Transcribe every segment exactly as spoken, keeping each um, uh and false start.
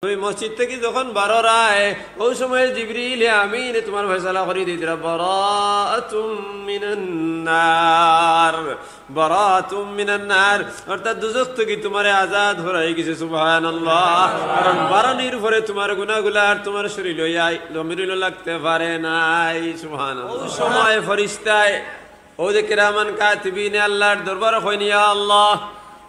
তুমি মসজিদ থাকি যখন বাররায়, অউ সময় জিবরিলে আমিনে তুমার ফয়সালা করি দিতরা, বারাআতুম মিনান নার, বারাআতুম মিনান নার, অর্থাৎ দুজখ থাকি তুমারে আজাদ করা অইগেছে। সুবহানাল্লাহ। কারণ বারনির পরে তুমার গুনাগুলা আর তুমার শরীলো ইয়া, জমিনো লাগতে পারে নাই। সুবহানাল্লাহ। অউ সময় ফিরিস্তায়, অউ যে কিরামান কাতিবিনে আল্লার দরবারো কইন, ইয়া আল্লাহ,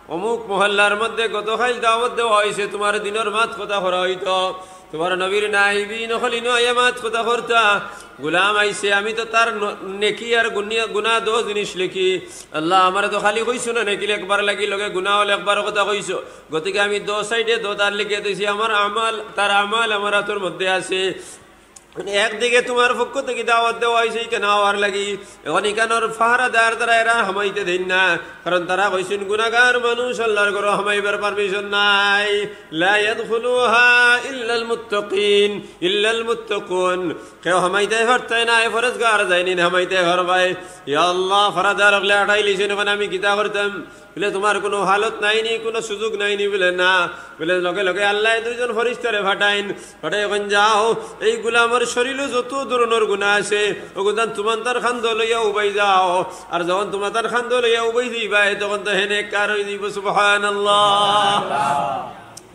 অমুক মহল্লার মধ্যে গতকাইল দাওয়াত দেওয়া অইছে, তুমার দিনর মাত-কথা করা অইতো, তুমার নবীর নাইবিন অকল ইনো আইয়া মাত-কথা করতা। গুলাম আইছে, আমি তো তার ন-, নেকি আর গুনিয়া-, গুনা দুই জিনিস লেখি। আল্লাহ, আমারে তো খালি কইছো না নেকি লেখবার লাগি, লগে গুনাও লেখবার কথা কইছো। গতিকে আমি দুই সাইডে দুই তার লিখিয়া দিছি, আমার আমাল, তার আমাল আমার আতর মধ্যে আছে। মানে একদিকে তুমার পক্ষ থাকি দাওয়াত দেওয়া অইছে ইকানো আওয়ার লাগি, অখন ইকানোর পাহারাদার তারা এরা হামাইতে দেইন না, কারণ তারা কইছইন গুনাগার মানুষ আল্লার ঘরো হামাইবার permission নাই। লা ইয়াদখুলুহা ইল্লাল মুত্তাকিন, ইল্লাল মুত্তাকুন। কেউ হামাইতে পারতায় নায়, পরেজগার যাইন হামাইতে পারবায়। ইয়া আল্লাহ, পাহারাদার অকলে আটাইলিছইন, অখন আমি কিতা করতাম? বুলে, তুমার কুনু হালত নাইনি, কুনু সুযোগ নাইনি? বুলে, না। বুলে, লগে লগে আল্লায় দুইজন ফিরিস্তারে পাঠাইন, পাঠাইয়া কইন, যাও, এই গুলামর শরীলো যত ধরনর গুনা আছে, অগুতান তুমার তার কান্দো লইয়া উবাই যাও। আর যখন তুমার তার কান্দো লইয়া উবাই যাইবায়, তখন তো হে নেককার অইযিবো। সুবহানাল্লাহ।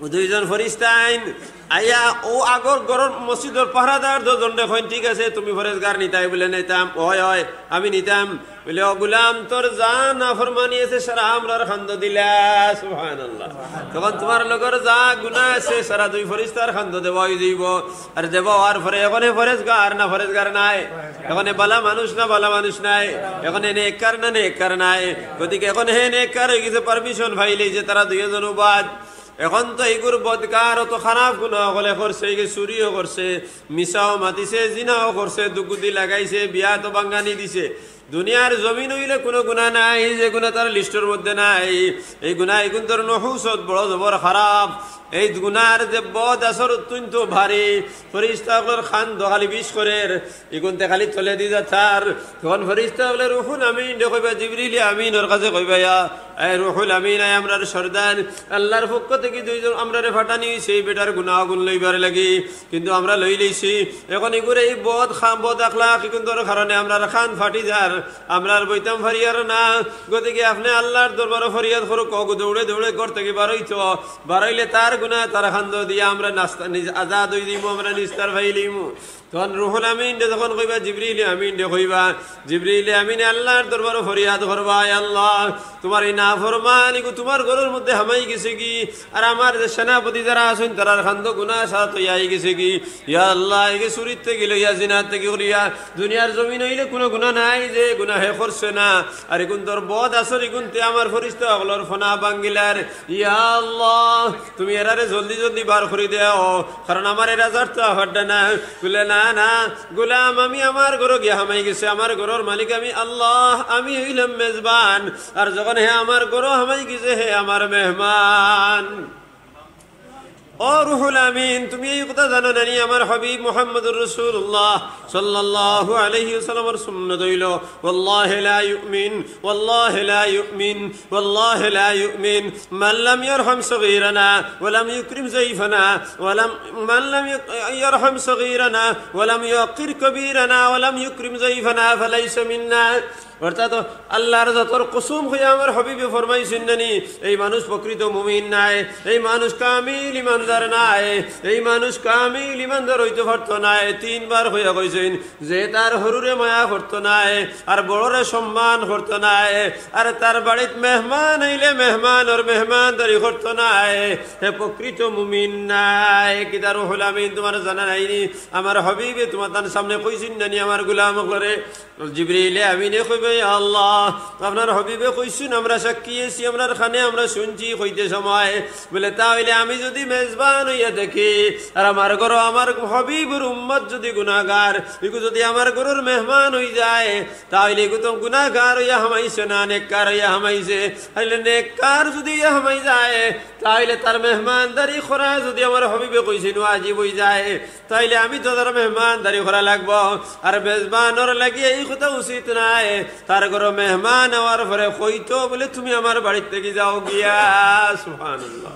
অউ দুইজন ফিরিস্তা আইন, আইয়া অউ আগর ঘরর মসজিদর পাহারাদার দুইজনরে কইন, ঠিক আছে, তুমি পরেজগার নিতায়? বুলে, নিতাম। অয়, অয়, আমি নিতাম। বুলে, ও গুলাম, তোর যা নাফরমানি আছে, সারা আমরার কান্দো দিলা। সুবহানাল্লাহ। তখন তুমার লগর যা গুনা আছে, সারা দুই ফিরিস্তার কান্দো দেওয়া অইযিবো। আর দেওয়া অওয়ার পরে অখন হে পরেজগার না পরেজগার নায়? অখন হে ভালা মানুষ না ভালা মানুষ নায়? অখন হে নেককার না নেককার নায়? গতিকে অখন হে নেককার অইগেছে, permission পাইলিছে তারা দুইজন উবাত। অখন তো ইগুর বদকার অত খারাপ গুনা অকলে করছে, ইগে চুরিও করছে, মিছাও মাতিছে, জিনাও করছে, দুগুদি লাগাইছে, বিয়াত ভাঙ্গানি দিছে। দুনিয়ার জমিন অইলে কুনু গুনা নাই যে গুনা তার লিস্টর মধ্যে নাই। এই গুনা ইগুন্তর নহুসত বড় জবর খারাপ। এই গুনার যে বদ আসর অত্যন্ত ভারী, ফিরিস্তা অকলর কান্দো খালি বিষ করের, ইগুনতে খালি তলেদি যাইতার। তখন ফিরিস্তা অকলে রুহুল আমিনরে কইবা, জিবরিল আমিনর কাছে কইবা, ইয়া, এ রুহুল আমিন, আয় আমরার সর্দার, আল্লার পক্ষ থাকি দুইজন আমরারে পাঠানি অইছে, এই বেটার গুনা অগুন লইবার লাগি, কিন্তু আমরা লইলিছি। অখন ইগুর এই বদ খা-, বদ আখলাক ইগুন্তর কারণে আমরার কান ফাটি যার, আমরার বইতাম পারিয়ার না। গতিকে আপনে আল্লার দরবারো ফরিয়াদ করউক্কা, অগু দৌড়ে দৌড়ে ঘর থাকি বারইতো, বারইলে তার গুনা তার কান্দো দিয়া আমরা নাস্তা-, নিজ-, আজাদ অইযিমু, আমরা নিস্তার পাইলিমু। তখন রুহুল আমিনরে যখন কইবা, জিবরিল আমিনরে কইবা, জিবরিল আমিনে আল্লার দরবারো ফরিয়াদ করবা, আয় আল্লাহ, তুমার এই নাফরমান ইগু তুমার ঘরর মধ্যে হামাই গেছেগি, আর আমার যে সেনাপতি যারা আছইন তারার কান্দো গুনা সাথ অইয়া আইগেছেগি। ইয়া আল্লাহ, ইগে চুরির থাকি লইয়া, জিনার থাকি করিয়া, দুনিয়ার জমিন অইলে কুনু গুনা নাই যে গুনা হে করছে না। আর ইগুন্তর বদ আসর ইগুনতে আমার ফিরিস্তা অকলর ফনা ভাঙ্গিলার। ইয়া আল্লাহ, তুমি এরারে জলদি জলদি বার করি দেও, কারণ আমার এরা যারতা পাররা না। বুলে, না, না, গুলাম, আমি আমার ঘরো গিয়া হামাই গেছি, আমার ঘরর মালিক আমি আল্লাহ, আমি অইলাম মেজবান। আর যখন হে আমার ঘরো হামাই গেছে, হে আমার মেহমান। ও রুহুল আমিন, তুমি এই কথা জানো না নি, আমার হাবিব মুহাম্মদুর রাসূলুল্লাহ সাল্লাল্লাহু আলাইহি ওয়াসাল্লামর সুন্নত অইলো, والله لا يؤمن، والله لا يؤمن، والله لا يؤمن من لم يرحم صغيرنا ولم يكرم ضيفنا، ولم، من لم يرحم صغيرنا ولم يوقر كبيرنا ولم يكرم ضيفنا فليس منا। অর্থাৎ আল্লার জাতর কসম কইয়া আমার হাবিবে ফরমাইছইন না নি, এই মানুষ প্রকৃত মুমিন নায়, এই মানুষ কামিল ইমানদার নায়, এই মানুষ কামিল ইমানদার অইতো পারতো নায়। তিনবার কইয়া কইছইন যে তার হুরুরে মায়া করতো নায়, আর বড়রে সম্মান করতো নায়, আর তার বাড়িত মেহমান আইলে মেহমানর মেহমানদারি করতো নায়, হে প্রকৃত মুমিন নায়। কিতা রুহুল আমিন, তুমার জানা নাই নি? আমার হাবিবে তুমার তান সামনে কইছইন না নি, আমার গুলাম অকলরে? জিবরিলে আমিনে কইবা, ইয়া আল্লাহ, আপনার হাবিবে কইছইন, আমরা সাক্ষী আছি, আমরার কানে আমরা শুনছি কইতে সময়। বুলে, তা অইলে আমি যুদি মেজবান অইয়া থাকি, আর আমার ঘরো আমার হাবিবর উম্মত যুদি গুনাগার, ইগু যুদি আমার ঘরর মেহমান অইযায়, তা অইলে ইগু তো গুনাগার অইয়া হামাইছে না, নেককার অইয়া হামাইছে। অইলে নেককার যুদি অইয়া হামাই যায়, তা অইলে তার মেহমানদারি করা যুদি আমার হাবিবে কইছইন ওয়াজিব অইযায়, তাইলে আমি তো তার মেহমানদারি করা লাগবো। আর মেজবানর লাগি এই কথা উচিত নায়। তার ঘরো মেহমান আওয়ার পরে কইতো বুলে, তুমি আমার বাড়ির থাকি যাও গিয়া। সুবহানাল্লাহ।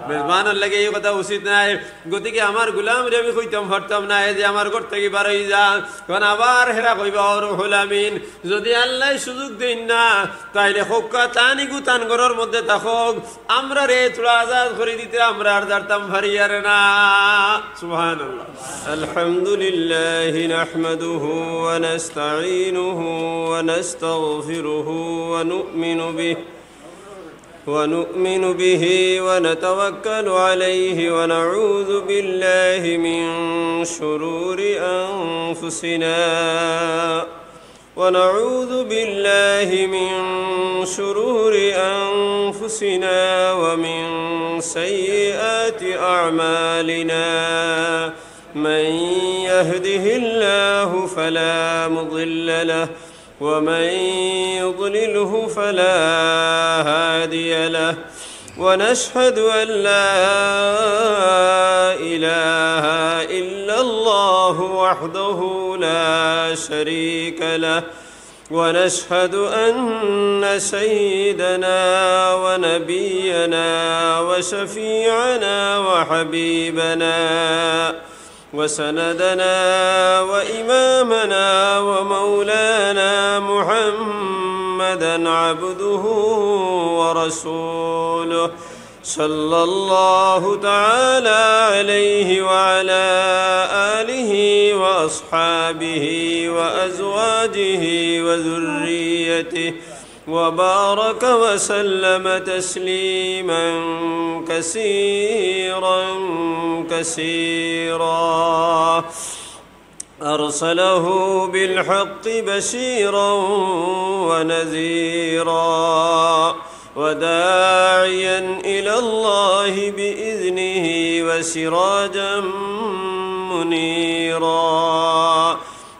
মেজবানর লাগি এই কথা উচিত নায়। গতিকে আমার গোলামরে আমি কইতাম পারতাম নায় যে আমার ঘর থাকি বারই যা, কারণ আবার হেরা কইবা, "ও রুহুল আমিন, যদি আল্লায় সুযোগ দেইন না, তাইলে কউক্কা তান ইগু তান ঘরর মধ্যে থাকউক, আমরারে থুড়া আজাদ করি দিতে আমরা আর জারতাম পারি আর না।" সুবহানাল্লাহ। الحمد لله نحمده ونستعينه ونستغفره ونؤمن به ونؤمن به ونتوكل عليه ونعوذ بالله من شرور أنفسنا، ونعوذ بالله من شرور أنفسنا ومن سيئات أعمالنا. من يهده الله فلا مضل له، ومن يضلله فلا هادي له. ونشهد أن لا إله إلا الله وحده لا شريك له، ونشهد أن سيدنا ونبينا وشفيعنا وحبيبنا وسندنا وإمامنا ومولانا محمدا عبده ورسوله، صلى الله تعالى عليه وعلى آله وأصحابه وأزواجه وذريته وبارك وسلم تسليما كثيرا كثيرا. أرسله بالحق بشيرا ونذيرا وداعيا إلى الله بإذنه وسراجا منيرا.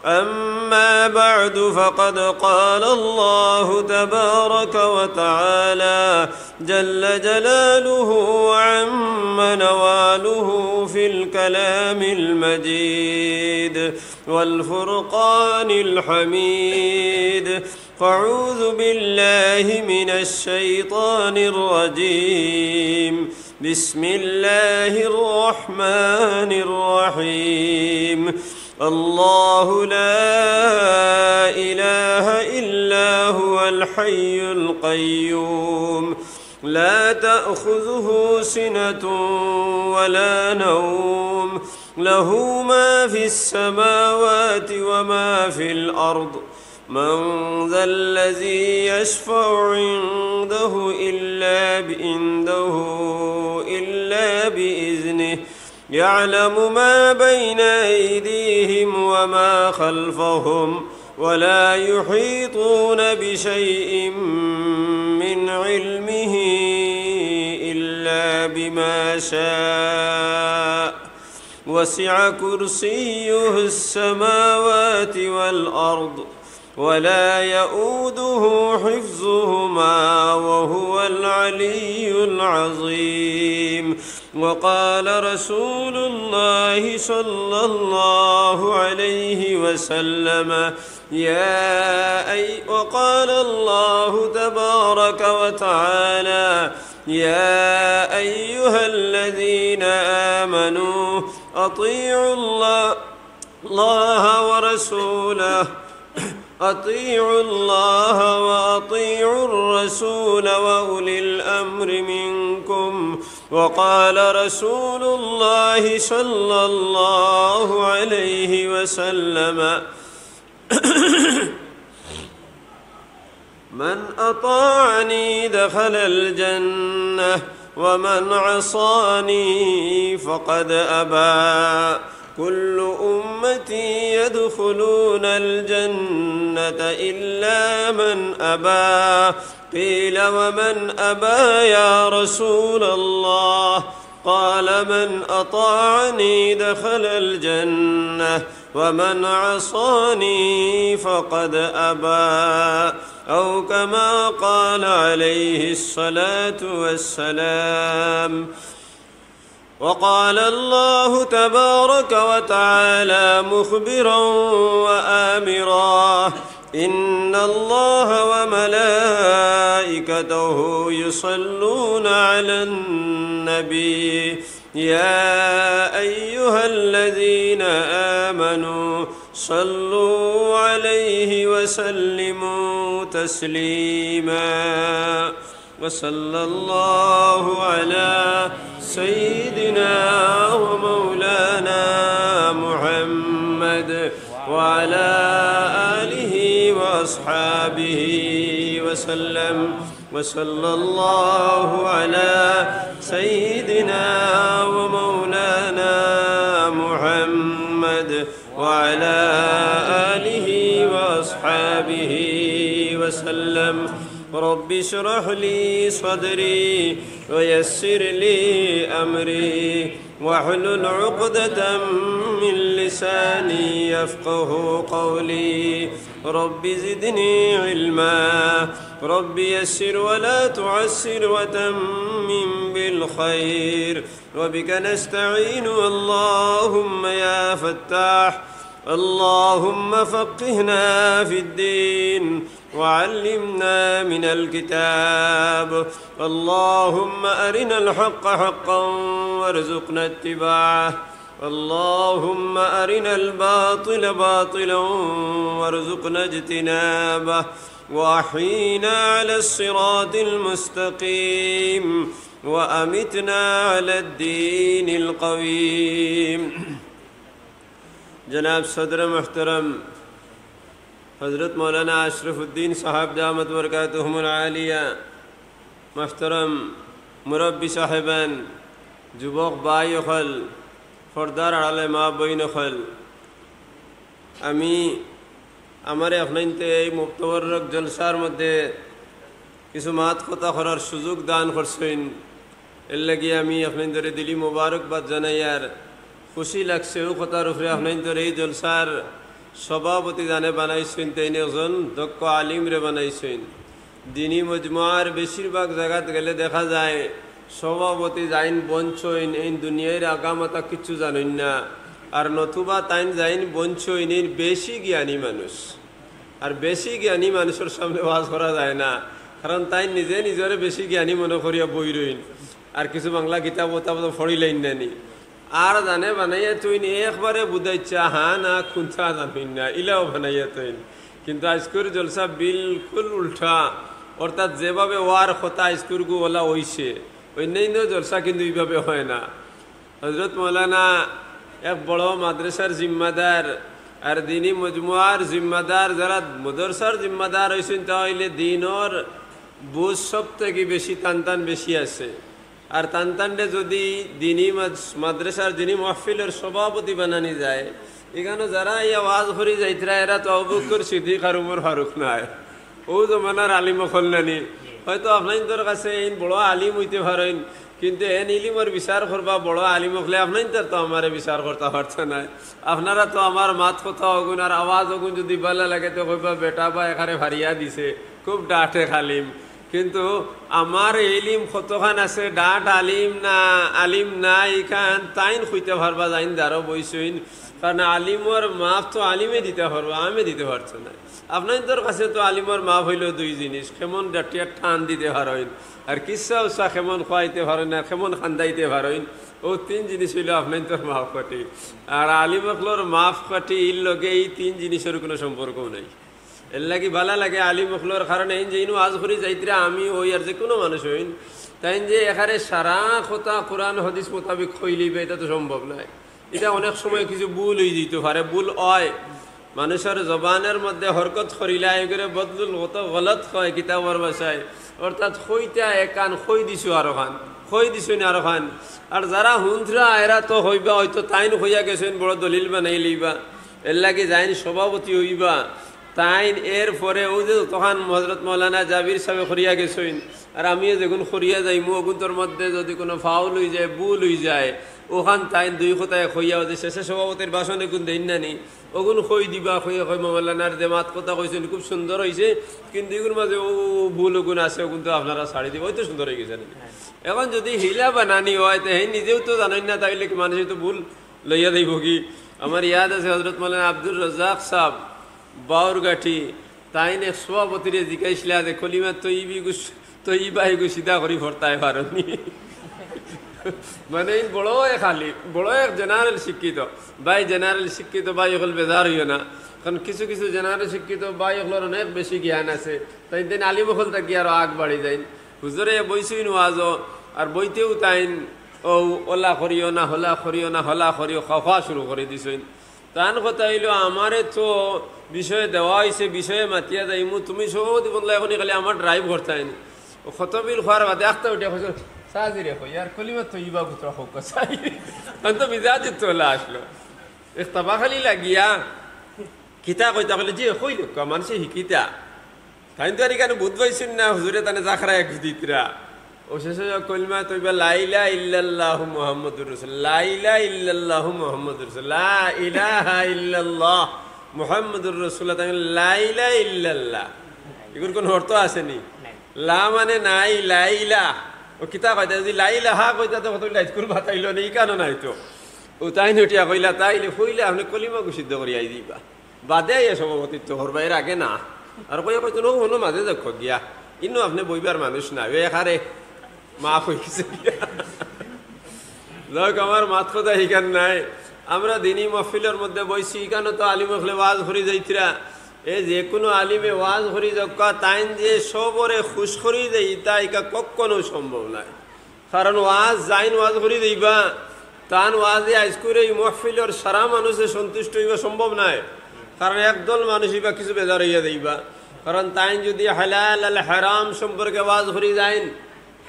أما بعد، فقد قال الله تبارك وتعالى جل جلاله وعم نواله في الكلام المجيد والفرقان الحميد. فأعوذ بالله من الشيطان الرجيم. بسم الله الرحمن الرحيم. الله لا إله إلا هو الحي القيوم، لا تأخذه سنة ولا نوم، له ما في السماوات وما في الأرض، من ذا الذي يشفع عنده إلا ب-، عنده إلا بإذنه، يعلم ما بين أيديهم وما خلفهم، ولا يحيطون بشيء من علمه إلا بما شاء، وسع كرسيه السماوات والأرض، ولا يؤوده حفظهما، وهو العلي العظيم. وقال رسول الله صلى الله عليه وسلم، يا أي-، وقال الله تبارك وتعالى، يا أيها الذين آمنوا أطيعوا الله، الله ورسوله، أطيعوا الله وأطيعوا الرسول وأولي الأمر منكم. وقال رسول الله صلى الله عليه وسلم، من أطاعني دخل الجنة ومن عصاني فقد أبى. كل أمتي يدخلون الجنة إلا من أبى. قيل ومن أبى يا رسول الله؟ قال من أطاعني دخل الجنة ومن عصاني فقد أبى، أو كما قال عليه الصلاة والسلام. وقال الله تبارك وتعالى مخبرا وآمرا، إن الله وملائكته يصلون على النبي، يا أيها الذين آمنوا صلوا عليه وسلموا تسليما. وصلى الله على سيدنا ومولانا محمد وعلى آله وأصحابه وسلم. وصلى الله على سيدنا ومولانا محمد وعلى آله وأصحابه وسلم. رب اشرح لي صدري ويسر لي أمري واحلل عقدة من لساني يفقه قولي. رب زدني علما. رب يسر ولا تعسر وتمم بالخير. وبك نستعين. اللهم يا فتاح، اللهم فقهنا في الدين وعلمنا من الكتاب. اللهم أرنا الحق حقا وارزقنا اتباعه. اللهم أرنا الباطل باطلا وارزقنا اجتنابه. وأحينا على الصراط المستقيم وأمتنا على الدين القويم. জনাব সদর মুহতারাম হযরত মাওলানা আশরাফুদ্দিন সাহেব দামাত বারাকাতুহুমুল আলিয়া, মুহতারাম মুরব্বি সাহেবান, যুবক ভাই অকল, পর্দার আড়ালে মা বইন অকল, আমি আমারে আপনাইনতে এই মুবারক জলসার মধ্যে কিছু মাত কথা করার সুযোগ দান করছইন, এর লাগি আমি আপনাইনতরে দিলি মোবারকবাদ জানাই। আর খুশি লাগছে অউ কথার উপরে, আপনাইনতরে এই জলসার সভাপতি জানে বানাইছইন, তাইন একজন দক্ষ আলিমরে বানাইছইন। দিনী মজমুয়ার বেশিরভাগ জাগাত গেলে দেখা যায় সভাপতি যাইন বনছইন, এইন দুনিয়ার আগামাতা কিচ্ছু জানইন না, আর নতুবা তাইন যাইন বনছইন, এইন বেশি জ্ঞানী মানুষ। আর বেশি জ্ঞানী মানুষর সামনে ওয়াজ করা যায় না, কারণ তাইন নিজে নিজরে বেশি জ্ঞানী মনে করিয়া বই রইন, আর কিছু বাংলা কিতাব উতাব তো পড়িলাইন না নি। আর জানে বানাইয়া থইন একবারে বুঝাইচ্ছা, হা না কুন্তা জানইন না, ইলাও বানাইয়া থইন। কিন্তু আইজকুর জলসা বিলকুল উল্টা, অর্থাৎ যেভাবে ওয়ার কথা আইজকুর গু ওলা অইছে, অন্যান্য জলসা কিন্তু ইভাবে হয় না। হযরত মাওলানা এক বড় মাদ্রাসার জিম্মাদার, আর দিনী মজমুয়ার জিম্মাদার, যারা মাদ্রাসার জিম্মাদার অইছইন, তা অইলে দিনর বুঝ সব থাকি বেশি, টান টান বেশি আছে। আর তান তানরে যদি দিনী মাদ-, মাদ্রাসার দিনী মাহফিলর সভাপতি বানানি যায়, ইখানো যারা আইয়া ওয়াজ করি যাইতরা, এরা তো আবু বকর সিদ্দিক আর উমর ফারুক নায়, অউ জমানার আলিম অকল নানি। হয়তো আপনাইনতর কাছে এইন বড় আলিম অইতে পারইন, কিন্তু এন ইলিমর বিচার করবা বড় আলিম অকলে, আপনাইনতর তো আমারে বিচার করতা পারতা নায়। আপনারা তো আমার মাত কথা অগুন আর আওয়াজ অগুন যদি ভালা লাগে, তে কইবা, "বেটা বা এখারে ফারিয়া দিছে, খুব ডাটে আলিম।" কিন্তু আমার ইলিম কতখান আছে, ডাট আলিম না আলিম না, ইখান তাইন কইতা পারবা, যাইন দারো বইছইন। কারণ আলিমর মাফ তো আলিমে দিতা পারবা, আমি দিতা পারতো না। আপনাইনতর কাছে তো আলিমর মাফ অইলো দুই জিনিস, কেমন ডাটিয়া টান দিতে পারইন, আর কিচ্ছা উসা কেমন খুয়াইতে পারইন, আর কেমন কান্দাইতে পারইন। অউ তিন জিনিস অইলো আপনাইনতর মাফ কাঠি। আর আলিম অকলর মাফ কাঠি ইর লগে এই তিন জিনিসর কুনু সম্পর্কও নাই। এর লাগি ভালা লাগে আলিম অকলর, কারণ এইন যে ইনো ওয়াজ করি যাইতরা আমি অই আর যে কুনু মানুষ অইন, তাইন যে এখানে সারা কথা কোরআন হাদিস মোতাবেক কইলিবা, ইটা তো সম্ভব নায়। ইটা অনেক সময় কিছু ভুল অই যাইতো পারে, ভুল অয়। মানুষর জবানর মধ্যে হরকত করিলা, এগুরে বদলুল গত গলত কয় কিতাবর ভাষায়, অর্থাৎ কইতা একান কই দিছু আরোখান, কই দিছইন আরোখান। আর যারা হুনতরা এরা তো কইবা, হয়তো তাইন কইয়া গেছইন, বড় দলিল বানাইলিবা। এর লাগি যাইন সভাপতি অইবা, তাইন এর পরে অউ যে যতখান হযরত মাওলানা জাবির সাহেবে করিয়া গেছইন, আর আমিও যেগুন করিয়া যাইমু, অগুন্তর মধ্যে যদি কুনু ফাউল অই যায়, ভুল অই যায়, অখান তাইন দুই কথায় কইয়া, অউ যে শেষে সভাপতির ভাষণ এগুন দেইন না নি, অগুন কই দিবা, কইয়া কইবা, "মাওলানার যে মাত কথা কইছইন খুব সুন্দর অইছে, কিন্তু ইগুর মাঝে অউ, অউ ভুল অগুন আছে, অগুন তো আপনারা ছাড়ি দিবা, অউ তো সুন্দর অই গেছে না?" অখন যদি হিলা বানানি অয়, তে হে নিজেও তো জানইন না, তাইলে কি মানুষে তো ভুল লইয়া যাইবো কি? আমার ইয়াদ আছে হযরত মাওলানা আব্দুর রাজ্জাক সাহেব, বাউরগাঠি, তাইন এক সভাপতিরে জিকাইছলা যে কলিমা তৈবি গুস-, তৈবা এগু সিধা করি পড়তায় পারো নি? মানে, ইন বড় এক আলিম, বড় এক জেনারেল শিক্ষিত। ভাই, জেনারেল শিক্ষিত ভাই অকল বেজার অইও না, কারণ কিছু কিছু জেনারেল শিক্ষিত ভাই অকলর অনেক বেশি জ্ঞান আছে। তাইন তাইন আলিম অকল থাকি আরো আগ বাড়ি যাইন। হুজুরে বইছইন ওয়াজো, আর বইতেউ তাইন ও ওলা করিও না, হলা করিও না, হলা করিও, খাওয়া শুরু করি দিছইন। তান কথা অইলো, আমারে তো বিষয় দেওয়া অইছে, বিষয়ে মাতিয়া যাইমু, তুমি সভাপতি বদলা অখনি খালি আমার ড্রাইভ করতায় নি। ও খতবিল খোয়ার বাদে আখতা উঠিয়া কইছইন, "সাজিরে কই, আর কলিমা তৈবা গুতরা কউক্কা চাই।" তান তো মিজাজ তো ওলা আসলো। এক তাবা খালি লাগিয়া, কিতা কইতা কইলে, "জি, কইলে, মানষে হিকিতা।" তাইন তো আর ইখান বুঝ পাইছইন না, হুজুরে তানে জাখরা এক দিতরা। ও শেষে কলিমা তৈবা, "লা ইলাহা ইল্লাল্লাহু মুহাম্মাদুর রাসূল, লা ইলাহা ইল্লাল্লাহু মুহাম্মাদুর রাসূল, লা ইলাহা ইল্লাল্লাহ মুহাম্মাদুর রাসূলুল্লাহ।" তাইন লা ইলাহা ইল্লাল্লাহ, ইগুর কোনো অর্থ আছে নি? লা মানে নাই, লা ইলা। ও কিতা কইতা, যদি লা ইলাহা কইতা তো কত লাইট করে বাতাইলো নি, ইখানো নাই তো। ও তাইন উঠিয়া কইলা, "তাইলে কইলে আপনে কলিমা গু সিদ্ধ করিয়া দিবা।" বাদে আইয়া সভাপতিত্ব করবা, এর আগে না। আর কইয়া কইতো, "নো, হুনো, মাঝে দেখো গিয়া, ইনো আপনে বইবার মানুষ না, এ একারে মাফ অই গেছে গিয়া।" যাউক, আমার মাত কথা ইখান নায়। আমরা দিনী মহফিলর মধ্যে বইছি, ইখানো তো আলিম অকলে ওয়াজ করি যাইতরা। এ যে কোনো আলিমে ওয়াজ করি যাউক্কা, তাইন যে সবরে খুশ করি যাইতা, ইটা কখনো সম্ভব নায়। কারণ ওয়াজ, যাইন ওয়াজ করি যাইবা, তান ওয়াজে আইজকুর এই মহফিলর সারা মানুষে সন্তুষ্ট অইবা সম্ভব নায়। কারণ একদল মানুষ ইবা কিছু বেজার অইয়া যাইবা। কারণ তাইন যদি হালাল আর হারাম সম্পর্কে ওয়াজ করি যাইন,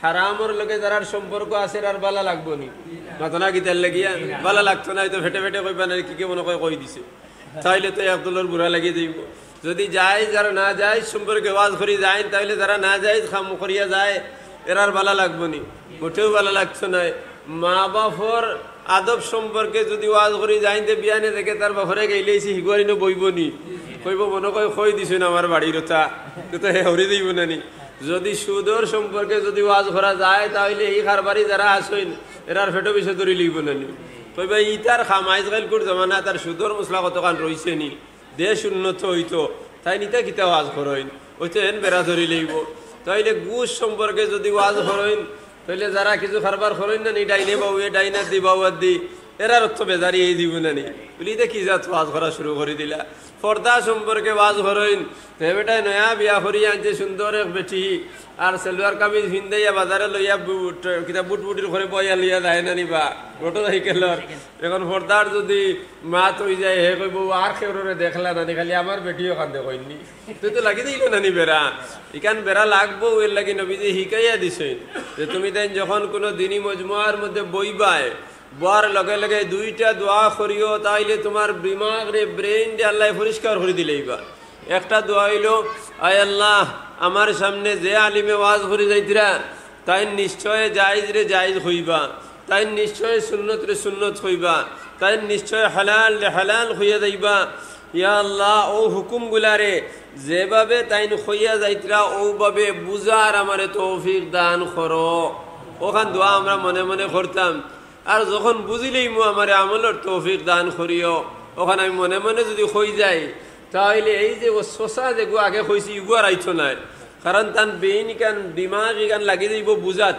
হারামর লগে যারার সম্পর্ক আছে, এরার বালা লাগবো নি? মাতো না কিতার লাগিয়া? বালা লাগতো না, অইতো ফেটে ফেটে কইবা না, কি কে মনে কয় কই দিছে। তাইলে তো একদলর বুরা লাগি যাইবো। যদি জায়েজ আর না জায়েজ সম্পর্কে ওয়াজ করি যাইন, তাইলে যারা না জায়েজ কাম করিয়া যায়, এরার বালা লাগবো নি? মোটেও বালা লাগতো নায়। মা বাপর আদব সম্পর্কে যদি ওয়াজ করি যাইন, তে বিয়ানে দেখে তার বাপরে গেইলেইছি, হিগুয়ারিনো বইবো নি? কইবো, "মনে কয় কই দিছইন আমার বাড়ির ওটা।" তো, তো হে হরি দিবো না নি? যদি সুদর সম্পর্কে যদি ওয়াজ করা যায়, তাইলে এই কারবারি যারা আছইন, এরার ফেটো বিষে ধরি লইবো না নি? কইবা, "ইতার খাম আইজকাইলকুর জমানা, তার সুদর মশলা কতখান রইছে নি? দেশ উন্নত অইতো, তাইন ইতা কিতা ওয়াজ করইন?" অইতো এন বেড়া ধরি লইবো। তাইলে ঘুষ সম্পর্কে যদি ওয়াজ করইন, তাইলে যারা কিছু কারবার করইন না নি, ডাইনে বাউয়ে, ডাইনাত দি, বাউয়াত দি, এরার তো বেজারি এই দিবো না নি? বলি, "ইতা কি জাত ওয়াজ করা শুরু করি দিলা?" পর্দা সম্পর্কে ওয়াজ করইন, তে বেটায় নয়া বিয়া করি আনছে সুন্দর এক বেটি, আর সালোয়ার কামিজ ফিন্দাইয়া বাজারে লইয়া বুট, কিতা বুটবুটির করে বইয়া লইয়া যায় না নি বা মোটরসাইকেলর। এখন পর্দার যদি মাত অই যায়, হে কইবো, "আর কেউরে দেখলা না নি, খালি আমার বেটিও কান্দে কইনি।" তুই তো লাগি দিল না নি বেড়া, ইখান বেড়া লাগবো, এর লাগি নবীজি হিকাইয়া দিছইন যে তুমি তাইন যখন কোনো দিনী মজমুয়ার মধ্যে বইবায়, বওয়ার লগে লগে দুইটা দোয়া করিও, তাইলে তোমার দিমাগরে, ব্রেইনরে আল্লায় পরিষ্কার করি দিলাইবা। একটা দোয়া অইলো, "আয় আল্লাহ, আমার সামনে যে আলিমে ওয়াজ করি যাইতরা, তাইন নিশ্চয় জায়েজরে জায়েজ কইবা, তাইন নিশ্চয় সুন্নতরে সুন্নত কইবা, তাইন নিশ্চয় হালালরে হালাল কইয়া যাইবা। ইয়া আল্লাহ, অউ হুকুমগুলারে যেভাবে তাইন কইয়া যাইতরা, অউভাবে বুঝার আমারে তৌফিক দান করো।" অখান দোয়া আমরা মনে মনে করতাম। আর যখন বুঝিলাইমু আমারে আমলর তৌফিক দান করিও, অখান আমি মনে মনে যদি কই যাই, তাইলে এই যে ওয়াসওয়াসা যেগু আগে কইছি, ইগু আর আইতো নায়। কারণ তান ব্রেইন ইখান, দিমাগ ইখান লাগি যাইবো বুঝাত,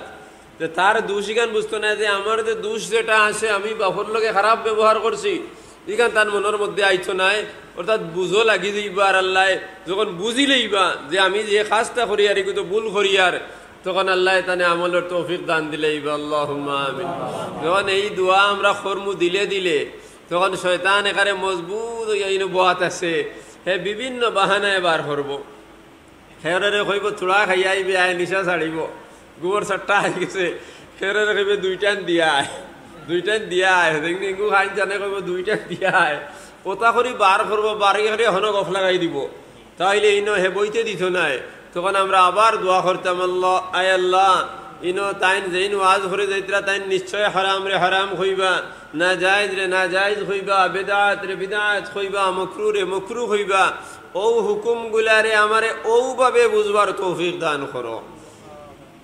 যে তার দোষ ইখান বুঝতো নায়, যে আমার যে দোষ যেটা আছে, আমি বাপর লগে খারাপ ব্যবহার করছি, ইখান তান মনর মধ্যে আইতো নায়। অর্থাৎ বুঝো লাগি যাইবো। আর আল্লায় যখন বুঝিলাইবা যে আমি যে কাজটা করিয়ার, ইগু তো ভুল করিয়ার, তখন আল্লায় তানে আমলর তৌফিক দান দিলাইবা। আল্লাহুম্মা আমিন। যখন এই দোয়া আমরা করমু দিলে দিলে, তখন শয়তান একারে মজবুত অইয়া ইনো বওয়াত আছে, হে বিভিন্ন বাহানায় বার করবো। কেউরেরে কইবো, "থুড়া খাইয়া আইবে, আয় নিশা ছাড়িবো, ঘুমর চাট্টা আই গেছে।" কেউরেরে কইবো, "দুইটান দিয়া আয়, দুইটান দিয়া আয়।" দেখবি, ইগু খাইন জানে কইবো, "দুইটান দিয়া আয়।" অতা করি বার করবো, বার করি হনো গফ লাগাই দিবো। তাইলে ইনো হে বইতে দিতো নায়। তখন আমরা আবার দোয়া করতাম, "আল্লাহ, আয় আল্লাহ, ইনো তাইন যেইন ওয়াজ করি যাইতরা, তাইন নিশ্চয় হারামরে হারাম কইবা, নাজায়েজরে নাজায়েজ কইবা, বেদাতরে বিদাত কইবা, মকরুরে মকরু কইবা। অউ হুকুমগুলারে আমারে অউভাবে বুঝবার তৌফিক দান করো।"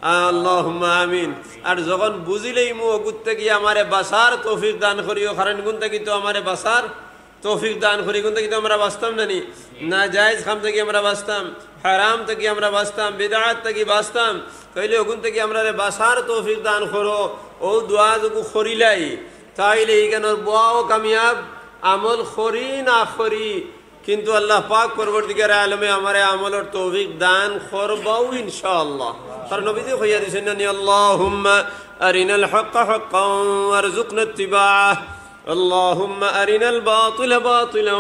আল্লাহুম্মা আমিন। আর যখন বুঝিলাইমু, অগুত থাকি আমারে বাঁচার তৌফিক দান করিও, কারণ ইগুন থাকি তো আমারে বাঁচার তৌফিক দান করি। ইগুন থাকি তো আমরা বাঁচতাম না নি? নাজায়েজ কাম থাকি আমরা বাঁচতাম, হারাম থাকি আমরা বাঁচতাম, বিদআত থাকি বাঁচতাম। তাইলে অগুন থাকি আমরারে বাঁচার তৌফিক দান করো। অউ দোয়া যুদি করিলাই, তাইলে ইখানর বওয়াও কামিয়াব, আমল করি না করি, কিন্তু আল্লাহ পাক পরওয়ারদিগারে আলমে আমারে আমলর তৌফিক দান করবাউ ইনশাআল্লাহ। কারণ নবীজি কইয়া দিছইন না নি, "আল্লাহুম্মা আরিনাল হাক্কা হাক্কান ওয়ারজুকনা ইত্তিবাআহ, আল্লাহুম্মা আরিনাল বাতিলা বাতিলান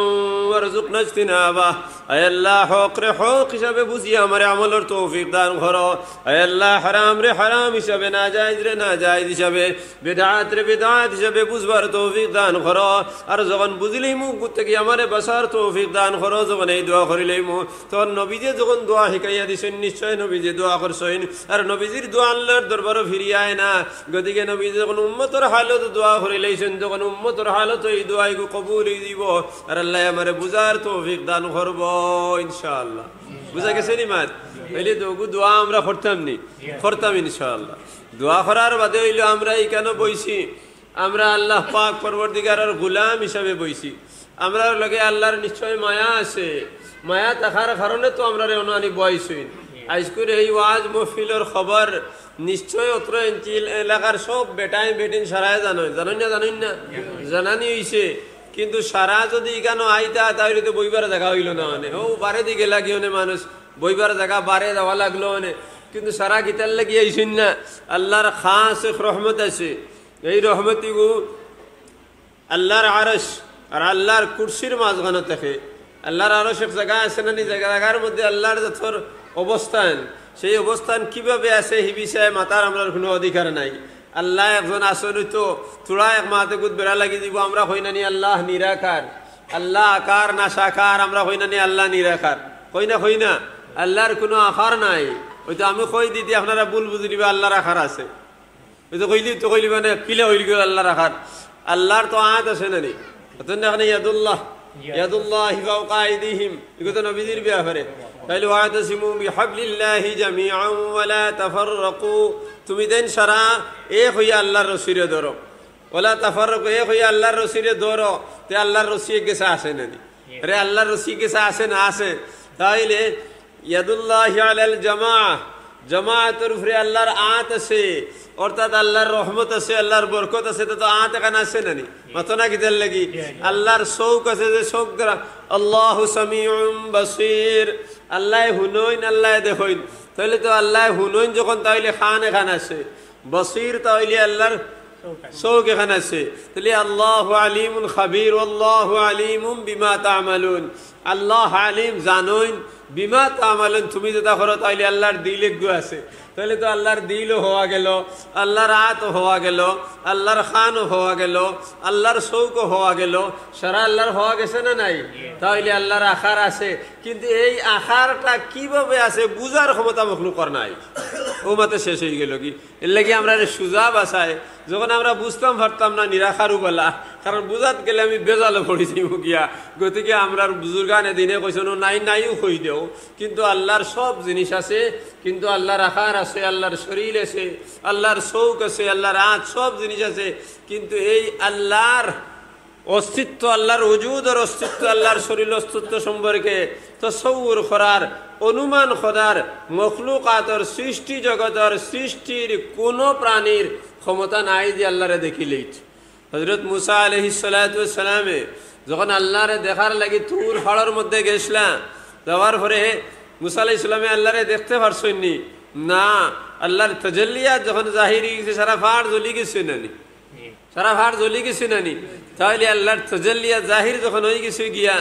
ওয়ারজুকনা ইজতিনাবাহ।" আয় আল্লাহ, হকরে হক হিসাবে বুঝিয়া আমারে আমলর তৌফিক দান করো। আয় আল্লাহ, হারামরে হারাম হিসাবে, নাজায়েজরে নাজায়েজ হিসাবে, বিদআতরে বিদআত হিসাবে বুঝবার তৌফিক দান করো। আর যখন বুঝিলাইমু, অগুন থাকি আমারে বাঁচার তৌফিক দান করো। যখন এই দোয়া করিলাইমু, তখন নবীজিয়ে যখন দোয়া শিখাইয়া দিছইন, নিশ্চয় নবীজিয়ে দোয়া করছইন। আর নবীজির দোয়া আল্লাহর দরবারো ফিরিয়া আয় না। গতিকে নবীজিয়ে যখন উম্মতর হালতো দোয়া করিলাইছইন, তখন উম্মতর হালতো এই দোয়া ইগু কবুল অইযিবো। আর আল্লায় আমারে বুঝার তৌফিক দান করবো ইনশাআল্লাহ। বুঝা গেছে নি মাত? অইলে তো অগু দোয়া আমরা করতাম নি? করতাম ইনশাআল্লাহ। দোয়া করার বাদে অইলো আমরা ইখানো বইছি, আমরা আল্লাহ পাক পরওয়ারদিগারর গুলাম হিসাবে বইছি। আমরার লগে আল্লাহর নিশ্চয় মায়া আছে। মায়া থাকার কারণে তো আমরারে অনো আনি বওয়াইছইন। আইজকুর এই ওয়াজ মহফিলর খবর নিশ্চয় অত্র এলাকার সব বেটাইন বেটিন সারায় জানইন, জানইন না? জানইন না? জানানি অইছে। কিন্তু সারা যুদি ইখানো আইতা, তাইলে তো বইবার জাগা অইলো না অনে। অউ বারেদি গেলাগি অনে মানুষ, বইবার জাগা বারে যাওয়া লাগলো অনে। কিন্তু সারা কিতার লাগি আইছইন না? আল্লাহর খাস এক রহমত আছে। এই রহমত ইগু আল্লাহর আরশ আর আল্লাহর কুরসির মাঝখানো থাকে। আল্লাহর আরশ এক জাগা আছে না নি? জাগা, জাগার মধ্যে আল্লাহর যতর অবস্থান, সেই অবস্থান কিভাবে আছে, হি বিষয়ে মাতার আমরার কুনু অধিকার নাই। আল্লাহ একজন আছইন, অইতো থুড়া এক মাতে গুদ বেড়া লাগি দিবো, আমরা কই না নি আল্লাহ নিরাকার, আল্লাহ আকার না সাকার, আমরা কই না নি আল্লাহ নিরাকার, কই না, কই না? আল্লাহর কুনু আকার নাই। অইতো আমি কই দিতে আপনারা ভুল বুঝিলিবা, আল্লাহর আকার আছে। অইতো কইলি, অইতো কইলি মানে কিলা অইল গেল আল্লাহর আকার? আল্লাহর তো আত আছে না নি? অতএব এখানো ইয়াদুল্লাহ, ইয়াদুল্লাহি ফাওকা আইদিহিম, ইগু তো নবীজির ব্যাপারে। তাইলে ওয়াতাসিমু বিহাবলিল্লাহি জামিআন ওয়ালা তাফাররাকু, তুমি দেন সারা এক অইয়া আল্লাহর রশিরে ধরো। ওয়ালা তাফাররাকু, এক অইয়া আল্লাহর রশিরে ধরো। তে আল্লাহর রশি এক গেছে আছে না নি? রে, আল্লাহর রশি এক গেছে আছে না? আছে। তাইলে ইয়াদুল্লাহি আলাল জামাআহ, জামাআতর উপরে আল্লাহর আত আছে, অর্থাৎ আল্লাহর রহমত আছে, আল্লাহর বরকত আছে, তে তো আত এখানো আছে না নি? মাতো না কিতার লাগি? আল্লাহর চউখ আছে, যে চউখ দ্বারা, আল্লাহু সামিউম বাসির, আল্লায় হুনইন, আল্লায় দেখইন। তাইলে তো আল্লায় হুনইন যখন, তাইলে কান এখানো আছে, বাসির তাইলে আল্লাহর চউখ এখানো আছে। তাইলে আল্লাহু আলিমুন খাবির, আল্লাহু আলিমুম বিমা তা'মালুন। আল্লাহ আলিম, জানইন, বিমা তা'মালুন, তুমি যেটা করো, তাইলে আল্লাহর দিল এগু আছে। তাইলে তো আল্লাহর দিলও হওয়া গেল, আল্লাহর আতও হওয়া গেল, আল্লাহর কানও হওয়া গেল, আল্লাহর চউখও হওয়া গেল, সারা আল্লাহর হওয়া গেছে না নাই? তাইলে আল্লাহর আকার আছে, কিন্তু এই আকারটা কিভাবে আছে বুঝার ক্ষমতা মখলুকর নাই। অউ মাতে শেষ অইগেলো গি? এরলাগি আমরারে সুজা বাছায়, যখন আমরা বুঝতাম পারতাম না নিরাকারউ বালা, কারণ বুঝাত গেলে আমি বেজালো পড়ি যাইমু গিয়া। গতিকে আমরার বুজুর্গানে দিনে কইছইন, "ও নাই, নাইও কই দেও, কিন্তু আল্লাহর সব জিনিস আছে, কিন্তু আল্লাহর আকার আছে, আল্লাহর শরীর আছে, আল্লাহর চউখ আছে, আল্লাহর আত, সব জিনিস আছে, কিন্তু এই আল্লাহর অস্তিত্ব, আল্লাহর উজুদ আর অস্তিত্ব, আল্লাহর শরীর অস্তিত্ব সম্পর্কে তসব্বুর করার, অনুমান করার, মখলুকাতর, সৃষ্টি জগতর, সৃষ্টির কুনু প্রাণীর ক্ষমতা নাই যে আল্লাহরে দেখিলাইত।" হযরত মুসা আলাইহিস সালাতু ওয়াস সালামে যখন আল্লাহরে দেখার লাগি তুর পাহাড়র মধ্যে গেছলা, যাওয়ার পরে মুসা আলাইহিস সালামে আল্লাহরে দেখতে পারছইন নি? না, আল্লাহর তাজাল্লিয়াত যখন জাহির অইগেছে, সারা পাহাড় জ্বলি গেছে না নি? সারা পাহাড় জ্বলি গেছে না নি? তাইলে আল্লাহর তাজাল্লিয়াত জাহির যখন অইগেছে গিয়া,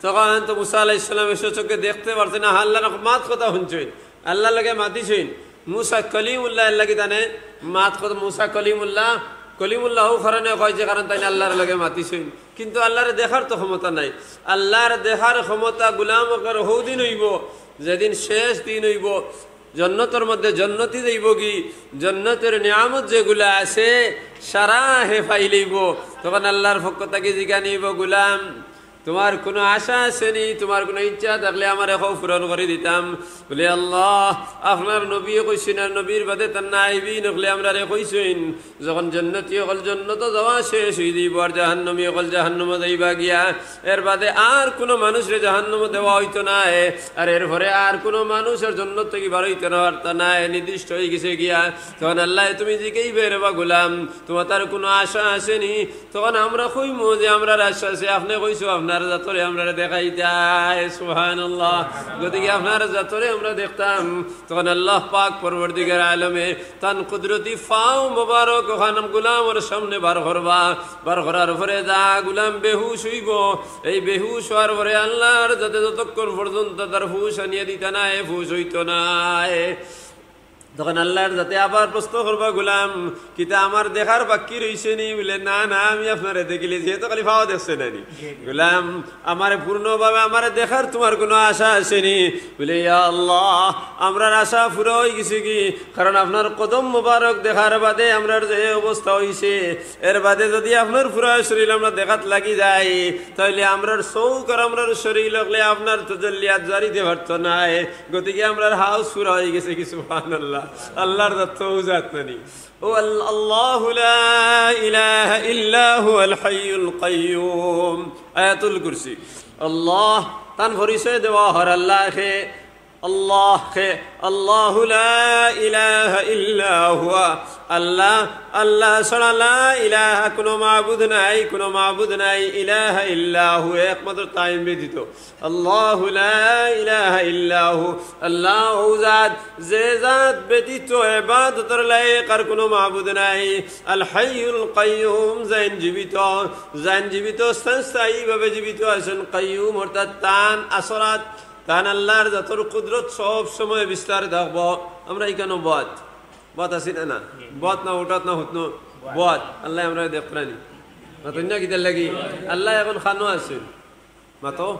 তখন তো মুসা আলাইহিস সালামে স্বচক্ষে দেখতে পারছইন না, আল্লাহর মাত কথা হুনছইন, আল্লাহর লগে মাতিছইন। মুসা কলিমুল্লাহ, এরলাগি তানে মাত কথা, মুসা কলিমুল্লাহ, কলিমুল্লাহ অউ কারণে কয় যে কারণ তাইন আল্লাহর লগে মাতিছইন, কিন্তু আল্লাহরে দেখার তো ক্ষমতা নাই। আল্লাহরে দেখার ক্ষমতা গুলাম অকলর হউ দিন অইবো, যেদিন শেষ দিন অইবো, জন্নতর মধ্যে জন্নতি যাইবো গি, জন্নতর নিয়ামত যেগুলা আছে সারা হে পাইলাইবো। তখন আল্লাহর পক্ষ থাকি জিগানি অইবো, "গুলাম, তোমার কুনু আশা আছেনি? তোমার কুনু ইচ্ছা থাকলে আমারে কও, পূরণ করি দিতাম।" বলে, "আল্লাহ, আপনার নবীয়ে কইছইন, আর নবীর বাদে তান নায়েবিন অকলে আমরারে কইছইন, যখন জন্নতি অকল জন্নতো যাওয়া শেষ অই যাইবো, আর জাহান্নামী অকল জাহান্নামো যাইবা গিয়া, এর বাদে আর কুনু মানুষরে জাহান্নামো দেওয়া অইতো নায়, আর এরপরে আর কুনু মানুষ আর জন্নত থাকি বার অইতো না পারতা নায়, নির্দিষ্ট অই গেছে গিয়া। তখন আল্লায় তুমি জিকাইবা, 'রে বা গোলাম, তোমার তার কুনু আশা আছেনি?' তখন আমরা কইমু যে, 'আমরার আশা আছে।' আপনে কইছো আপনার জাতরে আমরারে দেখাইতায়। সুবহানাল্লাহ। গতিকে আপনার জাতরে আমরা দেখতাম। তখন আল্লাহ পাক পরওয়ারদিগার আলমে তান কুদরতি পাও মোবারক অখান গোলামর সামনে বার করবা। বার করার পরে যা গোলাম বেহুশ অইবো, এই বেহুশ অওয়ার পরে আল্লাহর জাতে যতক্ষণ পর্যন্ত তার হুশ আনিয়া দিতা নায়, হুশ অইতো নায়। তখন আল্লাহর জাতে আবার প্রশ্ন করবা, "গোলাম, কিতা আমার দেখার বাকি রইছেনি?" বলে, "না, না, আমি আপনারে দেখিলিছি, হে তো খালি পাও দেখছে নানি।" "গোলাম, আমারে পূর্ণভাবে আমারে দেখার তোমার কুনু আশা আছেনি?" বলে, "ইয়া আল্লাহ, আমরার আশা পুরা অই গেছে গি, কারণ আপনার কদম মোবারক দেখার বাদে আমরার যে অবস্থা অইছে, এর বাদে যুদি আপনার পুরা শরীল আমরা দেখাত লাগি যাই, তাইলে আমরার চউখ আর আমরার শরীল অকলে আপনার তজল্লিয়াত জারিতে পারতো নায়।" গতিকে আমরার হাউস পুরা অই গেছে গি। সুবহানাল্লাহ। আল্লাহর জাত তো অউ জাত নানি। ও আল-, আল্লাহু লা ইলাহা ইল্লা হুয়াল হাইয়ুল কাইয়ুম। আয়াতুল কুরসি। আল্লাহ, তান পরিচয় দেওয়া অর আল্লাহ কে, আল্লাহ কে, আল্লাহু লা ইলাহা ইল্লা হুয়া। আল্লাহ, আল্লাহ ছাড়া লা ইলাহা, কুনু মাবুদ নাই, কুনু মাবুদ নাই, ইলাহা ইল্লা হু, একমাত্র তাইন ব্যতীত। আল্লাহু লা ইলাহা ইল্লা হু, আল্লাহ অউ জাত, যে জাত ব্যতীত ইবাদতর লায়েক আর কুনু মাবুদ নাই। আল হাইয়ুল কাইয়ুম, যেইন জীবিত, যেইন জীবিত, স্থায়ীভাবে জীবিত আছইন। কাইয়ুম অর্থাৎ তান আসরাত, তান আল্লাহর জাতর কুদরত সব সময় বিস্তার থাকবো। আমরা ইখানো বওয়াত, বওয়াত আছি না, না? বওয়াত না, উঠাত না, হুতনো, বওয়াত। আল্লায় আমরারে দেখরানি। মাতইন না কিতার লাগি? আল্লাহ অখন কানো আছইন। মাতো,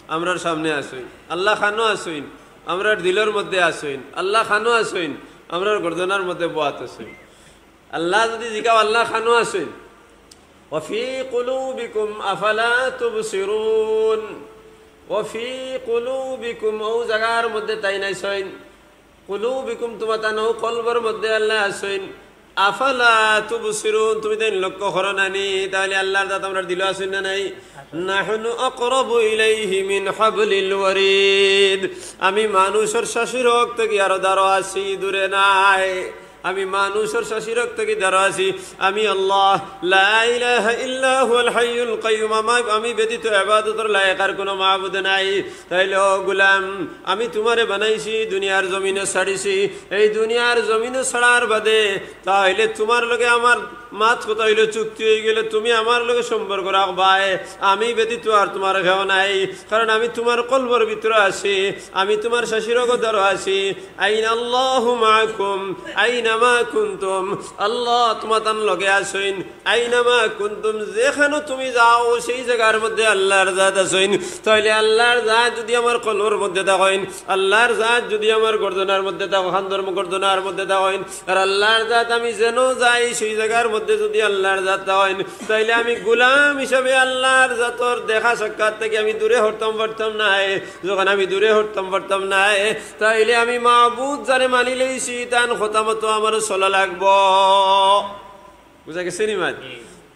আমরার সামনে আছইন। আল্লাহ কানো আছইন? আমরার দিলর মধ্যে আছইন। আল্লাহ কানো আছইন? আমরার গর্দনার মধ্যে বওয়াত আছইন। আল্লাহ যুদি জিকাও, আল্লাহ কানো আছইন? ওয়া ফি কুলুবিকুম আফালা তুবসিরুন। ওয়া ফি কুলুবিকুম, অউ জাগার মধ্যে তাইন আছইন। কুলুবিকুম, তোমার তান অউ কলবর মধ্যে আল্লাহ আছইন। আফালা তুবসিরুন, তুমি তাইন লক্ষ্য করো না নি? তাইলে আল্লাহর জাত আমরার দিলো আছইন না নাই? নাহনু আকরাবু ইলাইহি মিন হাবলিল ওয়ারিদ। আমি মানুষর শাশিরক থাকি আরো দারো আছি, দূরে নায়। আমি মানুষর শাশিরক থাকি দারো আছি। আমি আল্লাহ, লা ইলাহা ইল্লা হুয়াল হাইয়ুল কাইয়ুম। আমা-, আমি ব্যতীত ইবাদতর লায়েক আর কুনু মাবুদ নাই। তাইলে ও গোলাম, আমি তোমারে বানাইছি, দুনিয়ার জমিনো ছাড়িছি। এই দুনিয়ার জমিনো ছাড়ার বাদে তাইলে তোমার লগে আমার মাত কথা অইলো, চুক্তি অই গেলো, তুমি আমার লগে সম্পর্ক রাখবায়, আমি ব্যতীত আর তোমার কেউ নাই, কারণ আমি তোমার কলবর ভিতরে আছি, আমি তোমার শাশিরকো দারো আছি। আইনাল্লাহু মাআকুম আইনামা কুনতুম, আল্লাহ তোমার তান লগে আছইন। আইনামা কুনতুম, যেখানো তুমি যাও, সেই জাগার মধ্যে আল্লাহর জাত আছইন। তাইলে আল্লাহর জাত যুদি আমার কলবর মধ্যে থাকইন, আল্লাহর জাত যুদি আমার গর্দনার মধ্যে থাকইন, কান্দর গর্দনার মধ্যে থাকইন, আর আল্লাহর জাত আমি যেনো যাই, সেই জাগার মধ্যে যুদি আল্লাহর জাত থাকইন, তাইলে আমি গোলাম হিসাবে আল্লাহর জাতর দেখা সাক্ষাৎ থাকি আমি দূরে হটতাম পারতাম নায়। যখন আমি দূরে হটতাম পারতাম নায়, তাইলে আমি মাবুদ যারে মানিলাইছি, তান কথা মতো আমার চলা লাগবো। বুঝা গেছে নি মাত?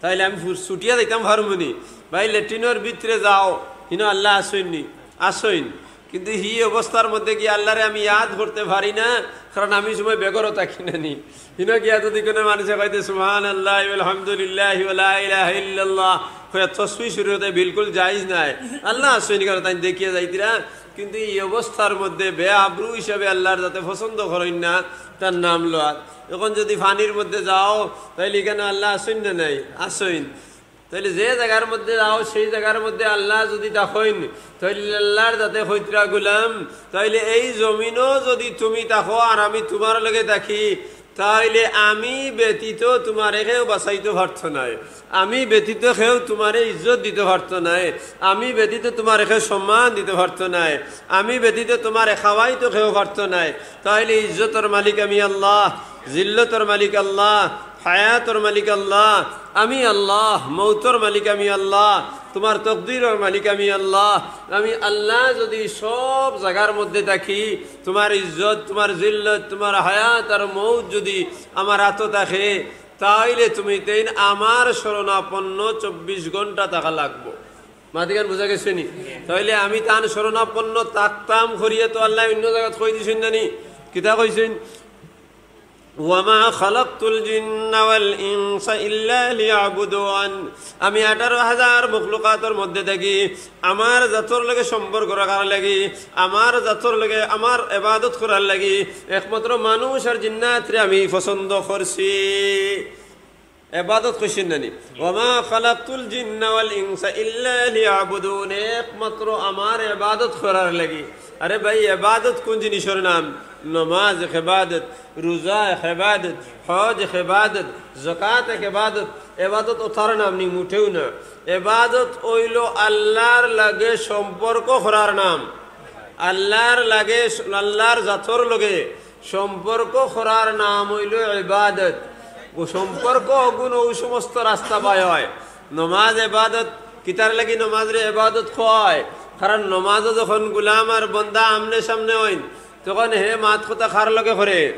তাইলে আমি ফু-, ছুটিয়া যাইতাম পারমু নি? ভাই, লেট্রিনর ভিতরে যাও, হিনো আল্লাহ আছইন নি? আছইন। কিন্তু হি অবস্থার মধ্যে গিয়া আল্লাহরে আমি ইয়াদ করতে পারি না, কারণ আমি সময় বেগরও থাকি না নি। হিনো গিয়া যুদি কুনু মানুষে কইতে, "সুবহানাল্লাহি ওয়াল হামদুলিল্লাহি ওয়া লা ইলাহা ইল্লাল্লাহ", কইয়া তসবিহ শুরু অইতে বিলকুল জায়েজ নায়। আল্লাহ আছইন নি, কারণ তাইন দেখিয়া যাইতিরা। কিন্তু ই অবস্থার মধ্যে বেআব্রু হিসাবে আল্লাহর জাতে পছন্দ করইন না তান নাম লওয়াত। অখন যুদি পানির মধ্যে যাও, তাইলে ইখানো আল্লাহ আছইন না নাই? আছইন। তাইলে যে জাগার মধ্যে যাও, সেই জাগার মধ্যে আল্লাহ যুদি থাকইন, তাইলে আল্লাহর জাতে কইতরা, "গোলাম, তাইলে এই জমিনো যুদি তুমি থাকো আর আমি তোমার লগে থাকি, তাইলে আমি ব্যতীত তোমারে কেউ বাঁচাইতো পারতো নায়, আমি ব্যতীত কেউ তোমারে ইজ্জত দিতো পারতো নায়, আমি ব্যতীত তোমারে কেউ সম্মান দিতো পারতো নায়, আমি ব্যতীত তোমারে খাওয়াইতো কেউ পারতো নায়। তাইলে ইজ্জতর মালিক আমি আল্লাহ, জিল্লতর মালিক আল্লাহ, হায়াতর মালিক আল্লাহ, আমি আল্লাহ, মৌতর মালিক আমি আল্লাহ।" তোমার তকদিরর মালিক আমি আল্লাহ। আমি আল্লাহ যদি সব জাগার মধ্যে থাকি, তোমার ইজ্জত, তোমার জিল্লত, তোমার হায়াত আর মউত যদি আমার আতো থাকে, তাইলে তুমি তেইন আমার শরণাপন্ন চব্বিশ ঘন্টা থাকা লাগবো। মাতিখান বুঝা গেছে নি? তাইলে আমি তান শরণাপন্ন থাকতাম করিয়া তো আল্লাহ অন্য জাগাত কই দিছইন না নি? কিতা কইছইন? "ওয়ামা খালাকতুল জিন্না ওয়াল ইনসা ইল্লা লিয়াবুদুন।" আমি আঠারো হাজার মখলুকাতর মধ্যে থাকি আমার জাতর লগে সম্পর্ক রাখার লাগি, আমার জাতর লগে আমার ইবাদত করার লাগি একমাত্র মানুষ আর জিন্নাতরে আমি পছন্দ করছি। ইবাদত কইছইন না নি? "ওয়ামা খালাকতুল জিন্না ওয়াল ইনসা ইল্লা লিয়াবুদুন", একমাত্র আমার ইবাদত করার লাগি। আরে ভাই, ইবাদত কোন জিনিসর নাম? নমাজ এক ইবাদত, রোজা এক ইবাদত, হজ এক ইবাদত, যাকাত এক ইবাদত। ইবাদত অতার নাম নি? মুটেও না। ইবাদত অইলো আল্লাহর লগে সম্পর্ক করার নাম। আল্লাহর লগে, আল্লাহর জাতর লগে সম্পর্ক করার নাম অইলো ইবাদত। ও সম্পর্ক অগুন অউ সমস্ত রাস্তা বায় অয়। নমাজ ইবাদত, কিতার লাগি নমাজরে ইবাদত কয়? কারণ নমাজো যখন গুলাম আর বন্দা আমনে সামনে অইন, তখন হে মাত-কথা কার লগে করে?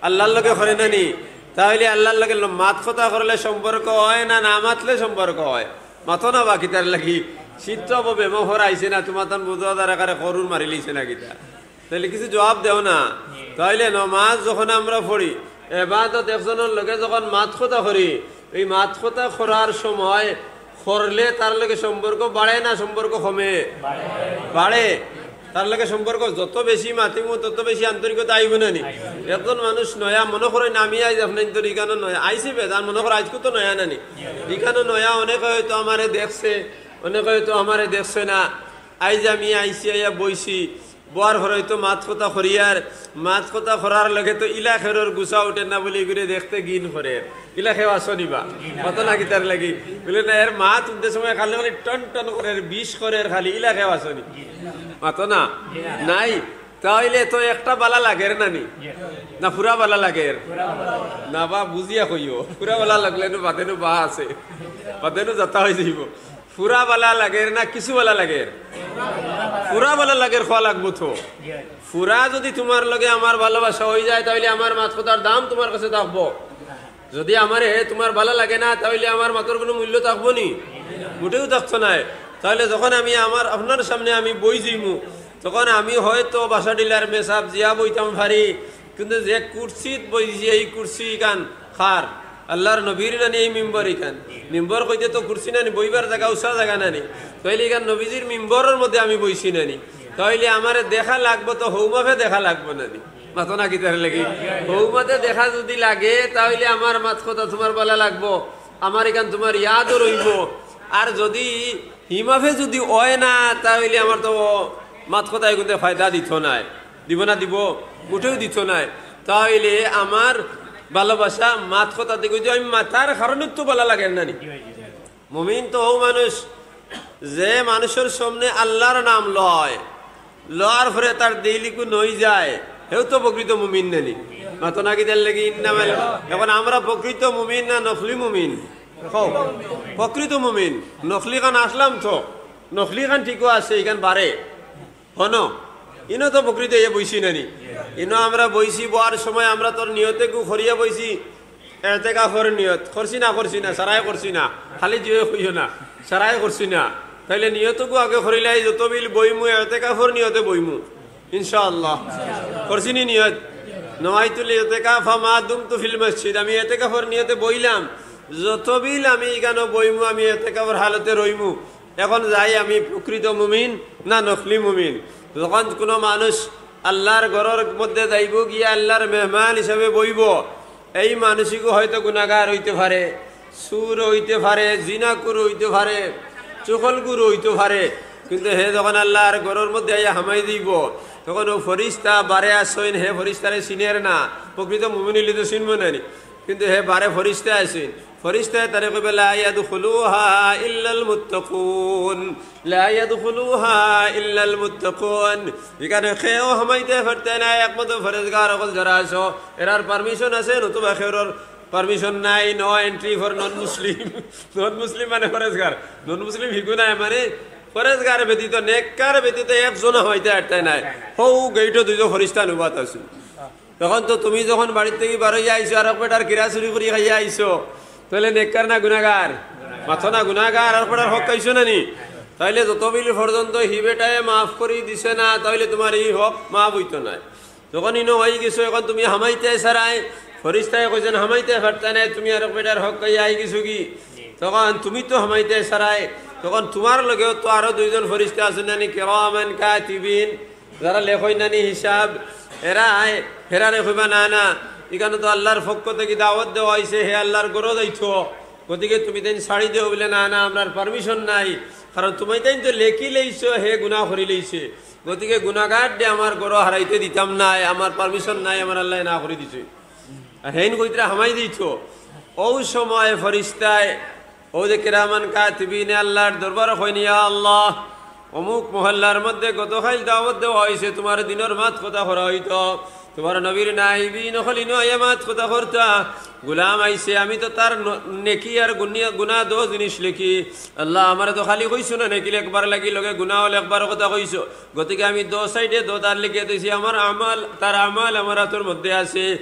আল্লাহর লগে করে না নি? তাইলে আল্লাহর লগে ল-, মাত-কথা করলে সম্পর্ক অয় না, না মাতলে সম্পর্ক অয়? মাতো না বা কিতার লাগি? শীত তো অবো বেমোহর আইছে না, তোমার তান বুঝা দারা কারে করুর মারিলিছে না কিতা? তাইলে কিছু জবাব দেও না। তাইলে নমাজ যখন আমরা পড়ি, ইবাদত একজনর লগে যখন মাত-কথা করি, এই মাত-কথা করার সময় করলে তার লগে সম্পর্ক বাড়ে না সম্পর্ক কমে? বাড়ে। তার লগে সম্পর্ক যত বেশি মাতিমু, তত বেশি আন্তরিকতা আইবো না নি? একজন মানুষ নয়া, মনো করইন আমি আইজ আপনাইনতর ইখানো নয়া, আইছি বেজান, মনো করো আইজকু তো নয়া না নি? ইখানো নয়া, অনেকে হয়তো আমারে দেখছে, অনেকে হয়তো আমারে দেখছে না। আইজ আমি আইছি, আইয়া বইছি, বওয়ার পরে হয়তো মাত-কথা করিয়ার, মাত-কথা করার লগে তো ইলা খেরর গুছা উঠে না বলি ঘুরে দেখতে ঘিন করের। ইলা কেউ আছো নি বা? মাতো না কিতার লাগি? বুলে না, এর মাত উঠতে সময় খালি খালি টন টন করের, বিষ করের খালি, ইলা কেউ আছো নি? মাতো না? নাই। তাইলে তো একটা বালা লাগের না নি? না পুরা বালা লাগের? না বা বুঝিয়া কইও, পুরা বালা লাগলে নু বাদে নু বা আছে, বাদে নু যাতা অই যাইবো। পুরা বালা লাগের না কিছু বালা লাগের? পুরা বালা লাগের, কওয়া লাগবো তো। পুরা যদি তোমার লগে আমার ভালোবাসা অই যায়, তাইলে আমার মাত-কথার দাম তোমার কাছে থাকবো। যদি আমারে তোমার বালা লাগে না, তাইলে আমার মাতর কুনু মূল্য থাকবো নি? মুটেও থাকতো নায়। তাইলে যখন আমি আমার, আপনার সামনে আমি বই যাইমু, তখন আমি হয়তো বাসা ডিলার মেসাব জিয়া বইতাম পারি, কিন্তু যে কুরসিত বইছি, এই কুরসি ইখান কার? আল্লাহর নবীর না নি এই মিম্বর ইখান? মিম্বর কইতে তো কুরসি না নি, বইবার জাগা, উচা জাগা না নি? তাইলে ইখান নবীজির মিম্বরর মধ্যে আমি বইছি না নি? তাইলে আমারে দেখা লাগবো তো হউ মাফে দেখা লাগবো না নি? মাতো না কিতার লাগি? হউ মাফে দেখা যদি লাগে, তাইলে আমার মাত-কথা তোমার বালা লাগবো, আমার ইখান তোমার ইয়াদও রইবো। আর যদি হি মাফে যদি অয় না, তাইলে আমার তো মাত-কথা এগুতে ফায়দা দিতো নায়। দিবো না দিবো? মুটেও দিতো নায়। তাইলে আমার ভালোবাসা মাত-কথা দেখো যে আমি মাতার কারণে তো বালা লাগের না নি? মুমিন তো হউ মানুষ, যে মানুষর সামনে আল্লাহর নাম লয়, লওয়ার পরে তার দিল ইকু নই যায়, হেউ তো প্রকৃত মুমিন না নি? মাতো না কিতার লাগি? ইন্নামাল, এখন আমরা প্রকৃত মুমিন না নকলি মুমিন? কও। প্রকৃত মুমিন। নকলি খান আসলাম তো, নকলি খান ঠিকও আছে, ইখান বারে। হনো, ইনো তো প্রকৃত ইয়ে বইছি না নি? ইনো আমরা বইছি, বওয়ার সময় আমরা তোর নিয়তে গু করিয়া বইছি, এতেকাফর নিয়ত। করছি না, করছি না, সারাই করছি না, খালি জিয়ে কইও না, সারাই করছি না। তাইলে নিয়ত গু আগে করিলাই, যত বিল বইমু, এতেকাফর নিয়তে বইমু, ইনশাআল্লাহ। করছি নি নিয়ত? নওয়াইতুল ইতেকাফা মা দুমতু ফিল মসজিদ, আমি এতেকাফর নিয়তে বইলাম, যত বিল আমি ইখানো বইমু, আমি এতেকাফর হালতে রইমু। এখন যাই আমি প্রকৃত মুমিন না নকলি মুমিন? যখন কোনো মানুষ আল্লাহর ঘরর মধ্যে যাইবো, গিয়া আল্লাহর মেহমান হিসাবে বইবো, এই মানুষগু হয়তো গুনাগার অইতে পারে, চুর অইতে পারে, জিনাকুর অইতে পারে, চুগলখুর অইতে পারে, কিন্তু হে যখন আল্লাহর ঘরর মধ্যে আইয়া হামাই দিবো, তখন অউ ফিরিস্তা বারে আছইন, হে ফিরিস্তারে চিনের না, প্রকৃত মুমিন অইলে তো চিনবো না নি? কিন্তু হে বারে ফিরিস্তা আছইন, ফিরিস্তায় তারে কইবা, "লা ইয়াদখুলুহা ইল্লাল মুত্তাকুন, লা ইয়াদখুলুহা ইল্লাল মুত্তাকুন।" ইখানো কেউ হামাইতে পারতে না, একমাত্র পরহেজগার অকল যারা আছো, এরার permission আছে, নতুবা কেউর পারমিশন নাই, no entry for non Muslim। নন মুসলিম মানে ফরেজগার, নন মুসলিম হিগু নাই, মানে ফরেজগার ব্যতীত, নেককার ব্যতীত একজন হামাইতে পারতায় নায়। হউ গেইটো দুইজন ফরিস্তা নুবাত আছে। তখন তো তুমি যখন বাড়ির থাকি বারইয়া আইছো, আর এক বেটার কিরা চুরি করি খাইয়া আইছো, তাইলে নেককার না গুনাগার? মাতো না গুনাগার, আর এক বেটার হক খাইছো না নি? তাইলে যত বিল পর্যন্ত হি বেটায় মাফ করি দিছে না, তাইলে তুমার ই হক মাফ অইতো নায়। যখন ইনো অই গেছো, এখন তুমি হামাইতে সারায়, ফরিস্তায় কইছইন হামাইতে পারতায় নায়, তুমি আর এক বেটার হক খাইয়া আই গেছো কি? তখন তুমি তো হামাইতে সারায়, তখন তুমার লগেও তো আরো দুইজন ফরিস্তা আছইন না নি, কিরামান কাতিবিন, যারা লেখইন না নি হিসাব, এরা আয়, হেরারে কইবা, "না, না, ইখানো তো আল্লার পক্ষ থাকি দাওয়াত দেওয়া অইছে, হে আল্লার ঘরো যাইতো, গতিকে তুমি তাইন ছাড়ি দেও।" বলে, "না, না, আমরার পারমিশন নাই, কারণ তুমি তাইন তো লেখি লইছো, হে গুনা করি লইছে, গতিকে গুনাগার দে আমার ঘরো হারাইতে দিতাম নায়, আমার পারমিশন নাই, আমার আল্লায় না করি দিছে।" আর হেইন কইতরা হামাই দিতো। অউ সময় ফরিস্তায়, অউ যে কিরামান কাতিবিনে আল্লার দরবারো কইন, "ইয়া আল্লাহ, অমুক মহল্লার মধ্যে গতকাইল দাওয়াত দেওয়া অইছে, তুমার দিনর মাত কথা করা অইতো, তুমার নবীর নাইবিন অকল ইনো আইয়া মাত কথা করতা, গুলাম আইছে, আমি তো তার ন-, নেকি আর গুনিয়া-, গুনা দুইও জিনিস লেখি। আল্লাহ, আমারে তো খালি কইছো না নেকি লেখবার লাগি, লগে গুনাও লেখবার কথা কইছো, গতিকে আমি দুইও সাইডে দুইও তার লেখিয়া দিছি, আমার আমাল, তার আমাল আমার আতর মধ্যে আছে।"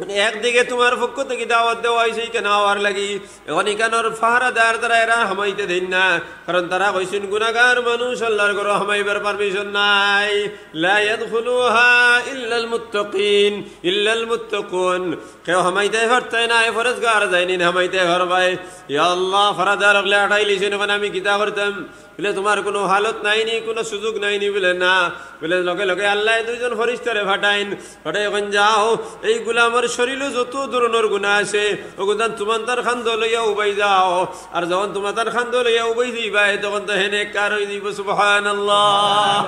মানে একদিকে তুমার পক্ষ থাকি দাওয়াত দেওয়া অইছে ইখানো আওয়ার লাগি, এখন ইখানোর পাহারাদার তারা এরা হামাইতে দেইন না, কারণ তারা কইছইন গুনাগার মানুষ আল্লার ঘরো হামাইবার পারমিশন নাই। লা ইয়াদখুলুহা ইল্লাল মুত্তাকিন, ইল্লাল মুত্তাকুন। কেউ হামাইতে পারতায় নায়, ফরেজগার যাইন হামাইতে পারবায়। ইয়া আল্লাহ, পাহারাদার অকলে আটাই লইছইন, এখন আমি কিতা করতাম? বলে, "তুমার কুনু হালত নাই নি, কুনু সুযোগ নাই নি?" বলে, "না।" বলে, লগে লগে আল্লায় দুইজন ফরিস্তারে পাঠাইন, পাঠাই কইন, "যাও, এই গুলামর শরীলো যত ধরনর গুনা আছে, অগুতান তুমার তার কান্দো লইয়া উবাই যাও, আর যখন তুমার তার কান্দো লইয়া উবাই যাইবায়, তখন তো হে নেককার অই যাইবো।" সুবহানাল্লাহ।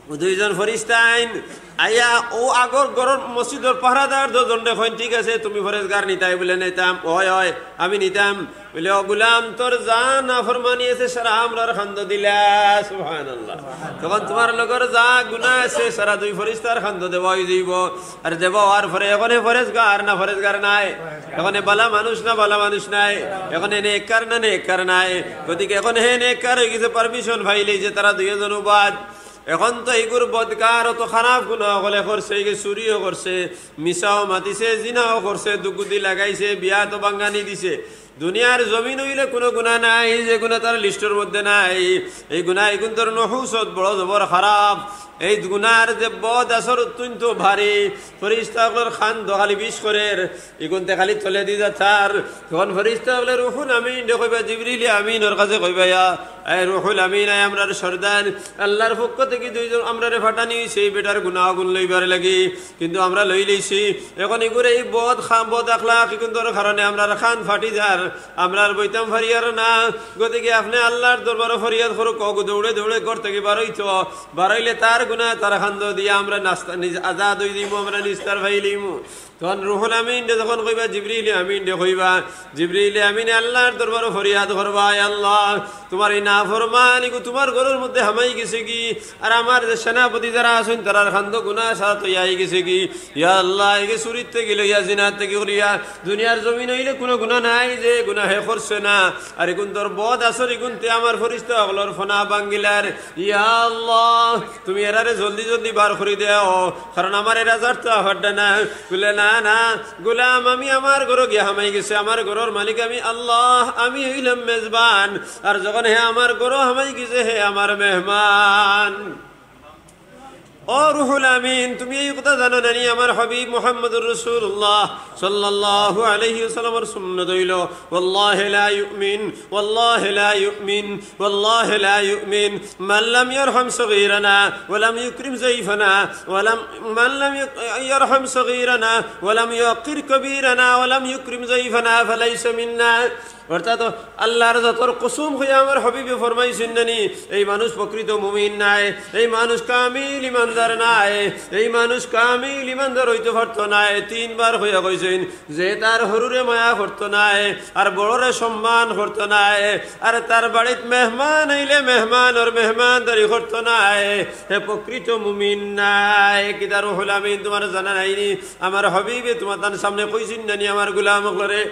অউ দুইজন ফরিস্তা আইন, আইয়া অউ আগর ঘরর মসজিদর পাহারাদার দুইজনরে কইন, "ঠিক আছে, তুমি ফরেজগার নিতায়?" বলে, "নিতাম।" "অয়, অয়, আমি নিতাম।" বলে, "ও গুলাম, তোর যা নাফরমানি আছে, সারা আমরার কান্দো দিলা।" সুবহানাল্লাহ। তখন তুমার লগর যা গুনা আছে, সারা দুই ফরিস্তার কান্দো দেওয়া অই যাইবো। আর দেওয়া অওয়ার পরে এখন হে ফরেজগার না ফরেজগার নায়? এখন হে বালা মানুষ না বালা মানুষ নায়? এখন হে নেককার না নেককার নায়? গতিকে এখন হে নেককার অই গেছে, পারমিশন পাইলাইছে তারা দুইজন উবাদ। এখন তো ইগুর বদকার অত খারাপ গুনা অকলে করছে, ইগে চুরিও করছে, মিছাও মাতিছে, জিনাও করছে, দুগুদি লাগাইছে, বিয়া তো ভাঙ্গানি দিছে। দুনিয়ার জমিন অইলে কুনু গুনা নাই যে গুনা তার লিস্টর মধ্যে নাই। এই গুনা ইগুন্তর নহুসত বড় জবর খারাপ। এই গুনার যে বদ আসর অত্যন্ত ভারী, ফরিস্তা অকলর কান্দো খালি বিষ করের, ইগুন্তে খালি তলেদি যাতার। তখন ফরিস্তা অকলে রুহুল আমিনরে কইবা, জিবরিল আমিনর কাছে কইবা, "ইয়া, এ রুহুল আমিন, আয় আমরার সর্দার, আল্লার পক্ষ থাকি দুইজন আমরারে পাঠানি অইছে এই বেটার গুনা অগুন লইবার লাগি, কিন্তু আমরা লইলাইছি। এখন ইগুর এই বদ খা-, বদ আখলাক ইগুন্তর কারণে আমরার কান ফাটি যার, আমরার বইতাম পারিয়ার না। গতিকে আপনে আল্লার দরবারো ফরিয়াদ করউক্কা।" অগু দৌড়ে দৌড়ে ঘর থাকি বারইতো, বারইলে তার গুনা তার কান্দো দিয়া আমরা নাস্তা-, নিজ-, আজাদ অই যাইমু, আমরা নিস্তার পাইলিমু। তখন রুহুল আমিনরে যখন কইবা, জিবরিল আমিনরে কইবা, জিবরিল আমিনে আল্লার দরবারো ফরিয়াদ করবা, "আয় আল্লাহ, তুমার এই নাফরমান ইগু তুমার ঘরর মধ্যে হামাই গেছে গি, আর আমার যে সেনাপতি যারা আছইন তারার কান্দো গুনা সারা তো আই গেছে গি। ইয়া আল্লাহ, ইগে চুরির থাকি লইয়া, জিনার থাকি করিয়া, দুনিয়ার জমিন অইলে কুনু গুনা নাই যে গুনা হে করছে না। আর ইগুন্তর বদ আসর ইগুন্তে আমার ফরিস্তা অকলর ফনা ভাঙ্গিলার। ইয়া আল্লাহ, তুমি এরারে জলদি জলদি বার করি দেও, কারণ আমার এরা ছাড়তা পাররা না।" বলে, "না, না, গুলাম, আমি আমার ঘরো গিয়া হামাই গেছি, আমার ঘরর মালিক আমি আল্লাহ, আমি অইলাম মেজবান, আর যখন হে আমার ঘরো হামাই গেছে, হে আমার মেহমান।" ও রুহুল আমিন, তুমি এই কথা জানো না নি, আমার হাবিব মুহাম্মদুর রাসূলুল্লাহ সাল্লাল্লাহু আলাইহি ওয়াসাল্লামর সুন্নত অইলো, "والله لا يؤمن، والله لا يؤمن، والله لا يؤمن من لم يرحم صغيرنا ولم يكرم ضيفنا، ولم، من لم يك-، يرحم صغيرنا ولم يوقر كبيرنا ولم يكرم ضيفنا فليس منا۔" অর্থাৎ আল্লাহর জাতর কসম কইয়া আমার হাবিবে ফরমাইছইন না নি, এই মানুষ প্রকৃত মুমিন নায়, এই মানুষ কামিল ইমানদার নায়, এই মানুষ কামিল ইমানদার অইতো পারতো নায়। তিনবার কইয়া কইছইন যে তার হুরুরে মায়া করতো নায়, আর বড়রে সম্মান করতো নায়, আর তার বাড়িত মেহমান আইলে মেহমানর মেহমানদারি করতো নায়, হে প্রকৃত মুমিন নায়। কিতা রুহুল আমিন, তুমার জানা নাই নি? আমার হাবিবে তুমার তান সামনে কইছইন না নি আমার গোলাম অকলরে?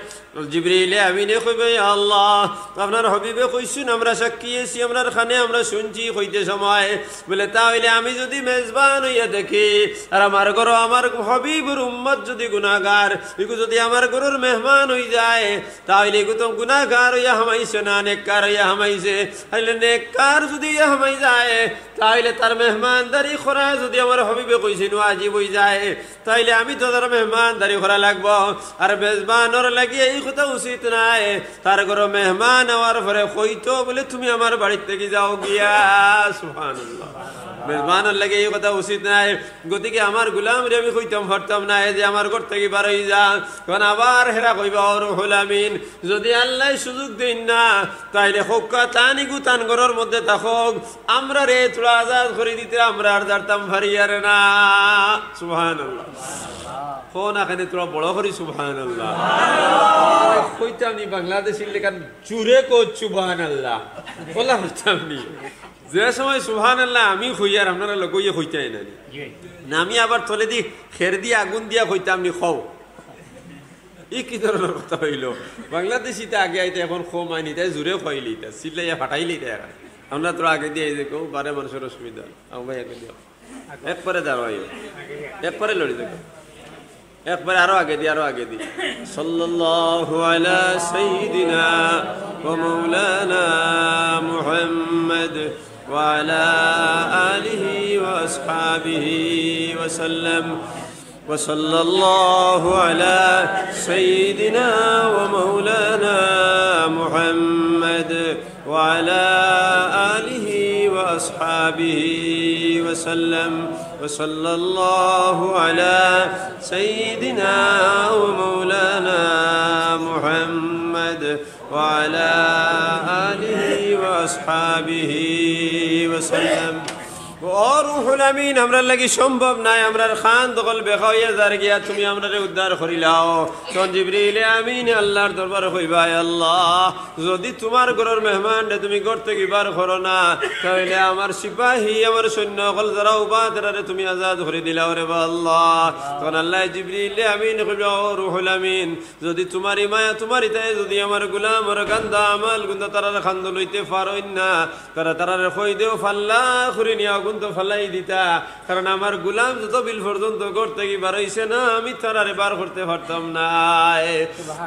জিবরিলে আমিনে কইবা, "ইয়া আল্লাহ, আপনার হাবিবে কইছইন, আমরা সাক্ষী আছি, আমরার কানে আমরা শুনছি কইতে সময়, বলে, তা অইলে আমি যুদি মেজবান অইয়া থাকি, আর আমার ঘরো আমার হাবিবর উম্মত যুদি গুনাহগার, ইগু যুদি আমার ঘরর মেহমান অইযায়, তা অইলে ইগু তো গুনাহগার অইয়া হামাইছে না, নেককার অইয়া হামাইছে। তাইলে নেককার যুদি অইয়া হামাই যায়, তা অইলে তার মেহমানদারি করা যুদি আমার হাবিবে কইছইন ওয়াজিব অইযায়, তাইলে আমি তো তার মেহমানদারি করা লাগবো। আর মেজবানর লাগি এই কথা উচিত নায়, তার ঘরো মেহমান আওয়ার পরে কইতো বলে, 'তুমি আমার বাড়ির থাকি যাও গিয়া।'" সুবহানাল্লাহ। মেজবানর লাগি এই কথা উচিত নায়। গতিকে আমার গোলামরে আমি কইতাম পারতাম নায় যে আমার ঘর থাকি বারই যা। তখন আবার হেরা কইবা, "ও রুহুল আমিন, যুদি আল্লায় সুযোগ দেইন না, তাইলে কউক্কা তান ইগু তান ঘরর মধ্যে থাকউক, আমরারে থুড়া আজাদ করি দিতে আমরা আর জারতাম পারিয়ার না।" সুবহানাল্লাহ। কও না কেনে থুড়া বড় করি সুবহানাল্লাহ। কইতাম নি বাংলাদেশির লেখান জুরে কও সুবহানাল্লাহ। বলা কইতাম নি। যে সময় সুবহানাল্লাহ আমি কইয়ার আপনারা লগে অইয়া কইতায় না নি। না, আমি আবার তলেদি খেরদি আগুন দিয়া কইতাম নি, কও। ই কি ধরনর কথা অইলো? বাংলাদেশিতে আগে আইতা, এখন কম আইনি, তাই জুরে কইলিতা, চিল্লাইয়া ফাটাইলিতা। এখন আমরা তো আগে দিয়া এই যে কও, বারে মানুষর অসুবিধা। আও ভাই, আগে দিও। একবারে দাঁড়াইও। একবারে লড়ি দেখো। একবারে আরো আগে দি, আরো আগে দি। সাল্লাল্লাহু আলা সাইয়্যিদিনা ওয়া মাওলানা মুহাম্মদ ওয়া আলা আলিহি ওয়া আসহাবিহি ওয়া সাল্লাম। وصلى الله على سيدنا ومولانا محمد وعلى آله وأصحابه وسلم. وصلى الله على سيدنا ومولانا محمد وعلى آله وأصحابه وسلم. ও রুহুল আমিন, আমরার লাগি সম্ভব নায়, আমরার কান দখল বেকা অইয়া যার গিয়া, তুমি আমরারে উদ্ধার করিলাও। তখন জিবরিলে আমিনে আল্লাহর দরবারে কইবা, "আয় আল্লাহ, যুদি তুমার ঘরর মেহমানরে তুমি ঘর থাকি বার করো না, তাইলে আমার সিপাহী, আমার সৈন্য অকল যারা উবা, তারারে তুমি আজাদ করি দিলাও রে বা আল্লাহ।" তখন আল্লায় জিবরিলে আমিনে কইবা, "ও রুহুল আমিন, যুদি তুমার ই মায়া, তুমার ইতায় যুদি আমার গোলামর গান্দা আমাল গুন্দা তারার কান্দো লইতে পারইন না, তারা তারারে কই দেও, ফাল্লা করি নিয়া অগুন তো ফালাই দিতা, কারণ আমার গোলাম যত বিল পর্যন্ত ঘর থাকি বারইছে না, আমি তারারে বার করতে পারতাম নায়।"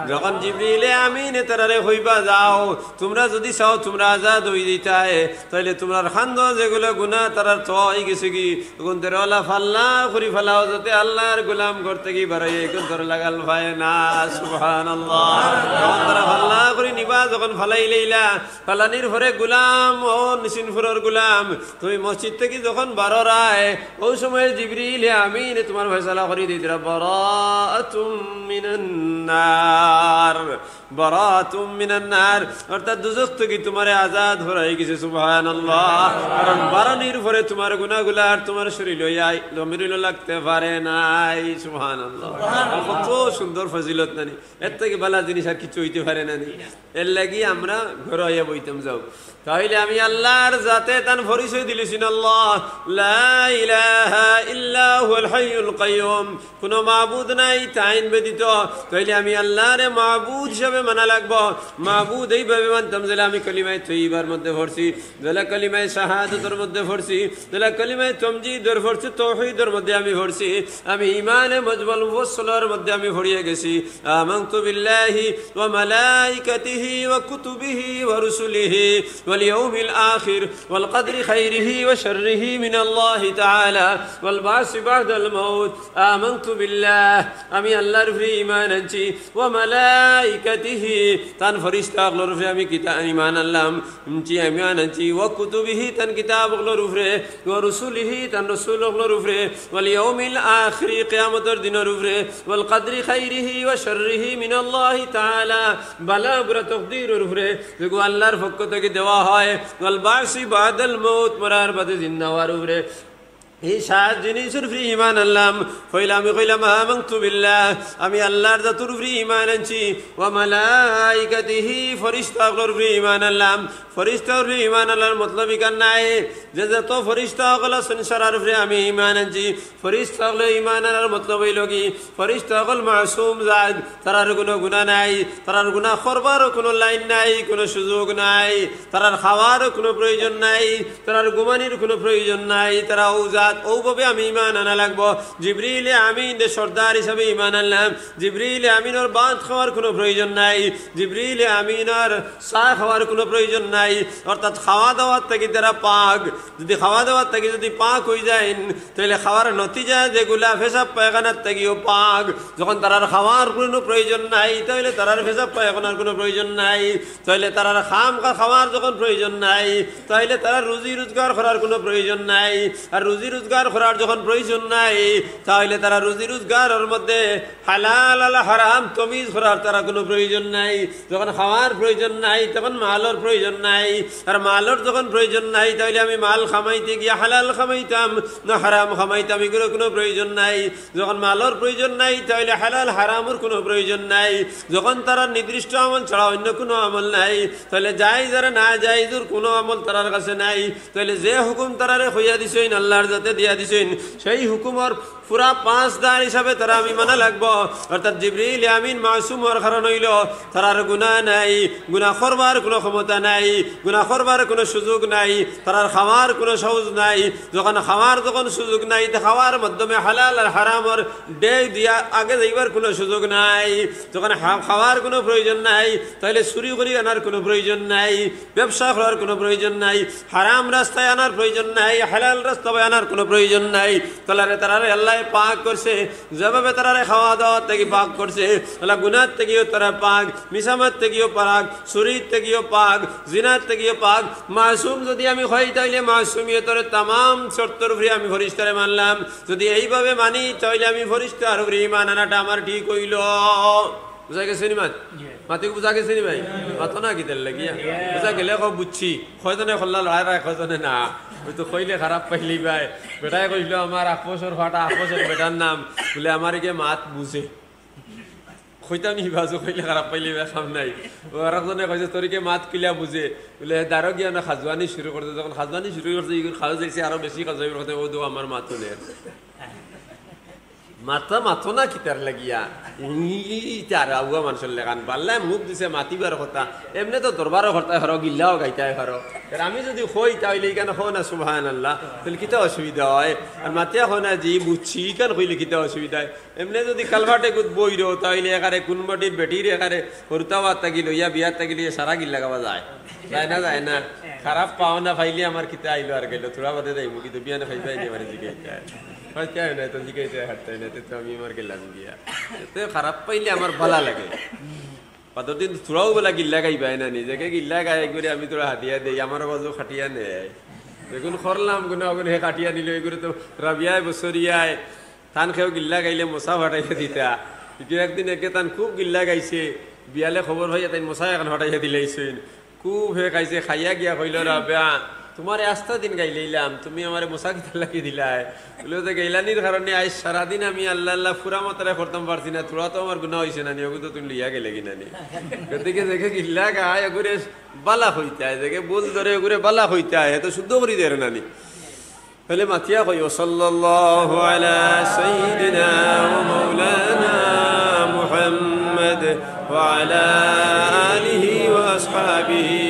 যখন জিবরিলে আমিনে তারারে কইবা, "যাও, তুমরা যুদি চাও তুমরা আজাদ অই দিতায়, তাইলে তুমরার কান্দো যেগুলা গুনা তারার তো অই গেছে কি, অগুন তারা ফাল্লা করি ফালাও, যাতে আল্লাহর গোলাম ঘর থাকি বারইয়া অগুন তারা লাগাল পায় না।" সুবহানাল্লাহ। যখন তারা ফাল্লা করি নিবা, যখন ফালাই লইলা, ফালানির পরে গোলাম, ও নিসিনপুরর গোলাম, তুমি মসজিদ থাকি যখন বাররায়, অউ সময় জিবরিলে আমিনে তুমার ফয়সালা করি দিতরা, "বারাআতুম মিনান নার, বারাআতুম মিনান নার", অর্থাৎ দুজখ থাকি তুমারে আজাদ করা অই গেছে। সুবহানাল্লাহ। কারণ বারনির পরে তুমার গুনাগুলা আর তুমার শরীলো অইয়া জমিনো লাগতে পারে নাই। সুবহানাল্লাহ। কত সুন্দর ফজিলত নানি। এর থাকি ভালা জিনিস আর কিছু অইতে পারে না নি? এর লাগি আমরা ঘরো আইয়া বইতাম যাও। তাইলে আমি আল্লাহর জাতে তান পরিচয় দিলিছি না, আল্লাহ, লা ইলাহা ইল্লা হুয়াল হাইয়ুল কাইয়ুম, কোনো মাবুদ নাই তাইন ব্যতীত। তাইলে আমি আল্লাহরে মাবুদ হিসাবে মানা লাগবো। মাবুদ এইভাবে মানতাম, যেলা আমি কলিমায়ে তৈয়বার মধ্যে পড়ছি, যেলা কলিমায়ে শাহাদতর মধ্যে পড়ছি, যেলা কলিমায়ে তমজিদর পড়ছি, তৌহিদর মধ্যে আমি পড়ছি, আমি ইমানে মুজমাল মুফাসসালর মধ্যে আমি পড়িয়া গেছি, আমানতু বিল্লাহি ওয়া মালাইকাতিহি ওয়া কুতুবিহি ওয়া রুসুলিহি ওয়া واليوم الآخر والقدر خيره وشره من الله تعالى والبعث بعد الموت. آمنت بالله, আমি আল্লাহর উপরে ঈমান আনছি। وملائكته, তান ফেরেশতা অকলর উপরে আমি কিতা-, ঈমান আনলাম, আনছি, আমি ঈমান আনছি। وكتبه, তান কিতাব অকলর উপরে। ورسله, তান রসুল অকলর উপরে। واليوم الآخر, কিয়ামতর দিনর উপরে। والقدر خيره وشره من الله تعالى, ভালা বুরা তকদিরর উপরে, যেগু আল্লাহর পক্ষ থাকি দেওয়া হয়। والبعث بعد الموت, মরার বাদে জিন্দা অওয়ার উপরে। ই সাত জিনিসর উপরে ঈমান আনলাম। পয়লা আমি কইলাম, آمنت بالله, আমি আল্লাহর জাতর উপরে ঈমান আনছি। وملائكته, ফেরেশতা অকলর উপরে ঈমান আনলাম। ফেরেশতার উপরে ঈমান আনার মতলব ইখান নায় যে যত ফেরেশতা অকল আছইন সারার উপরে আমি ঈমান আনছি। ফেরেশতা অকলর ঈমান আনার মতলব অইলো কি, ফেরেশতা অকল মাসুম জাত, তারার কুনু গুনা নাই, তারার গুনা করবারও কুনু লাইন নাই, কুনু সুযোগ নাই, তারার খাওয়ারও কুনু প্রয়োজন নাই, তারার ঘুমানির কুনু প্রয়োজন নাই, তারা অউ জাত, অউভাবে আমি ঈমান আনা লাগবো। জিবরিলে আমিনরে সর্দার হিসাবে ঈমান আনলাম, জিবরিলে আমিনর ভাত খাওয়ার কুনু প্রয়োজন নাই, জিবরিলে আমিনর চা খাওয়ার কুনু প্রয়োজন নাই, অর্থাৎ খাওয়া দাওয়ার থাকি তারা পাক। যুদি খাওয়া দাওয়ার থাকি যুদি পাক অইযাইন, তাইলে খাওয়ার নতিজা যেগুলা পেশাব পায়খানার থাকিও পাক। যখন তারার খাওয়ার কুনু প্রয়োজন নাই, তাইলে তারার পেশাব পায়খানার কুনু প্রয়োজন নাই। তাইলে তারার খাম-, খাওয়ার যখন প্রয়োজন নাই, তাইলে তারার রুজি রুজগার করার কুনু প্রয়োজন নাই। আর রুজি রুজগার করার যখন প্রয়োজন নাই, তাইলে তারা রুজি রুজগারর মধ্যে হালাল আর হারাম তমিজ করার তারা কুনু প্রয়োজন নাই। যখন খাওয়ার প্রয়োজন নাই, তখন মালর প্রয়োজন নাই। আর মালর যখন প্রয়োজন নাই, তাইলে আমি মাল কামাইতে গিয়া হালাল কামাইতাম না হারাম কামাইতাম, ইগুর কুনু প্রয়োজন নাই। যখন মালর প্রয়োজন নাই, তাইলে হালাল হারামর কুনু প্রয়োজন নাই। যখন তারার নির্দিষ্ট আমল ছাড়া অইন্য কুনু আমল নাই, তাইলে জায়েজ আর না জায়েজর কুনু আমল তারার কাছে নাই। তাইলে যে হুকুম তারারে কইয়া দিছইন, আল্লাহর জাতে দিয়া দিছইন, সেই হুকুমর পুরা পাঁচদার হিসাবে তারা আমি মানা লাগবো। অর্থাৎ জিবরিল আমিন মাসুম অওয়ার কারণ অইলো তারার গুনা নাই, গুনা করবার কুনু ক্ষমতা নাই, গুনা করবার কুনু সুযোগ নাই, তারার খাওয়ার কুনু সৌজ নাই। যখন খাওয়ার যখন সুযোগ নাই, তে খাওয়ার মাধ্যমে হালাল আর হারামর ডেগ দিয়া আগে যাইবার কুনু সুযোগ নাই। যখন হা-, খাওয়ার কুনু প্রয়োজন নাই, তাইলে চুরি করি আনার কুনু প্রয়োজন নাই, ব্যবসা করার কুনু প্রয়োজন নাই, হারাম রাস্তায় আনার প্রয়োজন নাই, হালাল রাস্তায় আনার কুনু প্রয়োজন নাই। তারারে, তারারে আল্লায় পাক করছে, যেভাবে তারারে খাওয়া দাওয়ার থাকি পাক করছে, আল্লাহ গুনার থাকিও তারা পাক, মিছামাত থাকিও পাক, চুরির থাকিও পাক, জিনার থাকিও পাক। মাসুম যুদি আমি অই, তাইলে মাসুমিয়তর তামাম শর্তর উপরে আমি ফিরিস্তারে মানলাম। যুদি এইভাবে মানি, তাইলে আমি ফিরিস্তার উপরে ঈমান আনাটা আমার ঠিক অইলো। বুঝা গেছে নি মাত? মাতিক বুঝা গেছে নি ভাই? মাতো না কিতার লাগিয়া? বুঝা গেলে কও বুঝছি। কয়জনে কল্লা লড়াই রায়, কয়জনে না। অউ তো কইলে খারাপ পাইলি ভাই। বেটায় কইলো, "আমার আফসর ফাটা, আফসর বেটার নাম।" বুলে, "আমার ইগে মাত বুঝে।" কইতাম নি বাজু কইলে খারাপ পাইলি ভাই, কাম নাই। অউ আরকজনে কইছে, "তোর ইগে মাত কিলা বুঝে?" বুলে, "হে দারো গিয়া না খাজুয়ানি শুরু করছে।" যখন খাজুয়ানি শুরু করছে, ইগুর খাওয়া যাইছে আরো বেশি খাজুয়ানি করছে, "ও দো আমার মাতো নের।" মাতা মাতো না কিতার লাগিয়া? ইতা আর আউয়া মানষর লাখান। বাল্লায় মুখ দিছে মাতিবার কথা। এমনে তো দরবারও করতায় পারো, গিল্লাও গাইতায় পারো। আর আমি যুদি কই, তাইলে ইখান কও না সুবহানাল্লাহ, তাইলে কিতা অসুবিধা অয়? আর মাতিয়া কও না জি বুঝছি, ইখান কইলে কিতা অসুবিধা অয়? এমনে যুদি কালভার্টে গুত বইরো, তাইলে একারে কুন মাটির বেটির একারে হুরুতা অওয়ার থাকি লইয়া বিয়ার থাকি লইয়া সারা গিল্লা গাওয়া যায়? যায় না, যায় না? খারাপ পাও না পাইলে আমার কিতা আইলো আর গেলো? থুড়া বাদে যাইমু, কিন্তু বিয়ানে খাইবায় নি আমারে জিগাইতায়। কইতায় না, তো জিগাইতায় হারতায় না, তে তো আমি আমার গেলাম গিয়া। তে খারাপ পাইলে আমার বালা লাগে। বাদর দিন থুড়াও বেলা গিল্লা গাইবায় না নি, যেগে গিল্লা গায় একবারে আমি থুড়া হাদিয়া দেই, আমার বাজু কাটিয়া নেয়। যেগুন করলাম গুনা, ওগুন হে কাটিয়া নিলো, এগুরে তো রাবিয়ায় বছরিয়ায়, তান কেউ গিল্লা গাইলে মশা ফাটাইয়া দিতা। ইগু একদিন একে তান খুব গিল্লা গাইছে, বিয়ালে খবর পাইয়া তাইন মশা এখান ফাটাইয়া দিলাইছইন। খুব হে খাইছে, খাইয়া গিয়া কইলো, "রাবিয়া, তুমারে আস্তা দিন গাইলাইলাম, তুমি আমারে মশা কিতার লাগি দিলায়?" বুলে, "তে গাইলানির কারণে আইজ সারাদিন আমি আল্লাহ আল্লাহ ফুরা মাতারে করতাম পারছি না, থুড়া তো আমার গুনা অইছে না নি, ওগু তো তুমি লইয়া গেলে কি না নি?" গতিকে যেগে গিল্লা গায়, ওগুরে বালা কইতায়, যেগে ভুল ধরে, ওগুরে বালা কইতায়, হে তো শুদ্ধ করি দের না নি। তাইলে মাতিয়া কই, وصلى الله على سيدنا ومولانا محمد وعلى آله وأصحابه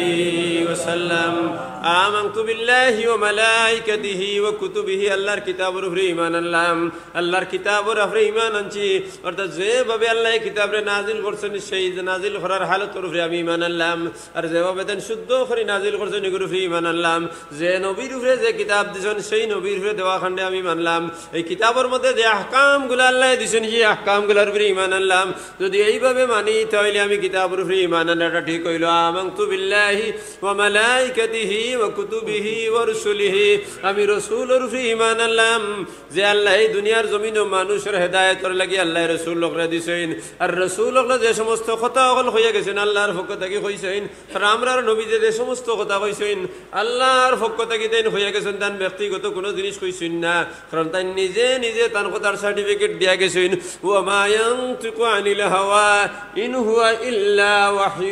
وسلم. آمنت بالله وملائكته وكتبه, আল্লাহর কিতাবর উপরে ঈমান আনলাম, আল্লাহর কিতাবর উপরে ঈমান আনছি। অর্থাৎ যেভাবে আল্লাহ এই কিতাবরে নাজিল করছেন, সেই নাজিল করার হালতর উপরে আমি ঈমান আনলাম। আর যেভাবে তাইন শুদ্ধ করি নাজিল করছেন, এগুর উপরে ঈমান আনলাম। যে নবীর উপরে যে কিতাব দিছেন, সেই নবীর উপরে দেওয়া খণ্ডে আমি মানলাম। এই কিতাবর মধ্যে যে আহকামগুলা আল্লাহ দিছেন, সেই আহকামগুলার উপরে ঈমান আনলাম। যদি এইভাবে মানি, তাহলে আমি কিতাবর উপরে ঈমান আনাটা ঠিক অইল। آمنت بالله وملائكته وكتبه ورسله. আমি রসুলর উপরে ঈমান আনলাম, যে আল্লাহ এই দুনিয়ার জমিনো মানুষর হেদায়েতর লাগি আল্লাহ রসুল অকলরে দিছইন। আর রসুল অকলে যে সমস্ত কথা অকল কইয়া গেছইন, আল্লাহর পক্ষ থাকি কইছইন। আর আমরার নবীয়ে যে সমস্ত কথা কইছইন, আল্লাহর পক্ষ থাকি তাইন কইয়া গেছইন, তান ব্যক্তিগত কোনো জিনিস কইছইন না। কারণ তাইন নিজে নিজে তান কথার সার্টিফিকেট দিয়া গেছইন। وما ينطق عن الهوى إن هو إلا وحي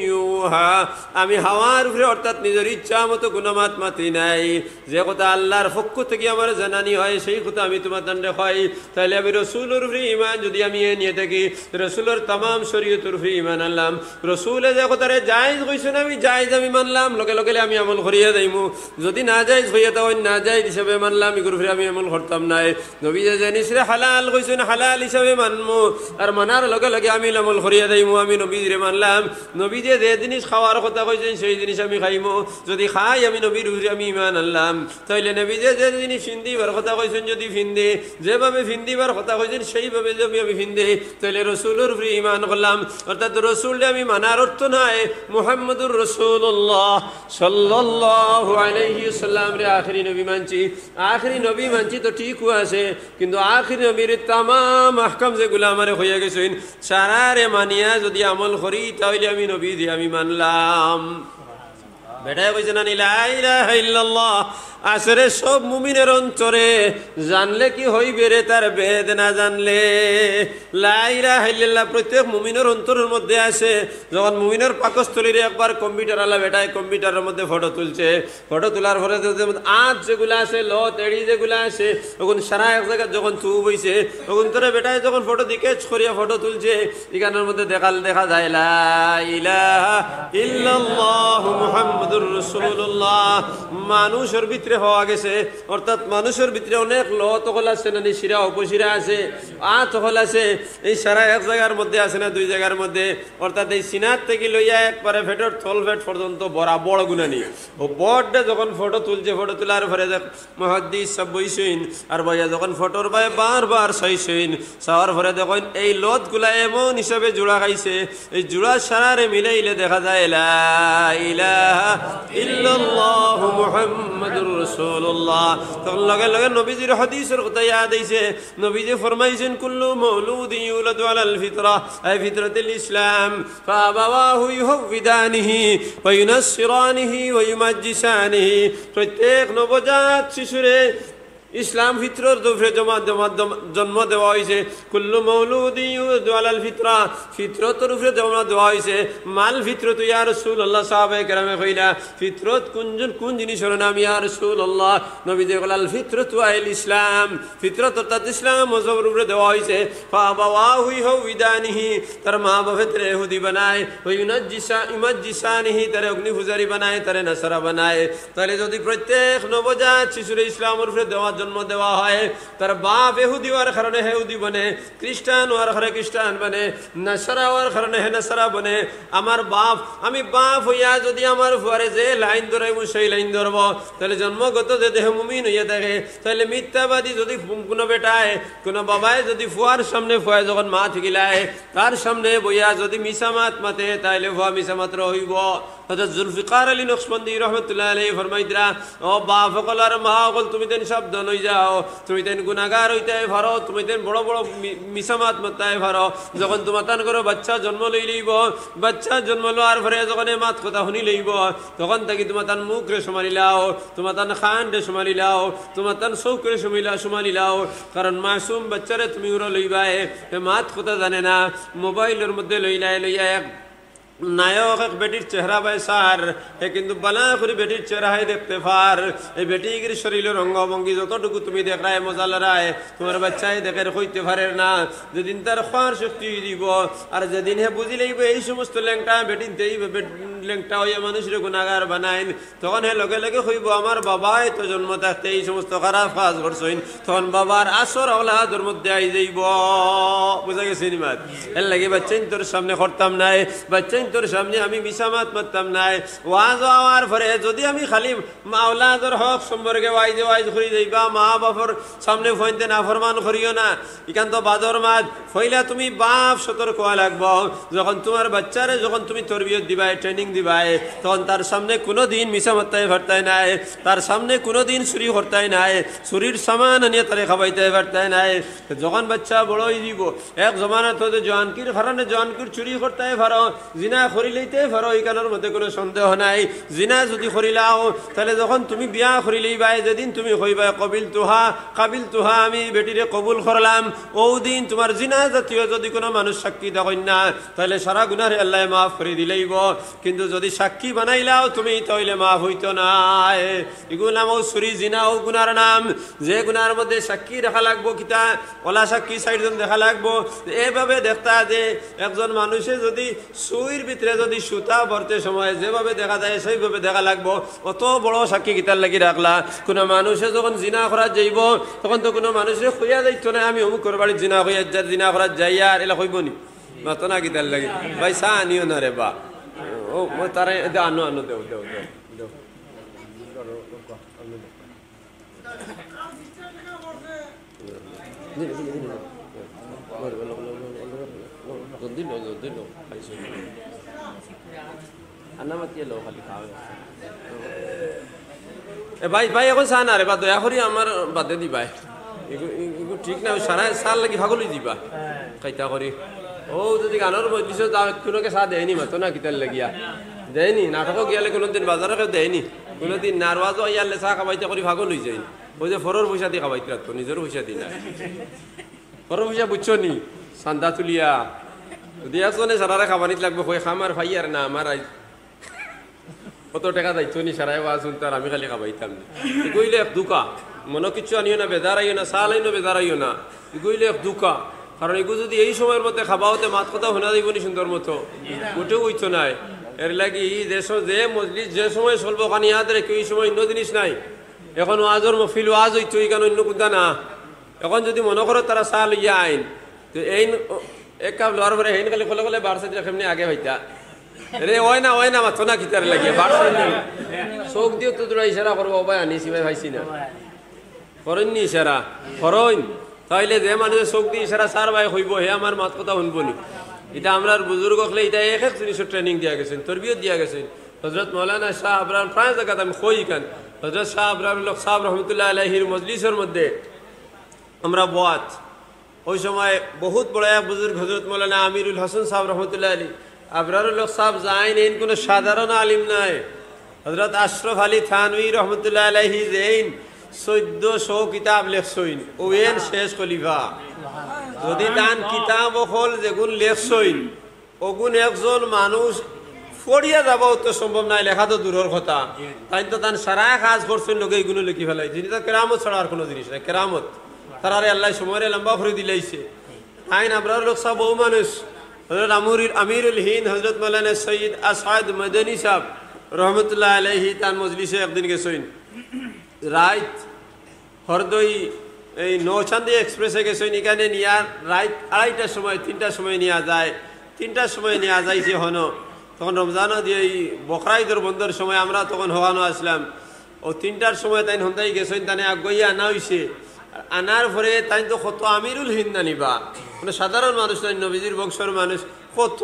يوحى. আমি হাওয়ার উপরে, অর্থাৎ নিজর ইচ্ছা মতো কোনো মাত মাতি নাই। যে কথা আল্লাহর পক্ষ থাকি আমারে জানানি হয়, সেই কথা আমি তুমাতানরে কই। তাইলে আমি রসুলর উপরে ঈমান যদি আমি এ নিয়া থাকি, রসুলর তামাম শরীয়তর উপরে ঈমান আনলাম। রসুলে যে কথারে জায়েজ কইছইন, আমি জায়েজ আমি মানলাম, লগে লগে আমি আমল করিয়া যাইমু। যদি নাজায়েজ কইয়া থাকইন, নাজায়েজ হিসাবে মানলাম, এগুর উপরে আমি আমল করতাম নায়। নবীয়ে যে জিনিসরে হালাল কইছইন, হালাল হিসাবে মানমু, আর মানার লগে লগে আমি আমল করিয়া যাইমু। আমি নবীরে মানলাম, নবীয়ে যে জিনিস খাওয়ার কথা কইছইন, সেই জিনিস আমি খাইমু। যদি খাই, আমি নবীর উপরে আমি ঈমান আনলাম। তাইলে নবীয়ে যে জিনিস ফিন্দিবার কথা কইছইন, যদি ফিন্দি, যেভাবে ফিন্দিবার কথা কইছইন, সেইভাবে যদি আমি ফিন্দি, তাইলে রসুলর উপরে ঈমান করলাম। অর্থাৎ রসুলরে আমি মানার অর্থ নায় মুহাম্মদুর রাসূলুল্লাহ সাল্লাল্লাহু আলাইহি ওয়াসাল্লামরে আখেরি নবী মানছি। আখেরি নবী মানছি তো ঠিকউ আছে, কিন্তু আখেরি নবীর তামাম আহকাম যেগুলা আমারে কইয়া গেছইন, সারারে মানিয়া যদি আমল করি, তাইলে আমি নবীরে আমি মানলাম। বেটায় কইছে না নি, লা ইলাহা ইল্লাল্লাহ আছে রে সব মুমিনর অন্তরে, জানলে কি হইবে রে তার ভেদ না জানলে। লা ইলাহা ইল্লাল্লাহ প্রত্যেক মুমিনর অন্তরর মধ্যে আছে। যখন মুমিনর পাকস্থলীরে একবার কম্পিউটার আলা বেটায় কম্পিউটারর মধ্যে ফটো তুলছে, ফটো তুলার পরে যে, যে আত যেগুলা আছে, লত, এড়ি যেগুলা আছে, অগুন সারা এক জাগাত যখন থুপ অইছে, অগুন তোরে বেটায় যখন ফটো দি ক্যাচ করিয়া ফটো তুলছে, ইখানর মধ্যে দেখাল দেখা যায়, লা ইলাহা ইল্লাল্লাহু মুহাম্মাদুর রাসূলুল্লাহ। মানুষর ভিতরে হওয়া গেছে, অর্থাৎ মানুষর ভিতরে অনেক লত অকল আছে, না নি, শিরা উপশিরা আছে, আত অকল আছে, এই সারা এক জাগার মধ্যে আছে না, দুই জাগার মধ্যে, অর্থাৎ এই সিনার থাকি লইয়া একবারে পেটর তল পেট পর্যন্ত বরাবর গুনানি। ও বড় যখন ফটো তুলছে, ফটো তুলার পরে দেখ, মুহাদ্দিস সাব বইছইন, আর বইয়া যখন ফটোর বায় বারবার চাইছইন, চাওয়ার পরে দেখইন এই লতগুলা এমন হিসাবে জোড়া খাইছে, এই জোড়া সারারে মিলাইলে দেখা যায় লা ইলাহা ইল্লাল্লাহু মুহাম্মাদুর রাসূলুল্লাহ। তখন লগে লগে নবীজির হাদিসর কথা ইয়াদ আইছে। নবীজি ফরমাইছইন, "কুল্লু মাউলুদিন ইউলাদু আলাল ফিতরাহ, আই ফিতরাতিল ইসলাম, ফাআবাওয়াহু ইউহাউবিদানিহি ওয়া ইউনাসসিরানিহি ওয়া ইউমাজ্জিসানিহি।" প্রত্যেক নবজাত শিশুরে ইসলাম ফিতরতর উপরে জমা, জমা, জমা, জন্ম দেওয়া অইছে। কুল্লু মাউলুদিন ইউলাদু আলাল ফিতরাহ, ফিতরতর উপরে জন্ম দেওয়া অইছে। মাল ফিতরাতু ইয়া রাসূলুল্লাহ, সাহাবায়ে কেরামে কইলা, ফিতরত কুন জন, কুন জিনিসর নাম ইয়া রাসূলুল্লাহ? নবীজি কইলা, আল ফিতরাতু আইল ইসলাম, ফিতরত অর্থাৎ ইসলাম মজহবর উপরে দেওয়া অইছে। ফাআবাওয়াহু ইউহাউবিদানিহি, তার মা বাপে তারে ইহুদি বানায়, ওয়া ইউনাজ্জিসা-, ইউমাজ্জিসানিহি, তারে অগ্নি পূজারী বানায়, তারে নাসারা বানায়। তাইলে যদি প্রত্যেক নবজাত শিশুরে ইসলামর উপরে দেওয়া, জন্ম দেওয়া হয়, তার বাপ ইহুদি অওয়ার কারণে হে ইহুদি বনে, খ্রিস্টান অওয়ার কারণে খ্রিস্টান বনে, নাসারা অওয়ার কারণে হে নাসারা বনে। আমার বাপ, আমি বাপ অইয়া যদি আমার ফুয়ারে যে লাইন ধরাইমু, সেই লাইন ধরবো, তাইলে জন্মগত যে দেহে মুমিন অইয়া থাকে, তাইলে মিথ্যাবাদী যদি কুনো বেটায়, কুনো বাবায় যদি ফুয়ার সামনে, ফুয়ায় যখন মা থাকিলায়, তার সামনে বইয়া যদি মিছা মাত মাতে, তাইলে ফুয়া মিছা মাতরা অইবো। হযরত জুলফিকার আলী নকশবন্দি রহমতুল্লাহ আলাইহি ফরমাইতরা, "ও বাপ অকল আর মা অকল, তুমি তাইন সাবধান অই যাও, তুমি তাইন গুনাগার অইতায় পারো, তুমি তাইন বড় বড় মি-, মিছা মাত মাততায় পারো। যখন তুমাতান ঘরো বাচ্চা জন্ম লই লইবো, বাচ্চা জন্ম লওয়ার পরে যখন এ মাত কথা হুনি লইবো, তখন থাকি তুমাতান মুখরে সমালি লাও, তুমাতান কানরে সমালি লাও, তুমাতান চউখরে সমালি লাও, কারণ মাসুম বাচ্চারে তুমি উরো লইবায়, এ মাত কথা জানে না, মোবাইলর মধ্যে লইলায়, লইয়া এক নায়ক এক বেটির চেহারা বায় সার, হে কিন্তু বালা করি বেটির চেহারা হে দেখতে পার। এই বেটিগির শরীলর অঙ্গভঙ্গি যতটুকু তুমি দেখরায়, মজা লড়ায়, তুমার বাচ্চায় দেখের কইতে পারের না। যেদিন তার কওয়ার শক্তি অইযিবো, আর যেদিন হে বুঝি লইবো এই সমস্ত লেংটা বেটিন্তে, এই বে-, লেংটা অইয়া মানুষরে গুনাগার বানাইন, তখন হে লগে লগে কইবো, "আমার বাবায় তো জন্ম থাকতে এই সমস্ত খারাপ কাজ করছইন।" তখন বাবার আসর আওলাদর মধ্যে আই যাইবো। বুঝা গেছে নি মাত? এর লাগি বাচ্চাইন্তর সামনে করতাম নায়, বাচ্চাইন্তর সামনে আমি মিছা মাত মাততাম নায়। ওয়াজ অওয়ার পরে যদি আমি খালি আওলাদর হক সম্পর্কে ওয়াইজে ওয়াইজ করি যাইবা, মা বাপর সামনে ফুয়াইন্তে নাফরমান করিও না, ইখান তো বাদর মাত। পয়লা তুমি বাপ সতর্ক অওয়া লাগবো। যখন তুমার বাচ্চারে যখন তুমি তরবিয়ত দিবায়, training দিবায়, তখন তার সামনে কুনুদিন মিছা মাততায় পারতায় নায়, তার সামনে কুনুদিন চুরি করতায় নায়, চুরির সামান আনিয়া তারে খাবাইতায় পারতায় নায়। যখন বাচ্চা বড় অইযিবো, এক জমানাত তো জোয়ানকির কারণে জোয়ানকির চুরি করতায় পারো, জিনা করিলাইতায় পারো, ইখানর মধ্যে কুনু সন্দেহ নাই। জিনা যুদি করিলাও, তাইলে যখন তুমি বিয়া করিলাইবায়, যেদিন তুমি কইবায়, "কবিলতুহা, কাবিলতুহা, আমি বেটিরে কবুল করলাম", অউ দিন তুমার জিনা জাতীয় যুদি কুনু মানুষ সাক্ষী থাকইন না, তাইলে সারা গুনারে আল্লায় মাফ করি দিলাইবো। কিন্তু যুদি সাক্ষী বানাইলাও তুমি, তাইলে মাফ অইতো নায়। ইগুর নাম অউ চুরি, জিনা অউ গুনার নাম। যে গুনার মধ্যে সাক্ষী রাখা লাগবো, কিতা অলা সাক্ষী চাইরজন দেখা লাগবো। এভাবে দেখতা যে একজন মানুষে যুদি সুইর ভিতরে যুদি সুতা ভরতে সময় যেভাবে দেখা যায়, সেইভাবে দেখা লাগবো। অত বড় সাক্ষী কিতার লাগি রাখলা? কুনু মানুষে যখন জিনা করাত যাইবো, তখন তো কুনু মানুষরে কইয়া যাইতো না, "আমি অমুকর বাড়িত জিনা কইয়া যার, জিনা করাত যাইয়ার", এলা কইবো নি? মাতো না কিতার লাগি? ভাই, চা আনিও না রে বা। ও, ও, তারে, এ, আনো, আনো, দেও, দেও, দেও, দেও। জলদি লও, জলদি লও, খাইছো। আন্না মাতিয়া লও, খালি খাওয়া। এ ভাই, ভাই, এখন চা না রে বা, দয়া করি আমার বাদে দিবায়। ইগু, ইগু, ইগু ঠিক না, সারা সার লাগি পাগল অই দিবা। খাইতা করি। ও, যুদি গানর মজলিসো যাও, কুনুকে চা দেয়নি, মাতো না কিতার লাগিয়া। দেয়নি, নাটকো গিয়ালে কুনুদিন বাজারো কেউ দেয়নি। কুনুদিন নারওয়াজো আইয়ালে চা খাবাইতা করি পাগল অই যাইন। অউ যে ফরর পয়সা দি খাবাইতে রাখতো, নিজর পয়সা দি না। ফরর পয়সা বুঝছো নি? চান্দা তুলিয়া। যুদি একজনে সারারে খাবানিত লাগবো, কই খাম আর পাইয়ার না, আমার আইজ অত টেকা যাইতো নি, সারায় ওয়াজ হুনতার, আমি খালি খাবাইতাম নি। ইগু অইলে এক ধুকা। মনো কিচ্ছু আনিও না, বেজার আইও না, চা লাইনও বেজার আইও না। ইগু অইলে এক ধুকা। কারণ ইগু যুদি এই সময়র মধ্যে খাবাও তে মাত-কথা হুনা যাইবো নি সুন্দর মতো? মোটেউ অইতো নায়। এর লাগি যে স-, যে মজলিস যে সময় চলবো, খানি ইয়াদ রাখিও, ই সময় অইন্য জিনিস নাই। এখন ওয়াজর মহফিল, ওয়াজ অইতো, ইখান অইন্য কুন্তা না। এখন যুদি মনো করো তারা চা লইয়া আইন, তে এইন, ও, এক কাপ লওয়ার পরে হেইন খালি খোলে খোলে বাড়ছে, দিলে কেমনে আগে পাইতা? রে, অয় না, অয় না, মাতো না কিতার লাগিয়া, বাড়ছে না। চউখ দিও তো তোরা ইশারা করবা, "ও ভাই, আনিছি ভাই, পাইছি না।" করইন নি ইশারা? করইন। তাইলে যে মানুষে চউখ দি ইশারা চার বায় কইবো, হে আমার মাত-কথা হুনবো নি? ইটা আমরার বুজুর্গ অকলে ইটা এক এক জিনিসর training দিয়া গেছইন, তরবিয়ত দিয়া গেছইন। হজরত মৌলানা শাহ আবরার প্রায় জাগাত আমি কই ইখান, হজরত শাহ আবরার হক সাব রহমতুল্লাহ আলাইহির মজলিসর মধ্যে আমরা বওয়াত, অউ সময় বহুত বড় এক বুজুর্গ হজরত মৌলানা আমিরুল হাসান সাব রহমতুল্লাহ আলাইহি, আবরারুল হক সাব যাইন, এইন কুনু সাধারণ আলিম নায়। হজরত আশরফ আলী থানভী রহমতুল্লাহ আলাইহি যেইন চৌদ্দশো কিতাব লেখছইন, অউ এইন শেষ খলিফা। যুদি তান কিতাব অকল যেগুন লেখছইন, অগুন একজন মানুষ পড়িয়া যাওয়া অত সম্ভব নায়, লেখা তো দূরর কথা। তাইন তো তান সারা কাজ করছইন, লগে ইগুনও লেখি ফালাইছইন। ইটা কেরামত ছাড়া আর কুনু জিনিস নায়, কেরামত। তারারে আল্লায় সময়রে লম্বা করি দিলাইছে। তাইন আবরারুল হক সাব অউ মানুষ, হজরত আমিরুল, আমিরুল হিন্দ হজরত মৌলানা সৈয়দ আসাদ মদনী সাব রহমতুল্লাহ আলাইহি তান মজলিসো একদিন গেছইন। রাইত হরদই এই নৌচান্দি এক্সপ্রেসে গেছইন, ইখানে নিয়া রাইত আড়াইটার সময়, তিনটার সময় নিয়া যায়, তিনটার সময় নিয়া যাইছে হনো। তখন রমজানও দিয়া এই বকরা ইদর বন্দর সময় আমরা তখন হওয়ানো আছলাম। অউ তিনটার সময় তাইন হন্দাই গেছইন, তানে আগুয়াইয়া আনা অইছে। আর আনার পরে তাইন তো কত আমিরুল হিন্দ আনিবা, মানে সাধারণ মানুষ নায়, নবীজির বংশর মানুষ, কত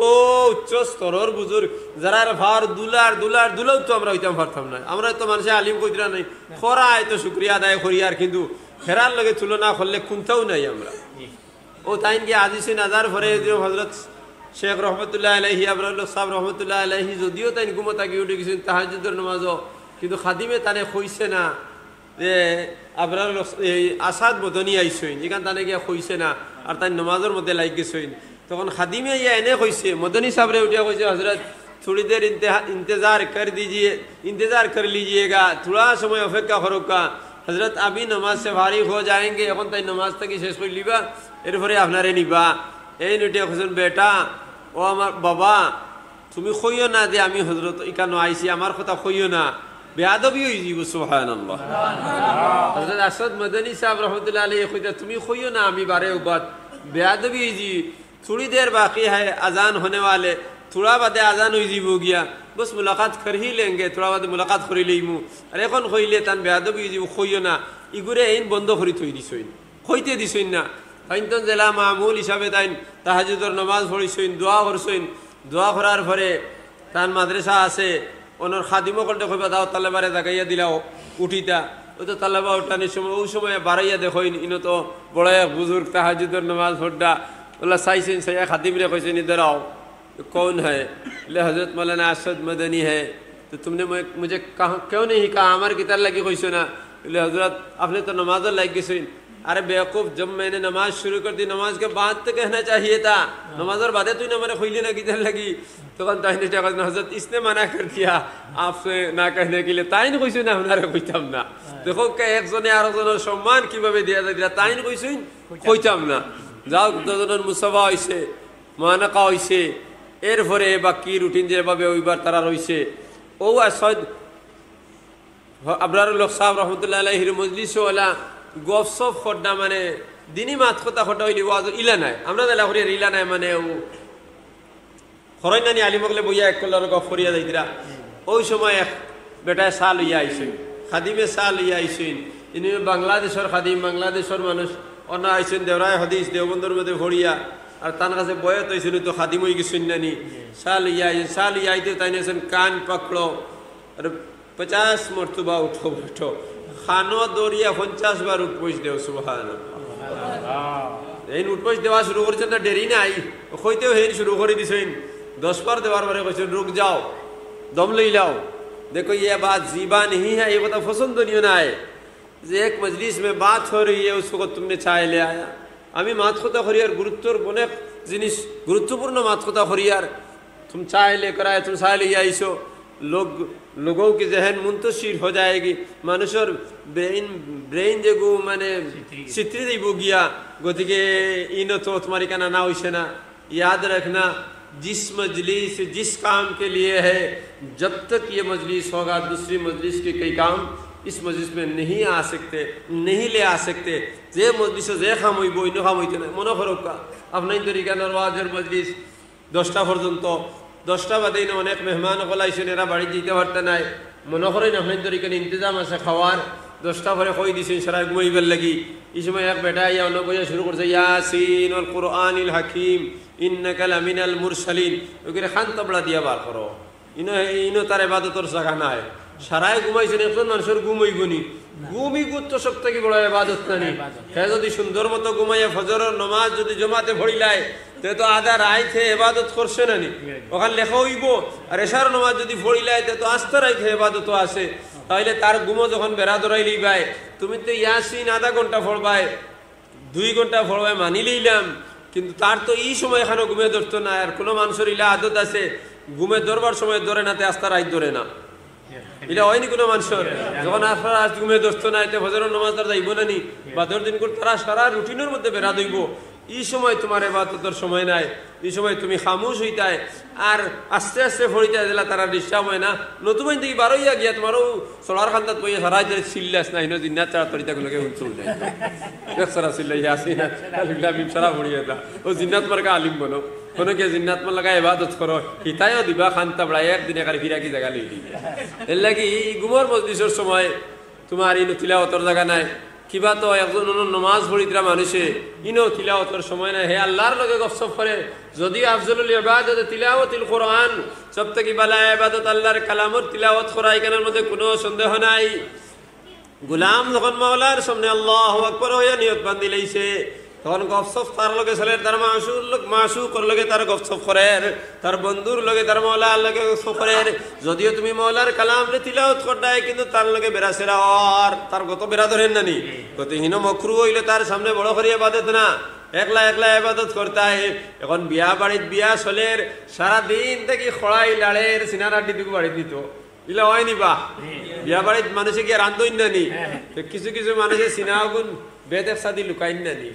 উচ্চ স্তরর বুজুর্গ, যারার পাওর দুলার, দুলার, দুলাও তো আমরা অইতাম পারতাম নায়। আমরা তো মানষে আলিম কইতরা নায়, করা অয় তো শুকরিয়া আদায় করি, আর কিন্তু হেরার লগে তুলনা করলে কুন্তাও নায় আমরা। অউ তাইন গিয়া আজিছইন, আজার পরে যদিও হজরত শেখ রহমতুল্লাহ আলাইহি, আবরারুল হক সাব রহমতুল্লাহ আলাইহি, যদিও তাইন ঘুমো থাকি উঠি গেছইন তাহাজ্জুদর নমাজো, কিন্তু খাদিমে তানে কইছে না যে আবরারুল হক, এই আসাদ মদনী আইছইন, ইখান তানে গিয়া কইছে না, আর তাইন নমাজর মধ্যে লাগি গেছইন। তখন খাদিমে ইয়া এনে কইছে, মদনী সাবরে উঠিয়া কইছে, "হজরত, থুড়ি দের ইন্তেহা-, ইন্তেজার কর দিজিয়ে, ইন্তেজার কর লিজিয়েগা, থুড়া সময় অপেক্ষা করউক্কা। হজরত, আভি নমাজ সে ফারিগ হো যায়েঙ্গে, এখন তাইন নমাজ থাকি শেষ করিলিবা, এরপরে আপনারে নিবা।" এইন উঠিয়া কইছইন, "বেটা, ও আমার বাবা, তুমি কইও না যে আমি হজরত ইকানো আইছি, আমার কথা কইও না, বেয়াদবি অইযিবো। সুবহানাল্লাহ। হজরত আশাদ মাদানী সাহেব রহমতুল্লাহ আলাইহি কইতা, তুমি কইও না আমি বারে উবাদ, বেয়াদবি অইযিবো। थोड़ी देर बाकी है अजान होने वाले, थोड़ा बादे अजान অইযিবো গিয়া, बस मुलाकात कर ही लेंगे, थोड़ा बादে मुलाकात করি লইমু। আর এখন কইলে তান বেয়াদবি অইযিবো, কইও না। ইগুরে এইন বন্ধ করি থই দিছইন, কইতে দিছইন না। তাইন তো যেলা মামুল হিসাবে তাইন তাহাজ্জুদর নামাজ পড়ছইন, দোয়া করছইন, দোয়া করার পরে তান মাদ্রাসা আছে, অনর খাদিম অকলরে কইবা, "যাও, তালেবারে জাগাইয়া দিলাও, উঠিতা।" অউ তো তালেবা উঠানির সময়, অউ সময় বারইয়া দেখইন, ইনো তো বড় এক বুজুর্গ তাহাজ্জুদর নামাজ পড়রা। অলা চাইছইন, চাইয়া খাদিমরে কইছইন, "इधर आओ।" "कौन है?" বলে, "हजरत मौलाना अशरफ मदनी है।" "तो तुमने मु-, मुझे कहा, क्यों नहीं कहा?" আমারে কিতার লাগি কইছো না? বলে, "হজরত, আপনে তো নামাজো লাগি গেছইন।" "अरे बेवकूफ, जब मैंने नमाज शुरू कर दी, नमाज के बाद तो कहना चाहिए था। নামাজর বাদে তুইন আমারে কইলে না কিতার লাগি?" তখন তাইন ইটা কইছইন, "হজরত, इसने मना कर दिया आपसे ना कहने के लिए।" তাইন কইছইন না, আপনারে কইতাম না। দেখো কে একজনে আরোজনর সম্মান কিভাবে দিয়া যায়, তাইন কইছইন, কইতাম না। যাও, দুজনর মুসাফা অইছে, মুআনাকা অইছে, এরপরে বাকি রুটিন যেভাবে অইবার তারার অইছে। অউ আশাদ আবরারুল হক সাহেব রহমতুল্লাহ আলাইহির মজলিসো অলা গফসফ কররা, মানে দিনি মাত-কথা কররা অইলে ওয়াজ ইলা নায়, আমরা যেলা করি আর ইলা নায়, মানে অউ করইন না নি, আলিম অকলে বইয়া এক কল্লার গফ করিয়া যাইতরা। অউ সময় এক বেটায় চা লইয়া আইছইন, খাদিমে চা লইয়া আইছইন। ইনি বাংলাদেশর খাদিম, বাংলাদেশর মানুষ, অনো আইছইন দেওরাই হাদিস দেওবন্দর মধ্যে পড়িয়া, আর তান কাছে বয়াত অইছইন, তো খাদিম অইগেছইন না নি। চা লইয়া আইছইন, চা লইয়া আইতে তাইন আইছইন, "कान पकड़ो।" আর पचास मरतबा उठो बैठो, কানো ধরিয়া পঞ্চাশ বার উঠবস দেও, সুবহানাল্লাহ। এইন উঠবস দেওয়া শুরু করছইন না, দেরি নাই, কইতেউ হেইন শুরু করি দিছইন। দশ বার দেওয়ার পরে কইছইন, "रुक जाओ, দম লইলাও। देखो, ये बात ज़ीबा नहीं है, ই কথা পছন্দনীয় নায়।" যে এক মজলিস মে বাত হো রহি হ্যায়, উস ওয়াক্ত তুমনে চায় লে আয়া। আমি মাত-কথা করিয়ার গুরুত্বর অনেক জিনিস, গুরুত্বপূর্ণ মাত-কথা করিয়ার, তুম চায় লে কর আয়া, তুম চায় লইয়া আইছো। লোক, লোগোঁ কি জেহেন মুন্তশির হো যায়েগি, মানুষর ব্রেইন, ব্রেইন যেগু মানে ছিতরি। ছিতরি যাইবো গিয়া। গতিকে ইনো তো তুমার ইখান আনা অইছে না। याद रखना, जिस मजलिस, जिस काम के लिए है, जब तक ये मजलिस होगा, दूसरी मजलिस के कई काम इस मजलिस में नहीं आ सकते, नहीं ले आ सकते। যে মজলিসো যে কাম অইবো, অইন্য কাম অইতো নায়। মনো করউক্কা, আপনাইনতর ইখানর ওয়াজর মজলিস দশটা পর্যন্ত, দশটা বাদে ইনো অনেক মেহমান অকল আইছইন, এরা বাড়িত যাইতা পারতা নায়। মনো করইন আপনাইনতর ইখান ইন্তেজাম আছে খাওয়ার, দশটা পরে কই দিছইন সারায় ঘুমাইবার লাগি। ই সময় এক বেটা আইয়া অনো বইয়া শুরু করছে, "ইয়াসিন ওয়াল কুরআনিল হাকিম, ইন্নাকা লামিনাল মুরসালিন।" অউ করি কান তাবড়া দিয়া বার করো। ইনো, ইনো তার এবাদতর জাগা নায়। সারায় ঘুমাইছইন, একজন মানুষর ঘুম অইবো নি? ঘুম ইগু তো সব থাকি বড় এবাদত না নি? এবাদত। হে যদি সুন্দর মতো ঘুমাইয়া ফজরর নমাজ যদি জমাতে পড়িলায়, তে তো আধা রাইত হে এবাদত করছে না নি? অখান লেখা অইবো। আর এশার নমাজ যদি পড়িলায়, তে তো আস্তা রাইত হে এবাদত আছে। তাইলে তার ঘুমো যখন বেড়া ধরাইলিবায়, তুমি তো ইয়াসিন আধা ঘন্টা পড়বায়, দুই ঘন্টা পড়বায় মানি লইলাম, কিন্তু তার তো ই সময় এখানো ঘুমে ধরতো নায়। আর কুনু মানষর ইলা আদত আছে, ঘুমে ধরবার সময় ধরে না, তে আস্তা রাইত ধরে না। ইলা অয়নি কুনু মানষর? যখন আস্তা রাইত ঘুমে ধরতো নায়, তে ফজরর নমাজ তার যাইবো না নি? বাদর দিনকুর তারা সারা রুটিনর মধ্যে বেড়া ধইবো। ই সময় তুমার এবাদতর সময় নায়, ই সময় তুমি খামুশ অইতায়, আর আস্তে আস্তে পড়িতায়, যেলা তারা disturb অয় না। নতুবা ইন থাকি বারইয়া গিয়া তুমার অউ চড়ার কান্দাত বইয়া সারা রাইত চিল্লাস না, হিনো জিন্নাত ছাড়া তোর ইতা কুনুকে হুনতো নায়। এক সারা চিল্লাই, ইয়াসিন, আলিফ লাম মিম সারা পড়িয়া দা। অউ জিন্নাত মার্কা আলিম বনো। কুনু গিয়া জিন্নাত মার্কা এবাদত করো, হিতায়ও দিবা কান তাবড়া, একদিনে খালি ফিরাকি জাগা লইলি। এরলাগি ই ঘুমর মজলিসর সময় তুমার ইনো তিলাওয়াতর জাগা নাই। কিবা তো একজন অনো নমাজ পড়িতরা মানষে, ইনো তিলাওয়াতর সময় নাই, হে আল্লার লগে গফসফ করে। যদিও আফজলুল ইবাদত তিলাওয়াতুল কুরআন, সব থাকি বালা ইবাদত আল্লার কালামর তিলাওয়াত করা, ইখানর মধ্যে কুনু সন্দেহ নাই। গোলাম যখন মাওলার সামনে আল্লাহু আকবার অইয়া নিয়ত বান্ধিলাইছে, তখন গফসফ তার লগে চলের, তার মাশু-, মাশুকর লগে তার গফসফ করের, তার বন্ধুর লগে, তার মাওলার লগে গফসফ করের। যদিও তুমি মাওলার কালামরে তিলাওয়াত কররায়, কিন্তু তার লগে বেড়াছেড়া অর, তার গত বেড়া ধরের না নি? গতিকে হিনো মকরু অইলে তার সামনে বড় করি ইবাদত না, একলা একলা ইবাদত করতায়। এখন বিয়া বাড়িত বিয়া চলের, সারা দিন থাকি খড়াই লাড়ের, সিনার আড্ডি দুগু বাড়িত নিতো। ইলা অয়নি বা? বিয়া বাড়িত মানষে গিয়া রান্ধইন না নি? তে কিছু কিছু মানষে সিনা আগুন বেতেক সাদি লুকাইন না নি?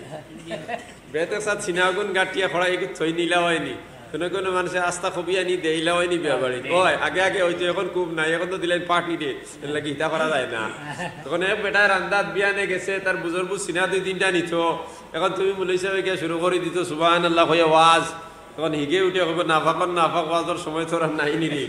বেতেক সাদ সিনা আগুন গাটিয়া খড়াই এগু থইন, ইলা অয়নি? কোনো কোনো মানুষে আস্তা কবি আনি দেইলা হয়নি বিয়া বাড়ি। ওই, আগে আগে হয়তো, এখন খুব নাই, এখন তো দিলেন পার্টি ডে, এর লাগি ইতা করা যায় না। তখন এক বেটায় রান্দাত বিয়ানে গেছে, তার বুজুর্গ সিনা দুই তিনটা নিত। এখন তুমি মৌলভী সাহেব গিয়া শুরু করি দিত সুবহানাল্লাহ কইয়া ওয়াজ। তখন হিগে উঠে কইব, "নাফাকর নাফাক, ওয়াজর সময় তোরা নাই নি রে।"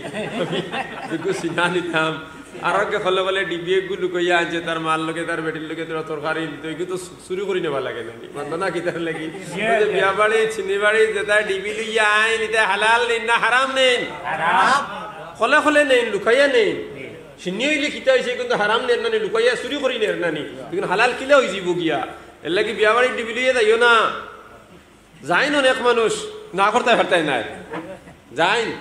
দুগু সিনা নিতাম। আর আগে খলে খলে ডিবি এগু লুকাইয়া আনছে, তার মার লগে, তার বেটির লগে তোরা তরকারি নিত, এগু তো চুরি করি নেবা লাগে না নি? মাতো না কিতার লাগি? ওই যে বিয়া বাড়ি, চিনি বাড়ি, যেটা ডিবি লইয়া আইন, ইটা হালাল নেইন না হারাম নেইন? খলে খলে নেইন, লুকাইয়া নেইন। চিনি হইলে কিতা হইছে, কিন্তু হারাম নের নানি, লুকাইয়া চুরি করি নের নানি। কিন্তু হালাল কিলা হই যাব গিয়া? এর লাগি বিয়া বাড়ির ডিবি লইয়া যাইও না। যাইন অনেক মানুষ, না করতে পারতাই নাই। যাইন,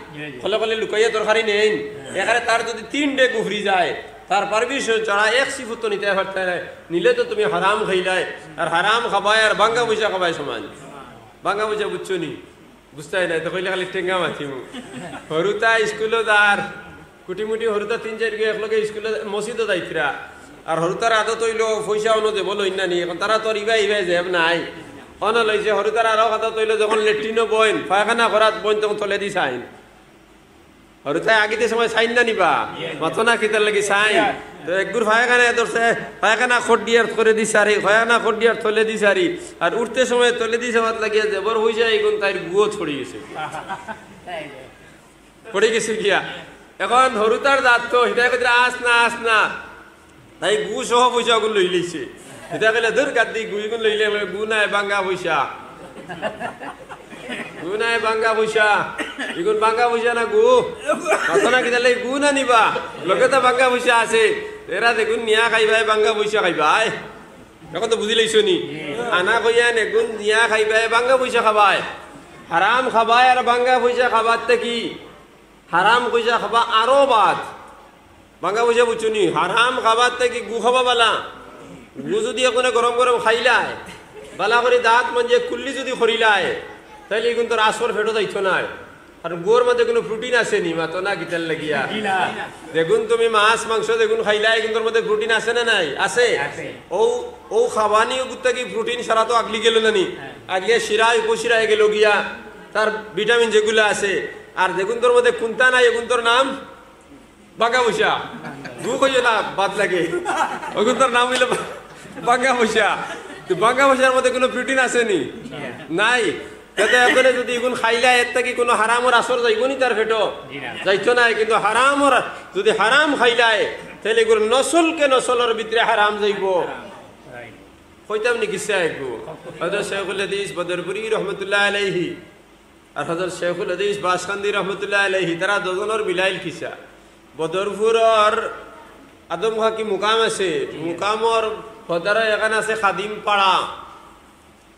খলে খলে লুকাইয়া তরকারি নেইন। এখানে তার যদি তিন ডে গুফরি যায়, তার পারমিশন ছাড়া এক সিফুত তো নিতে পারতাই নাই। নিলে তো তুমি হারাম খাইলাই, আর হারাম খাবায় আর বাঙ্গা পয়সা খাবায় সমান। বাঙ্গা পয়সা বুঝছো নি? বুঝতাই নাই, তো কইলে খালি টেঙ্গা মাতিমু। হরুতা স্কুলো যার, কুটিমুটি হরুতা তিন চাইরগু একলগে স্কুলো, মসজিদো যাইতরা। আর হরুতার আদত হইলো পয়সা অনো দেব লইন না নি, এখন তারা তো আর ইবায় ইবায় জেব নাই। অনো লইছে হরুতার আরো কথা তইলো যখন লেট্রিনো বইন, পায়খানা করাত বইন তখন তলেদি চাইন। হরুতায় আগিতে সময় চাইন না নিবা, মাতো না কিতার লাগি চাইন। তো একগুর পায়খানা ধরছে, পায়খানা খোট দিয়ার তলেদি সারি, পায়খানা খোট দিয়ার তলেদি সারি। আর উঠতে সময় তলেদি চাওয়াত লাগিয়া জেবর পয়সা ইগুন তাইর গুয়ো ছড়ি গেছে। পড়ি গেছে গিয়া। এখন হরুতার দাঁত তো, হিতায় কইতরা, "আস না, আস না।" তাই গু সহ পয়সা ওগুন লই লইছে। হিতায় কইলে, "দূর গাদ্দি, গু ইগুন লইলে, গু নাই, বাঙ্গা পয়সা। গু নাই, বাঙ্গা পয়সা। ইগুন বাঙ্গা পয়সা না গু? মাতো না কিতার লাগি গু না নিবা? লগে তো বাঙ্গা পয়সা আছে। এরা যেগুন নিয়া খাইবায়, বাঙ্গা পয়সা খাইবায়।" এখন তো বুঝি লাইছো নি? আনা কইয়া নেগুন দিয়া খাইবায়, বাঙ্গা পয়সা খাবায়। হারাম খাবায় আর বাঙ্গা পয়সা খাবার থাকি হারাম পয়সা খাবা আরো বাদ। বাঙ্গা পয়সা বুঝছো নি? হারাম খাবার থাকি গু খাবা বালা। গু যদি এখনে গরম গরম খাইলায়, বালা করি দাঁত মাঞ্জে কুল্লি যদি করিলায়, তাইলে ইগুন তোর আসর ফেটো যাইতো নায়। আর গুর মধ্যে কোনো প্রোটিন আছে নি, মাতো না কিতার লাগিয়া? যেগুন তুমি মাছ, মাংস যেগুন খাইলা, এগুনর মধ্যে প্রোটিন আছে না নাই? আছে। আছে। ও, ও খাবানি ওগুর থাকি প্রোটিন সারা তো আগলি গেল না নি? আগলিয়া শিরায়, উপশিরায় গেল গিয়া, তার ভিটামিন যেগুলা আছে। আর যেগুনতর মধ্যে কুন্তা নাই, এগুনতর নাম বাঙ্গা পয়সা। গু কইও না, বাদ লাগে। ওগুনতর নাম হইলো বা-, বাঙ্গা পয়সা। তো বাঙ্গা পয়সার মধ্যে কোনো প্রোটিন আছে নি? নাই। তাতে এরপরে যদি ইগুন খাইলা, এর থাকি কোনো হারামর আসর যাইবো নি তার পেটো? যাইতো নায়, কিন্তু হারামর, যদি হারাম খাইলায়, তাইলে ইগুর নসলকে নসলর ভিতরে হারাম যাইবো। কইতাম নি কিসা একগু? হযরত শেখুল হাদিস বদরপুরি রহমতুল্লাহ আলাইহি আর হযরত শেখুল হাদিস বাসকান্দি রহমতুল্লাহ আলাইহি, তারা দুজনর মিলাইল কিসা? বদরপুরর আদম খাকি মুকাম আছে, মুকামর পদরে এখান আছে খাদিম পাড়া।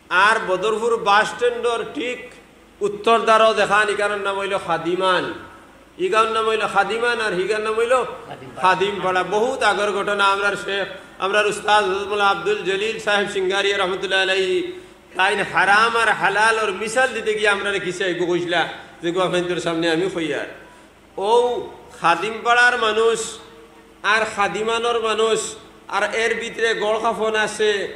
আর বদরপুর বাস স্ট্যান্ডর ঠিক উত্তর দ্বারো দেখান, ইখানর নাম হইলো খাদিমান, ইগার নাম হইলো খাদিমান, আর হিগার নাম হইলো খাদিম পাড়া। বহুত আগর ঘটনা। আমরার শেখ, আমরার উস্তাদ হযরত মৌলানা আব্দুল জলিল সাহেব সিঙ্গারিয়া রহমতুল্লাহ আলাইহি, তাইন হারাম আর হালালর মিসাল দিতে গিয়া আমরারে কিসা এগু কইছলা, যেগু আপনাইনতর সামনে আমি কইয়ার। ও খাদিম পাড়ার মানুষ, আর খাদিমানর মানুষ, আর এর ভিতরে গড় খাফন আছে,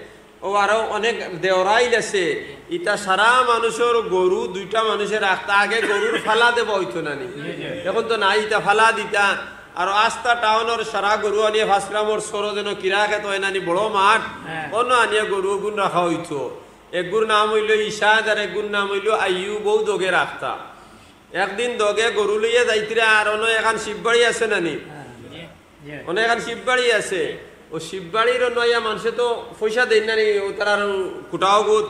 ও আরো অনেক দেওরাইল আছে। ইতা সারা মানুষর গরু দুইটা মানুষে রাখতা, আগে গরুর ফালা দেবা হইতো না নি? এখন তো নাই, ইতা ফালা দিতা। আর আস্তা টাউনর সারা গরু আনিয়া পাঁচ গ্রামর সরো যেন কিরা খেত হয় না নি, বড় মাঠ, অনো আনিয়া গরু ওগুন রাখা হইতো। এগুর নাম হইলো ইশাদ আর এগুর নাম হইলো আইয়ুব, ও দগে রাখতা। একদিন দগে গরু লইয়া যাইতরা, আর অনো এখান শিববাড়ি আছে না নি? অনো এখান শিববাড়ি আছে। ও শিববাড়ির অনো আইয়া মানষে তো পয়সা দেইন না নি, ও তারার কুটাও গুত।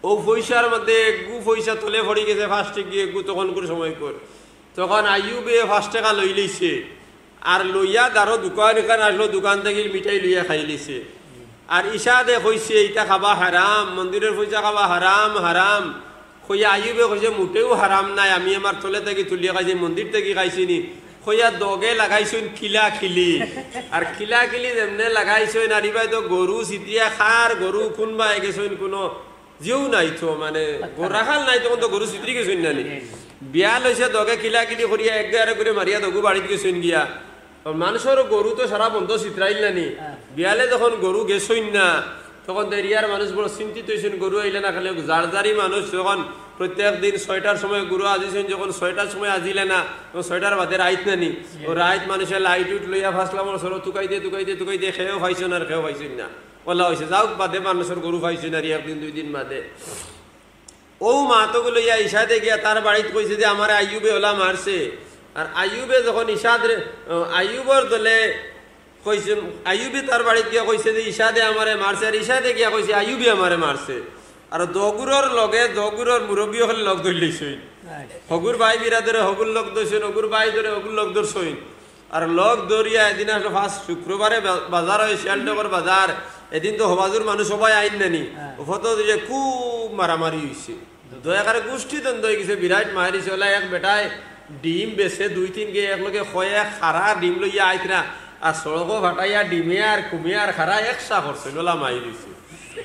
ও পয়সার মধ্যে এগু পয়সা তলে পড়ি গেছে, ফার্স্টে গিয়া এগু তখনকুর সময় কর। তখন আইয়ুবে পাঁচ টেকা লই লইছে। আর লইয়া দারো দোকান এখান আসলো, দোকান থাকি মিঠাই লইয়া খাই লিছে। আর ইশাদে কইছে, "ইটা খাবা হারাম, মন্দিরর পয়সা খাবা হারাম, হারাম।" কইয়া আইয়ুবে কইছে, "মোটেও হারাম নায়, আমি আমার তলে থাকি তুলিয়া খাইছি, মন্দির থাকি খাইছি নি।" কইয়া দগে লাগাইছইন কিলা কিলি। আর কিলা কিলি যেমনে লাগাইছইন, আর ইবায় তো গরু ছিতরিয়া খার, গরু কুনবায় গেছইন কুনো জিও নাই তো, মানে, গরু রাখাল নাই, তখন তো গরু ছিতরি গেছইন না নি। বিয়াল অইছে, দগে কিলা কিলি করিয়া এক গায়ে আরেক করে মারিয়া দগু বাড়িত গেছইন গিয়া। তো মানুষর গরু তো সারা বন্ধ ছিতরাইল না নি। বিয়ালে যখন গরু গেছইন না, তখন তো এরিয়ার মানুষ বড় চিন্তিত অইছইন, গরু আইলা না, খালি জারজারি মানুষ যখন প্রত্যেক দিন ছয়টার সময় গরু আজিছইন, যখন ছয়টার সময় আজিলে না, তখন ছয়টার বাদে রাইত নানি, ও রাইত মানুষে লাইট উইট লইয়া ফাসলা মরছর তুকাইতে তুকাইতে তুকাইতে খেয়েও পাইছইন আর খেয়েও পাইছইন না। ওলা অইছে, যাউক, বাদে মানুষর গরু পাইছইন আর একদিন দুই দিন বাদে। ও মাতগু লইয়া ইশাদে গিয়া তার বাড়িত কইছে যে, "আমারে আইয়ুবে ওলা মারছে।" আর আইয়ুবে যখন ইশাদরে, আইয়ুবর দলে কইছে, আইয়ুবে তার বাড়িত গিয়া কইছে যে, "ইশাদে আমারে মারছে," আর ইশাদে গিয়া কইছে, "আইয়ুবে আমারে মারছে।" আর দগুরর লগে দগুরর মুরব্বী অকলে লগ ধরলিছইন। হগুর ভাই বিরাদরে হগুর লগ ধরছইন, হগুর ভাই ধরে হগুর লগ ধরছইন। আর লগ ধরিয়া এদিন আসলে ফার্স্ট শুক্রবারে বা-, বাজার অয়, শিয়ালডকর বাজার। এদিন তো হবাজুর মানুষ সবাই আইন নানি। হ্যাঁ। ও ফটো দিলে খুব মারামারি অইছে। দয়াকারে গোষ্ঠী দ্বন্দ্ব অই গেছে, বিরাট মারিছে। ওলা এক বেটায় ডিম বেচে দুই তিন গে একলগে কয় এক খারা ডিম লইয়া আইতরা। আর সড়কো ফাটাইয়া ডিমে আর কুমে আর খারা একসা করছে, ওলা মাইর অইছে।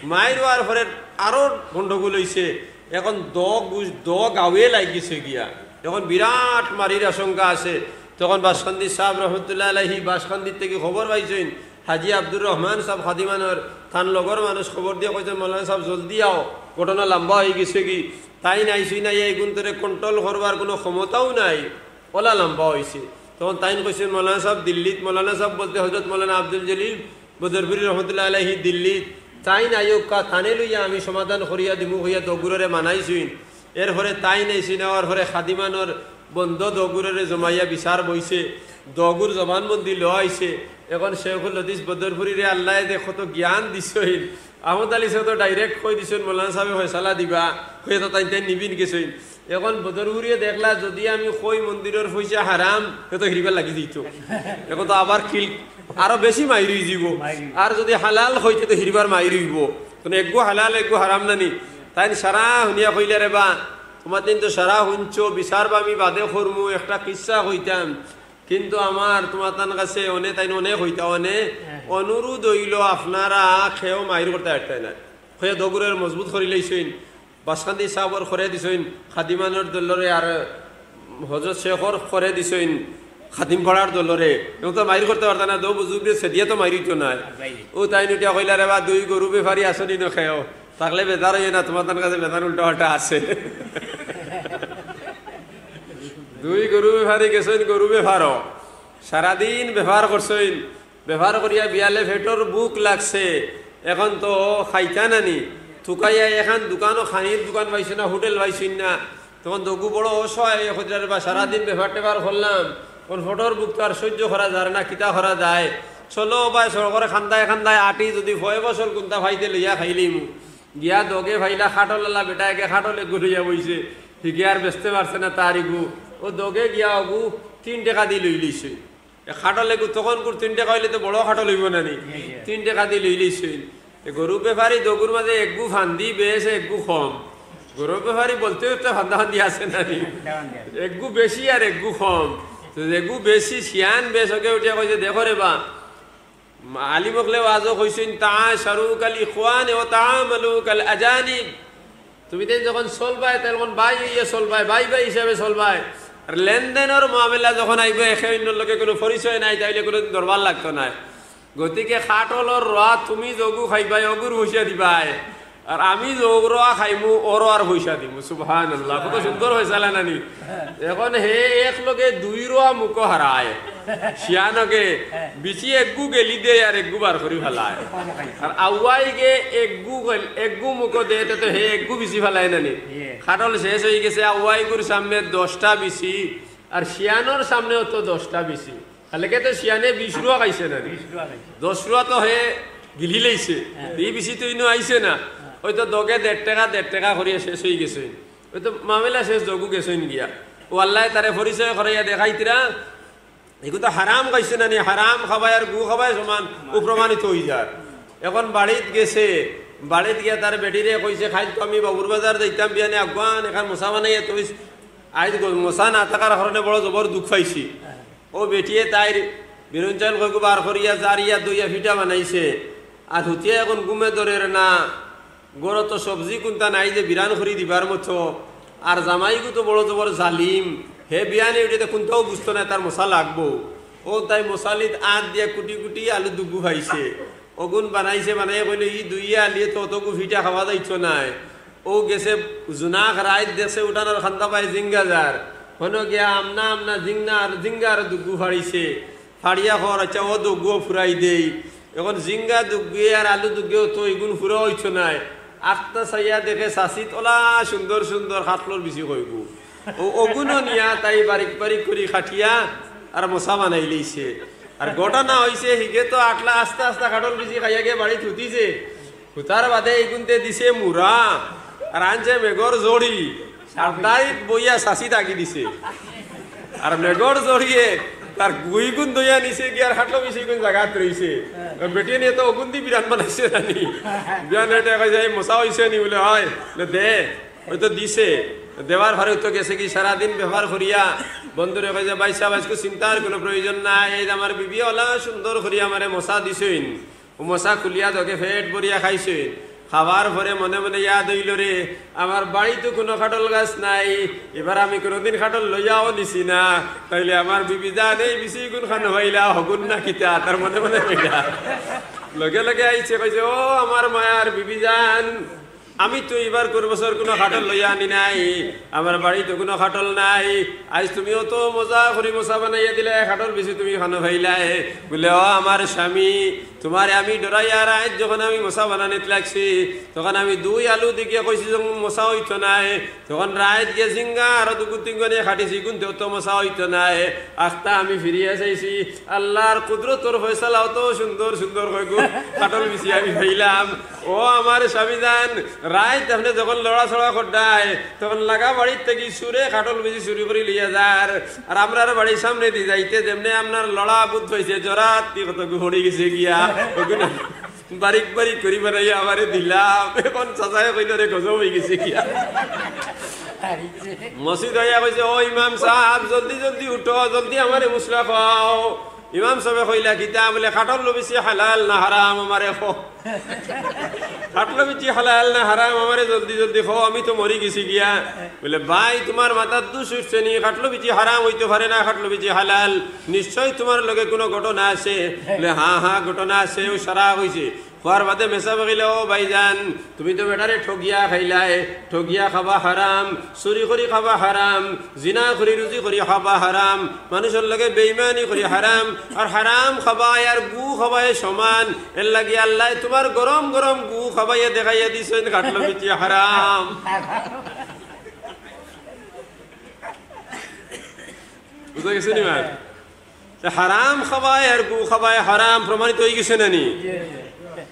মাইর অওয়ার পরে আরো গন্ডগোল অইছে। এখন দ গুজ-, দ গাঁওয়ে লাগিছে গিয়া। এখন বিরাট মারির আশঙ্কা আছে। তখন বাসকান্দি সাহেব রহমতুল্লাহ আলাইহি বাসকান্দির থেকে খবর পাইছইন, হাজি আব্দুর রহমান সাহেব খাদিমানর, তান লগর মানুষ খবর দিয়া কইছইন, "মৌলানা সাহেব জলদি আও, ঘটনা লম্বা অই গেছে গি।" তাইন আইছইন না, এই গুন্তরে কন্ট্রোল করবার কোনো ক্ষমতাও নাই, ওলা লম্বা অইছে। তখন তাইন কইছইন, "মৌলানা সাহেব দিল্লিত।" মৌলানা সাহেব বলতে হজরত মৌলানা আব্দুল জলিল বদরপুরি রহমতুল্লাহ আলাইহি দিল্লিত। তাইন আইউক্কা, তানে লইয়া আমি সমাধান করিয়া দিমু কইয়া দগুররে মানাইছইন। এরপরে তাইন আইছইন, অওয়ার পরে খাদিমানর বন্ধ দগুররে জমাইয়া বিচার বইছে, দগুর জবানবন্দি লওয়া অইছে। এখন শেখুল হাদিস বদরপুরিরে আল্লায় যে কত জ্ঞান দিছইন, আহমদ আলী সাহেব তো ডাইরেক্ট কই দিছইন, "মৌলানা সাহেবে ফয়সালা দিবা," কইয়া তো তাইন তাইন নিবিন গেছইন। এখন বদরপুরিয়ে দেখলা, যদি আমি কই মন্দিরর পয়সা হারাম, হে তো হিরিবার লাগি দিত। এখন তো আবার কিল, আরো বেশি মাইর অই যিবো। আর যদি হালাল কইতে তো হিরিবার মাইর অইবো। তো এগু হালাল, এগু হারাম নানি। তাইন সারা হুনিয়া কইলা, "রে বা, তোমার দিন তো সারা হুনছো, বিচার বা আমি বাদে করমু, একটা কিচ্ছা কইতাম।" কিন্তু আমার তোমার তান কাছে অনে, তাইন অনে কইতা অনে, হ্যাঁ। অনুরোধ অইলো, আপনারা কেউ মাইর করতা পারতা না। কইয়া দগুররে মজবুত করিলাইছইন, বাসকান্দি সাহেবর করে দিছইন খাদিমানর দলরে, আর হজরত শেখর করে দিছইন খাদিমপাড়ার দলরে। এবং তো মাইর করতা পারতা না, দো বুজুর্গে সেদিয়া তো মাইর অইতো নায়। ও তাইন উঠিয়া কইলা, "রে বা, দুই গরু বেপারি আছইন নি নু কেউ, থাকলে বেজার অইও না, তোমার তান কাছে বেজার উল্টা পাল্টা আছে।" দুই গরু বেপারি গেছইন গরু বেপারো, সারাদিন বেপার করছইন, বেপার করিয়া বিয়ালে পেটর ভুক লাগছে, এখন তো খাইতা নানি, তুকাইয়া এখান দোকানও, খানির দোকান পাইছইন না, হোটেল পাইছইন না, তখন দগু বড় অসহায় অইয়া কইরা, "রে বা, সারাদিন বেপার টেপার করলাম, এখন পেটর ভুক তো আর সহ্য করা যার না, কিতা করা যায়? চলো বা, সড়কর কান্দায় কান্দায় আটি, যদি ফয় ফসল কুন্তা পাইতে লইয়া খাইলিমু।" গিয়া দগে পাইলা খাটলআলা বেটা, একে খাটল এগু লইয়া বইছে, হিগে আর বেচতে পারছে না তার ইগু। ও দগে গিয়া অগু তিন টেকা দি লইলিছে। এ খাটল এগু তখনকুর তিন টেকা অইলে তো বড় খাটল অইবো না নি? তিন টেকা দি লইলিছে। এ গরু বেপারি দগুর মাঝে এগু ফান্দি বেশ, এগু কম। গরু বেপারি বলতে তো ফান্দা ফান্দি আছে না নি? এগু বেশি আর এগু কম। তো এগু বেশি শিয়ান বেশ, ওকে উঠিয়া কইছে, "দেখো রে বা, আলিম অকলে ওয়াজো কইছইন, 'তাআশারু কাল ইখওয়ান ওয়া তাআমালু কাল আজানিব।' তুমি তাইন যখন চলবায়, তখন ভাই অইয়া চলবায়, ভাই ভাই হিসাবে চলবায়। আর লেনদেনর মামলা যখন আইবো, একে অইন্যর লগে কোনো পরিচয় নাই, তাইলে কোনোদিন দরবার লাগতো নায়। গতিকে খাটলর রোয়া তুমি যগু খাইবায়, অগুর পয়সা দিবায়, আর আমি যগ রোয়া খাইমু, অরোয়ার পয়সা দিমু।" সুবহানাল্লাহ, কত সুন্দর ফয়সালা নানি? এখন হে এক লগে দুই রোয়া মুখো হারায়। শিয়ানকে বিচি এগু গেলি দেয় আর এগু বার করি ফালায়। আর আউয়াইগে এগু গেল-, এগু মুখো দেয়, তে তো হে এগু বিচি ফালায় না নি? খাটল শেষ অই গেছে, আউয়াইগুর সামনে দশটা বিচি, আর শিয়ানর সামনেও তো দশটা বিচি। তাহলে কে তো শিয়ানে বিশ রুয়া খাইছে না নি? দশ রুয়া তো হে গিলি লইছে। ই বিচি তো ইনো আইছে না। ওই তো দগে দেড় টেকা, দেড় টেকা করিয়া শেষ অই গেছে। ওই তো মামলা শেষ, দগু গেছইন গিয়া। ও আল্লায় তারে পরিচয় করাইয়া দেখাইতরা, এগু তো হারাম খাইছে না নি, হারাম খাবায় আর গু খাবায় সমান, ও প্রমাণিত অই যার। এখন বাড়িত গেছে, বাড়িত গিয়া তার বেটিরে কইছে, "কাইল তো আমি বাবুর বাজার যাইতাম, বিয়ানে আগুয়ান এখান মশা বানাইয়া থইস, আইজ গ-, মশা না থাকার কারণে বড় জবর দুখ পাইছি।" ও বেটিয়ে তাইর বিরুন চাউল কয়গু বার করিয়া জারিয়া দইয়া ফিটা বানাইছে, আর হুতিয়া এখন ঘুমে ধরের না। ঘরো তো সবজি কুন্তা নাই যে বিরান করি দিবার মতো। আর জামাইগু তো বড় জবর জালিম, হে বিয়ানে উঠে তো কুন্তাও বুঝতো না, তার মশা লাগবো। ও তাই মশালিত আত দিয়া কুটি কুটি আলু দুগু খাইছে, অগুন বানাইছে, বানাইয়া কইলো, "ই দুইয়া আলিয়ে তো অতগু ফিটা খাওয়া যাইতো নায়।" ও গেছে জুনাক রাইত দেখছে উঠানোর খান্দা পায় জিঙ্গা যার। হনো গিয়া আমনা আমনা জিঙ্গা আর, জিঙ্গা আর দুগু ফাড়িছে। ফাড়িয়া কর, "আচ্ছা, ও দুগুও ফুরাই দেই।" এখন জিঙ্গা দুগুয়ে আর আলু দুগুয়ে তো ইগুন ফুরা অইতো নায়। আখতা চাইয়া দেখে চাচিত ওলা সুন্দর সুন্দর কাঠলর বিচি কয়গু। ও, ওগুনও নিয়া তাই বারিক বারিক করি কাটিয়া আর মশা বানাই লইছে। আর ঘটনা অইছে, হিগে তো আটলা আস্তা আস্তা কাঠল বিচি খাইয়া গিয়া বাড়িত হুতিছে। হুতার বাদে ইগুনতে দিছে মুরা, আর আনছে মেঘর জড়ি, আর দাড়িত বইয়া চাচিত আগি দিছে। আর মেঘর জড়িয়ে তার গুইগুন দইয়া নিছে গিয়া আর কাঠল বিচিগুন জাগাত রইছে। বেটিয়ে নিয়ে তো ওগুন দি বিরান বানাইছে জানি। বিয়ান এটা কয় যে, "এই মশা অইছে নি?" বলে, "হয়।" বলে, "দে।" ওই তো দিছে। দেওয়ার পরে তো গেছে কি সারাদিন ব্যবহার করিয়া বন্ধুরে কয় যে, "ভাই সাহেব, আজকে চিন্তার কোনো প্রয়োজন নাই। এই যে আমার বিবি ওলা সুন্দর করিয়া আমারে মশা দিছইন।" ও মশা খুলিয়া তোকে পেট ভরিয়া খাইছইন। খাওয়ার পরে মনে মনে ইয়াদ অইল রে, "আমার বাড়িত তো কোনো কাঠল গাছ নাই, এবার আমি কোনোদিন কাঠল লইয়াও নিছি না, তাইলে আমার বিবি জান এই বিচিগুন খানো পাইলা, হগুন না কিতা?" তার মনে মনে কইলা। লগে লগে আইছে, কইছে, "ও আমার মায়ার বিবি জান, আমি তো এবার কোন বছর কোনো কাঠল লইয়া আনি নাই, আমার বাড়িত তো কোনো কাঠল নাই। আজ তুমি অত মজা করি মশা বানাইয়া দিলায়, কাঠল বিচি তুমি খানো পাইলায়।" বলে, "ও আমার স্বামী, তোমারে আমি ডরাইয়া রাইত যখন আমি মশা বানানিত লাগছি, তখন আমি দুই আলু দিকে কইছি যখন মশা অইতো নায়, তখন রাইত গিয়া জিঙ্গা আর দুগু তিনগু নিয়া কাটিছি, কিন্তু অত মশা অইতো নায়। আখতা আমি ফিরিয়া চাইছি, আল্লাহর কুদরতর ফয়সালা অত সুন্দর সুন্দর কয়গু কাঠল বিচি আমি পাইলাম।" ও আমার স্বামী জান, রাইত আপনে যখন লড়াচড়া কররায়, তখন লাগা বাড়িত থাকি চুরে কাঠল বিচি চুরি করি লইয়া যার। আর আমরার বাড়ির সামনেদি যাইতে যেমনে আপনার লড়া বুধ অইছে, জরাত দি কতগু পড়ি গেছে গিয়া। ওগুন বারিক বারিক করি বানাইয়া আমারে দিলাম। এখন চাচায় কইল রে, গজব অই গেছে গিয়া। মসজিদ আইয়া কইছে, "ও ইমাম সাব, জলদি জলদি উঠো, জলদি আমারে মুসলা খাও।" ইমাম সাবে কইলা, "কিতা?" বলে, "কাঠল বিচি হালাল না হারাম আমারে কও।" "কাঠল বিচি হালাল না হারাম আমারে জলদি জলদি কও, আমি তো মরি গেছি গিয়া।" বলে, "ভাই, তোমার মাথাত দুষ উঠছে নি? কাঠল বিচি হারাম অইতো পারে না, কাঠল বিচি হালাল। নিশ্চয় তোমার লগে কোনো ঘটনা আছে।" বলে, "হ্যাঁ, হ্যাঁ, ঘটনা আছে, ও সারা কইছে।" কওয়ার বাদে মেসাবে কইলা, "ও ভাইজান, তুমি তো বেটারে ঠগিয়া খাইলায়, ঠগিয়া খাবা হারাম, চুরি করি খাবা হারাম, জিনা করি রুজি করি খাবা হারাম, মানুষর লগে বেইমানি করি হারাম, আর হারাম খাবায় আর গু খাবায় সমান। এর লাগি আল্লায় তোমার গরম গরম গু খাবাইয়া দেখাইয়া দিছইন কাঠল বিচি হারাম।" বুঝা গেছে নি ভাই? তে হারাম খাবায় আর গু খাবায় হারাম প্রমাণিত অই গেছে না নি?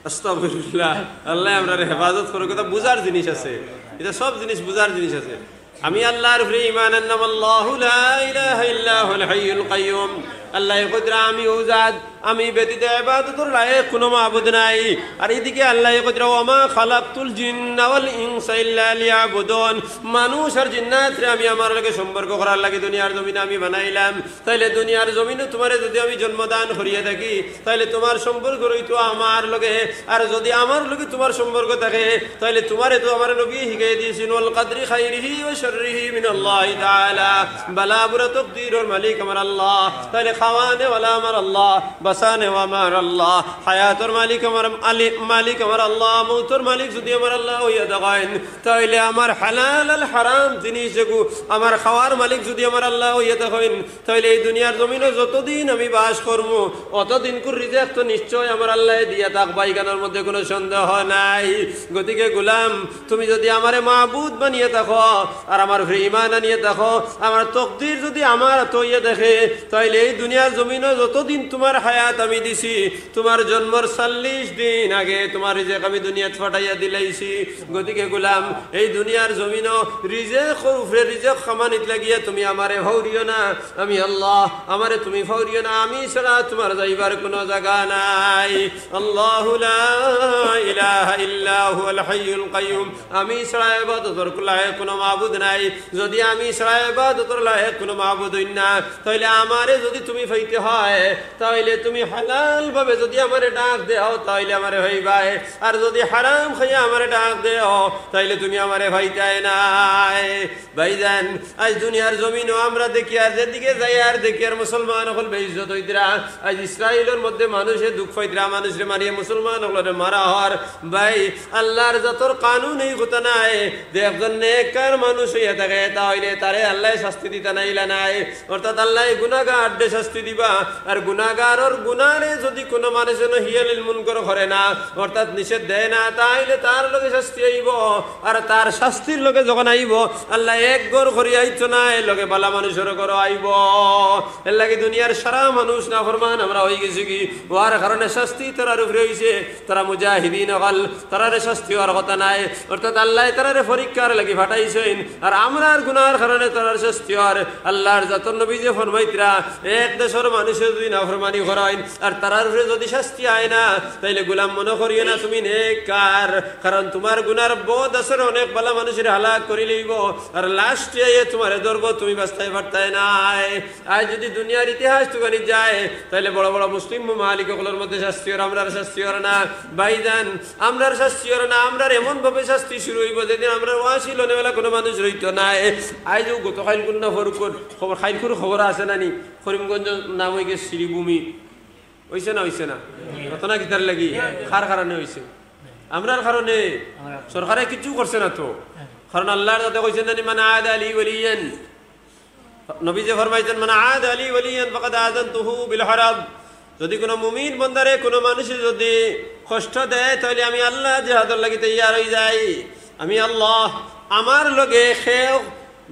আস্তাগফিরুল্লাহ। আল্লায় আমরারে হেফাজত করো, কথা বুঝার জিনিস আছে, ইতা সব জিনিস বুঝার জিনিস আছে। আমি আল্লাহর উপরে ঈমান আনলাম, আল্লাহু লা ইলাহা ইল্লা হুয়াল হাইয়ুল কাইয়ুম। আল্লায় কইরা আমি অউ জাত, আমি ব্যতীত ইবাদতর লায়েক কোনো মাবুদ নাই। আর ইদিকে আল্লায় কইরা, "ওয়া মা খালাকতুল জিন্না ওয়াল ইনসা ইল্লা লিয়াবুদুন।" মানুষ আর জিন্নাতরে আমি আমার লগে সম্পর্ক করার লাগি দুনিয়ার জমিনো আমি বানাইলাম। তাইলে দুনিয়ার জমিনো তোমারে যুদি আমি জন্মদান করিয়া থাকি, তাইলে তোমার সম্পর্ক রইতো আমার লগে। আর যুদি আমার লগে তোমার সম্পর্ক থাকে, তাইলে তোমারে তো আমার নবীয়ে হিকাইয়া দিছইন, "ওয়াল কাদরি খাইরিহি ওয়া শাররিহি মিনাল্লাহি তাআলা।" বালা বুরা তকদিরর মালিক আমার আল্লাহ। তাইলে খাওয়ানেওয়ালা আমার আল্লাহ, বাঁচানেওয়ালা আমার আল্লাহ, হায়াতর মালিক আমার আলি-, মালিক আমার আল্লাহ, মউতর মালিক যুদি আমার আল্লাহ অইয়া থাকইন, তাইলে আমার হালাল আর হারাম জিনিস যেগু আমার খাওয়ার মালিক যুদি আমার আল্লাহ অইয়া থাকইন, তাইলে এই দুনিয়ার জমিনো যতদিন আমি বাস করমু, অতদিনকুর রিজেক তো নিশ্চয় আমার আল্লায় দিয়া থাকবা, ইখানর মধ্যে কোনো সন্দেহ নাই। গতিকে গোলাম, তুমি যুদি আমারে মাবুদ বানিয়া থাকো, আর আমার উপরে ঈমান আনিয়া থাকো, আমার তকদির যুদি আমার আতো অইয়া থাকে, তাইলে এই দুনিয়ার জমিনো যতদিন তোমার হায়াত আমি দিছি, তোমার জন্মর চল্লিশ দিন আগে তোমার রিজেক আমি দুনিয়াত ফাটাইয়া দিলাইছি। গতিকে গোলাম, এই দুনিয়ার জমিনো রিজেকর উপরে রিজেক কামানিত লাগিয়া তুমি আমারে ফাউরিও না, আমি আল্লাহ, আমারে তুমি ফাউরিও না, আমি ছাড়া তোমার যাইবার কোনো জাগা নাই। আল্লাহু লা ইলাহা ইল্লা হুয়াল হাইয়ুল কাইয়ুম। আমি ছাড়া ইবাদতর লায়েক কোনো মাবুদ নাই। যুদি আমি ছাড়া ইবাদতর লায়েক কোনো মাবুদ অইন না, তাইলে আমারে যুদি তুমি তুমি পাইতে হয়, তাইলে তুমি হালাল ভাবে যদি আমারে ডাক দেও, তাইলে আমারে পাইবায়। আর যদি হারাম খাইয়া আমারে ডাক দেও, তাইলে তুমি আমারে পাইতায় নায়। ভাইজান, আইজ দুনিয়ার জমিনো আমরা দেখিয়ার, যেদিকে যাইয়ার দেখিয়ার মুসলমান অকল বেইজ্জত অইতরা। আইজ ইসরাইলর মধ্যে মানুষে দুখ পাইতরা, মানুষরে মারিয়া মুসলমান অকলরে মারা অর। ভাই, আল্লার জাতর কানুন ই কথা নায় যে একজন নেককার মানুষ অইয়া থাকে, তাইলে তারে আল্লায় শাস্তি দিতা নায়, ইলা নায়। অর্থাৎ আল্লায় গুনাগাররে শাস্তি দিবা, আর গুনাগারর গুনারে যদি কুনু মানুষে নহিয়ানিল মুনকর করে না, অর্থাৎ নিষেধ দেয় না, তাইলে তার লগে শাস্তি আইবো। আর তার শাস্তির লগে যখন আইবো, আল্লায় এক ঘর করি আইতো নায়, এর লগে বালা মানুষর ঘরও আইবো। এরলাগি দুনিয়ার সারা মানুষ নাফরমান আমরা অইগেছিগি, অওয়ার কারণে শাস্তি তারার উপরে অইছে। তারা মুজাহিদিন অকল, তারারে শাস্তি অওয়ার কথা নায়। অর্থাৎ আল্লায় তারারে পরীক্ষার লাগি পাঠাইছইন। আর আমরার গুনার কারণে তারার শাস্তি অর। আল্লার জাতর নবী যে ফরমাইতরা, এক দেশর মানুষে যদি নাফরমানি করইন আর তারার উপরে যদি শাস্তি আয় না, তাইলে গোলাম মনো করিও না তুমি নেককার, কারণ তুমার গুনার বদ আসরে অনেক বালা মানুষরে হালাক করি লইবো, আর লাস্টে আইয়া তুমারে ধরবো, তুমি বাঁচতায় পারতায় নায়। আইজ যদি দুনিয়ার ইতিহাস তুকানি যায়, তাইলে বড় বড় মুসলিম মালিক অকলর মধ্যে শাস্তি অর, আমরার শাস্তি অর না। ভাইজান, আমরার শাস্তি অর না, আমরার এমন ভাবে শাস্তি শুরু অইবো, যেদিন আমরার ওয়াসিল অনেওয়ালা কুনু মানুষ রইতো নায়। আইজ অউ গত কাইলকুর না পরকুর খবর, কাইলকুর খবর আছে না নি? করিমগঞ্জ নাম অইগেছে শ্রীভূমি। অইছে না, অইছে না? ঘটনা কিতার লাগি? কার কারণে অইছে? আমরার কারণে। সরকারে কিচ্ছু করছে না তো। কারণ আল্লার জাতে কইছইন না নি, "মান আদা লি ওয়ালিয়ান।" নবীজি ফরমাইছইন, "মান আদা লি ওয়ালিয়ান ফাকাদ আযানতুহু বিল হারব।" যদি কুনু মুমিন বন্দারে কুনু মানুষে যদি কষ্ট দেয়, তাইলে আমি আল্লা জিহাদর লাগি তৈয়ার অইযাই। আমি আল্লা, আমার লগে কেউ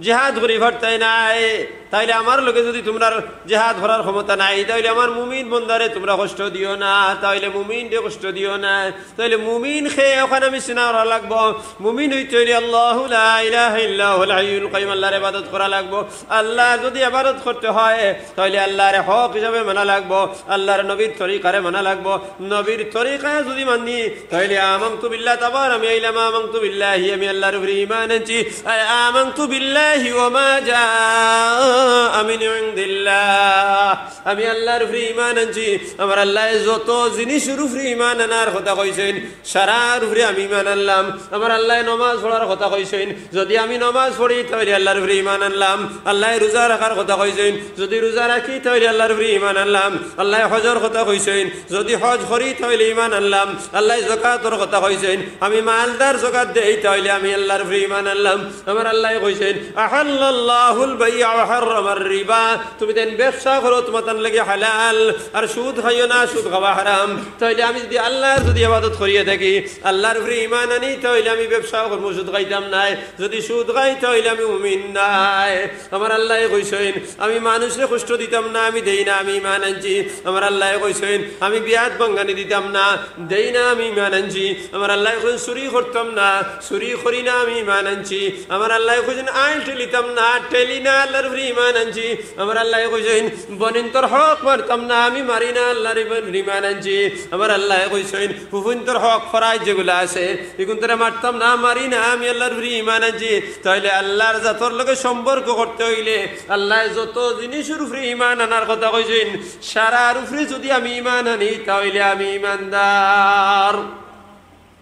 জিহাদ করি পারতায় নায়, তাইলে আমার লগে যদি তুমরার জিহাদ করার ক্ষমতা নাই, তাইলে আমার মুমিন বন্দারে তুমরা কষ্ট দিও না, তাইলে মুমিনরে কষ্ট দিও না। তাইলে মুমিন কে অখান আমি চিনা করা লাগবো। মুমিন অইতে অইলে আল্লাহু লা ইলাহা ইল্লা হুয়াল হাইয়ুল কাইয়ুম, আল্লার ইবাদত করা লাগবো। আল্লার যদি ইবাদত করতে হয়, তাইলে আল্লারে হক হিসাবে মানা লাগবো, আল্লার নবীর তরিকারে মানা লাগবো। নবীর তরিকা যদি মানি, তাইলে আমানতু বিল্লাহ, তারপর আমি আইলাম, আমানতু বিল্লাহি, আমি আল্লার উপরে ঈমান আনছি। আ-, আমানতু বিল্লাহি ওয়া মা জাআ মিন ইনদিল্লাহ, আমি আল্লার উপরে ঈমান আনছি। আমার আল্লায় যত জিনিসর উপরে ঈমান আনার কথা কইছইন, সারার উপরে আমি ঈমান আনলাম। আমার আল্লায় নমাজ পড়ার কথা কইছইন, যদি আমি নমাজ পড়ি, তাইলে আল্লার উপরে ঈমান আনলাম। আল্লায় রোজা রাখার কথা কইছইন, যদি রোজা রাখি, তাইলে আল্লার উপরে ঈমান আনলাম। আল্লায় হজর কথা কইছইন, যদি হজ করি, তাইলে ঈমান আনলাম। আল্লায় যাকাতর কথা কইছইন, আমি মালদার যাকাত দেই, তাইলে আমি আল্লার উপরে ঈমান আনলাম। আমার আল্লায় কইছইন, "আহাল্লাল্লাহুল বাইআ ওয়া হাররামার রিবা।" তুমি যেন ব্যবসা করো, তুমার তান লাগি হালাল, আর সুদ খাইও না, সুদ খাওয়া হারাম। তাইলে আমি যদি আল্লার যদি ইবাদত করিয়া থাকি, আল্লার উপরে ঈমান আনি, তাইলে আমি ব্যবসা করমু, সুদ খাইতাম নায়। যদি সুদ খাই, তাইলে আমি মুমিন নায়। আমার আল্লায় কইছইন, আমি মানুষরে কষ্ট দিতাম না, আমি দেই না, আমি ঈমান আনছি। আমার আল্লায় কইছইন, আমি বিয়াত ভাঙ্গানি দিতাম না, দেই না, আমি ঈমান আনছি। আমার আল্লায় কইছইন, চুরি করতাম না, চুরি করি না, আমি ঈমান আনছি। আমার আল্লায় কইছইন, আইল ঠেলিতাম না, ঠেলি না, আল্লার উপরে ঈমান আনছি। আমার আল্লায় কইছইন, বইনিন্তর হক মারতাম না, আমি মারি না, আল্লার উপরে ঈমান আনছি। আমার আল্লায় কইছইন, ফুফুইন্তর হক ফরাইজ যেগুলা আছে, ইগুইন্তরে মারতাম না, মারি না, আমি আল্লার উপরে ঈমান আনছি। তাইলে আল্লার জাতর লগে সম্পর্ক করতে অইলে আল্লায় যত জিনিসর উপরে ঈমান আনার কথা কইছইন, সারার উপরে যদি আমি ঈমান আনি, তাইলে আমি ঈমানদার।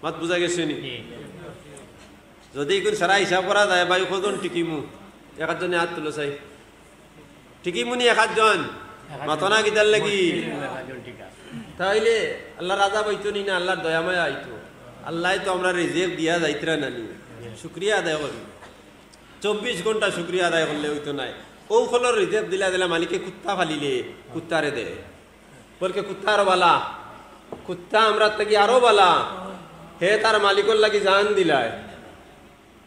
মাত বুঝা গেছে নি? যদি ইগুইন সারা হিসাব করা যায়, ভাই, কয়জন টিকিমু? এক আধজনে আত তুলো চাই। টিকিমু নি এক আধজন? মাতো না কিতার লাগি? তাইলে আল্লার আযাব অইতো নি না, আল্লার দয়া মায়া আইতো? আল্লায় তো আমরারে রিজিক দিয়া যাইতরা না নি। শুকরিয়া আদায় করি। চব্বিশ ঘন্টা শুকরিয়া আদায় করলে অইতো নায়। অউ অকলর রিজিক দিলা দিলা মালিকে কুত্তা পালিলে, কুত্তারে দে। বলকে কুত্তা আরো বালা, কুত্তা আমরার থাকি আরো বালা। হে তার মালিকর লাগি জান দিলায়।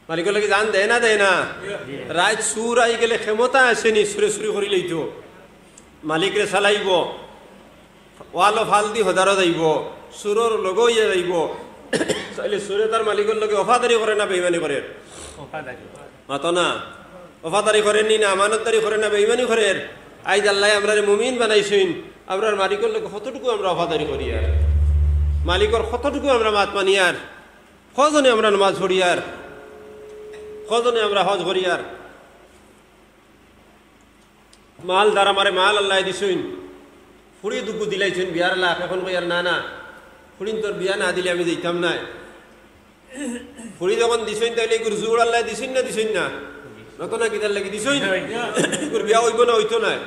মালিকর লাগি জান দেয় না, দেয় না? রাইত চুর আইগেলে ক্ষমতা আছে নি, চুরে চুরি করি লইতো। মালিকরে চালাইবো, ওয়ালো ফাল দি হদারো যাইবো, চুরর লগে অইয়া যাইবো। তাইলে চুরে তার মালিকর লগে ওফাদারি করে না বেইমানি করের? ওফাদারি। মাতো না। ওফাদারি করের নি না, আমানতদারি করের না, বেইমানি করের? আইজ আল্লায় আমরারে মুমিন বানাইছইন, আমরার মালিকর লগে কতটুকু আমরা ওফাদারি করিয়ার? মালিকর কতটুকু আমরা মাত মানিয়ার? কয়জনে আমরা নমাজ পড়িয়ার? কয়জনে আমরা হজ করিয়ার? মালদার আমারে মাল আল্লায় দিছইন, ফুড়ি দুগু দিলাইছইন বিয়ার লাখ, এখন কইয়ার না না, ফুড়িন্তর বিয়া না দিলে আমি যাইতাম নায়। ফুড়ি যখন দিছইন তাইলে ইগুর জুর আল্লায় দিছইন না দিছইন না? নত না কিতার লাগি দিছইন? ইগুর বিয়া অইবো না অইতো নায়?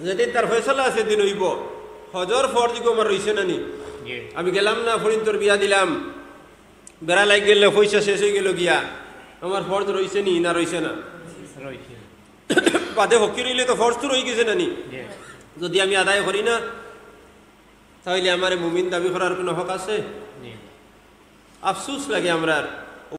যেদিন তার ফয়সালা আছে দিন অইবো। হজর ফরজ ইগু আমার রইছে না নি? আমি গেলাম না, ফুড়িন্তর বিয়া দিলাম, বেড়া লাগি গেলে পয়সা শেষ অইগেলো গিয়া, আমার ফরজ রইছে নি না রইছে না? বাদে ফকির অইলে তো ফরজ তো রইগেছে না নি? যদি আমি আদায় করি না, তাইলে আমারে মুমিন দাবি করার কুনু হক আছে? আফসুস লাগে আমরার।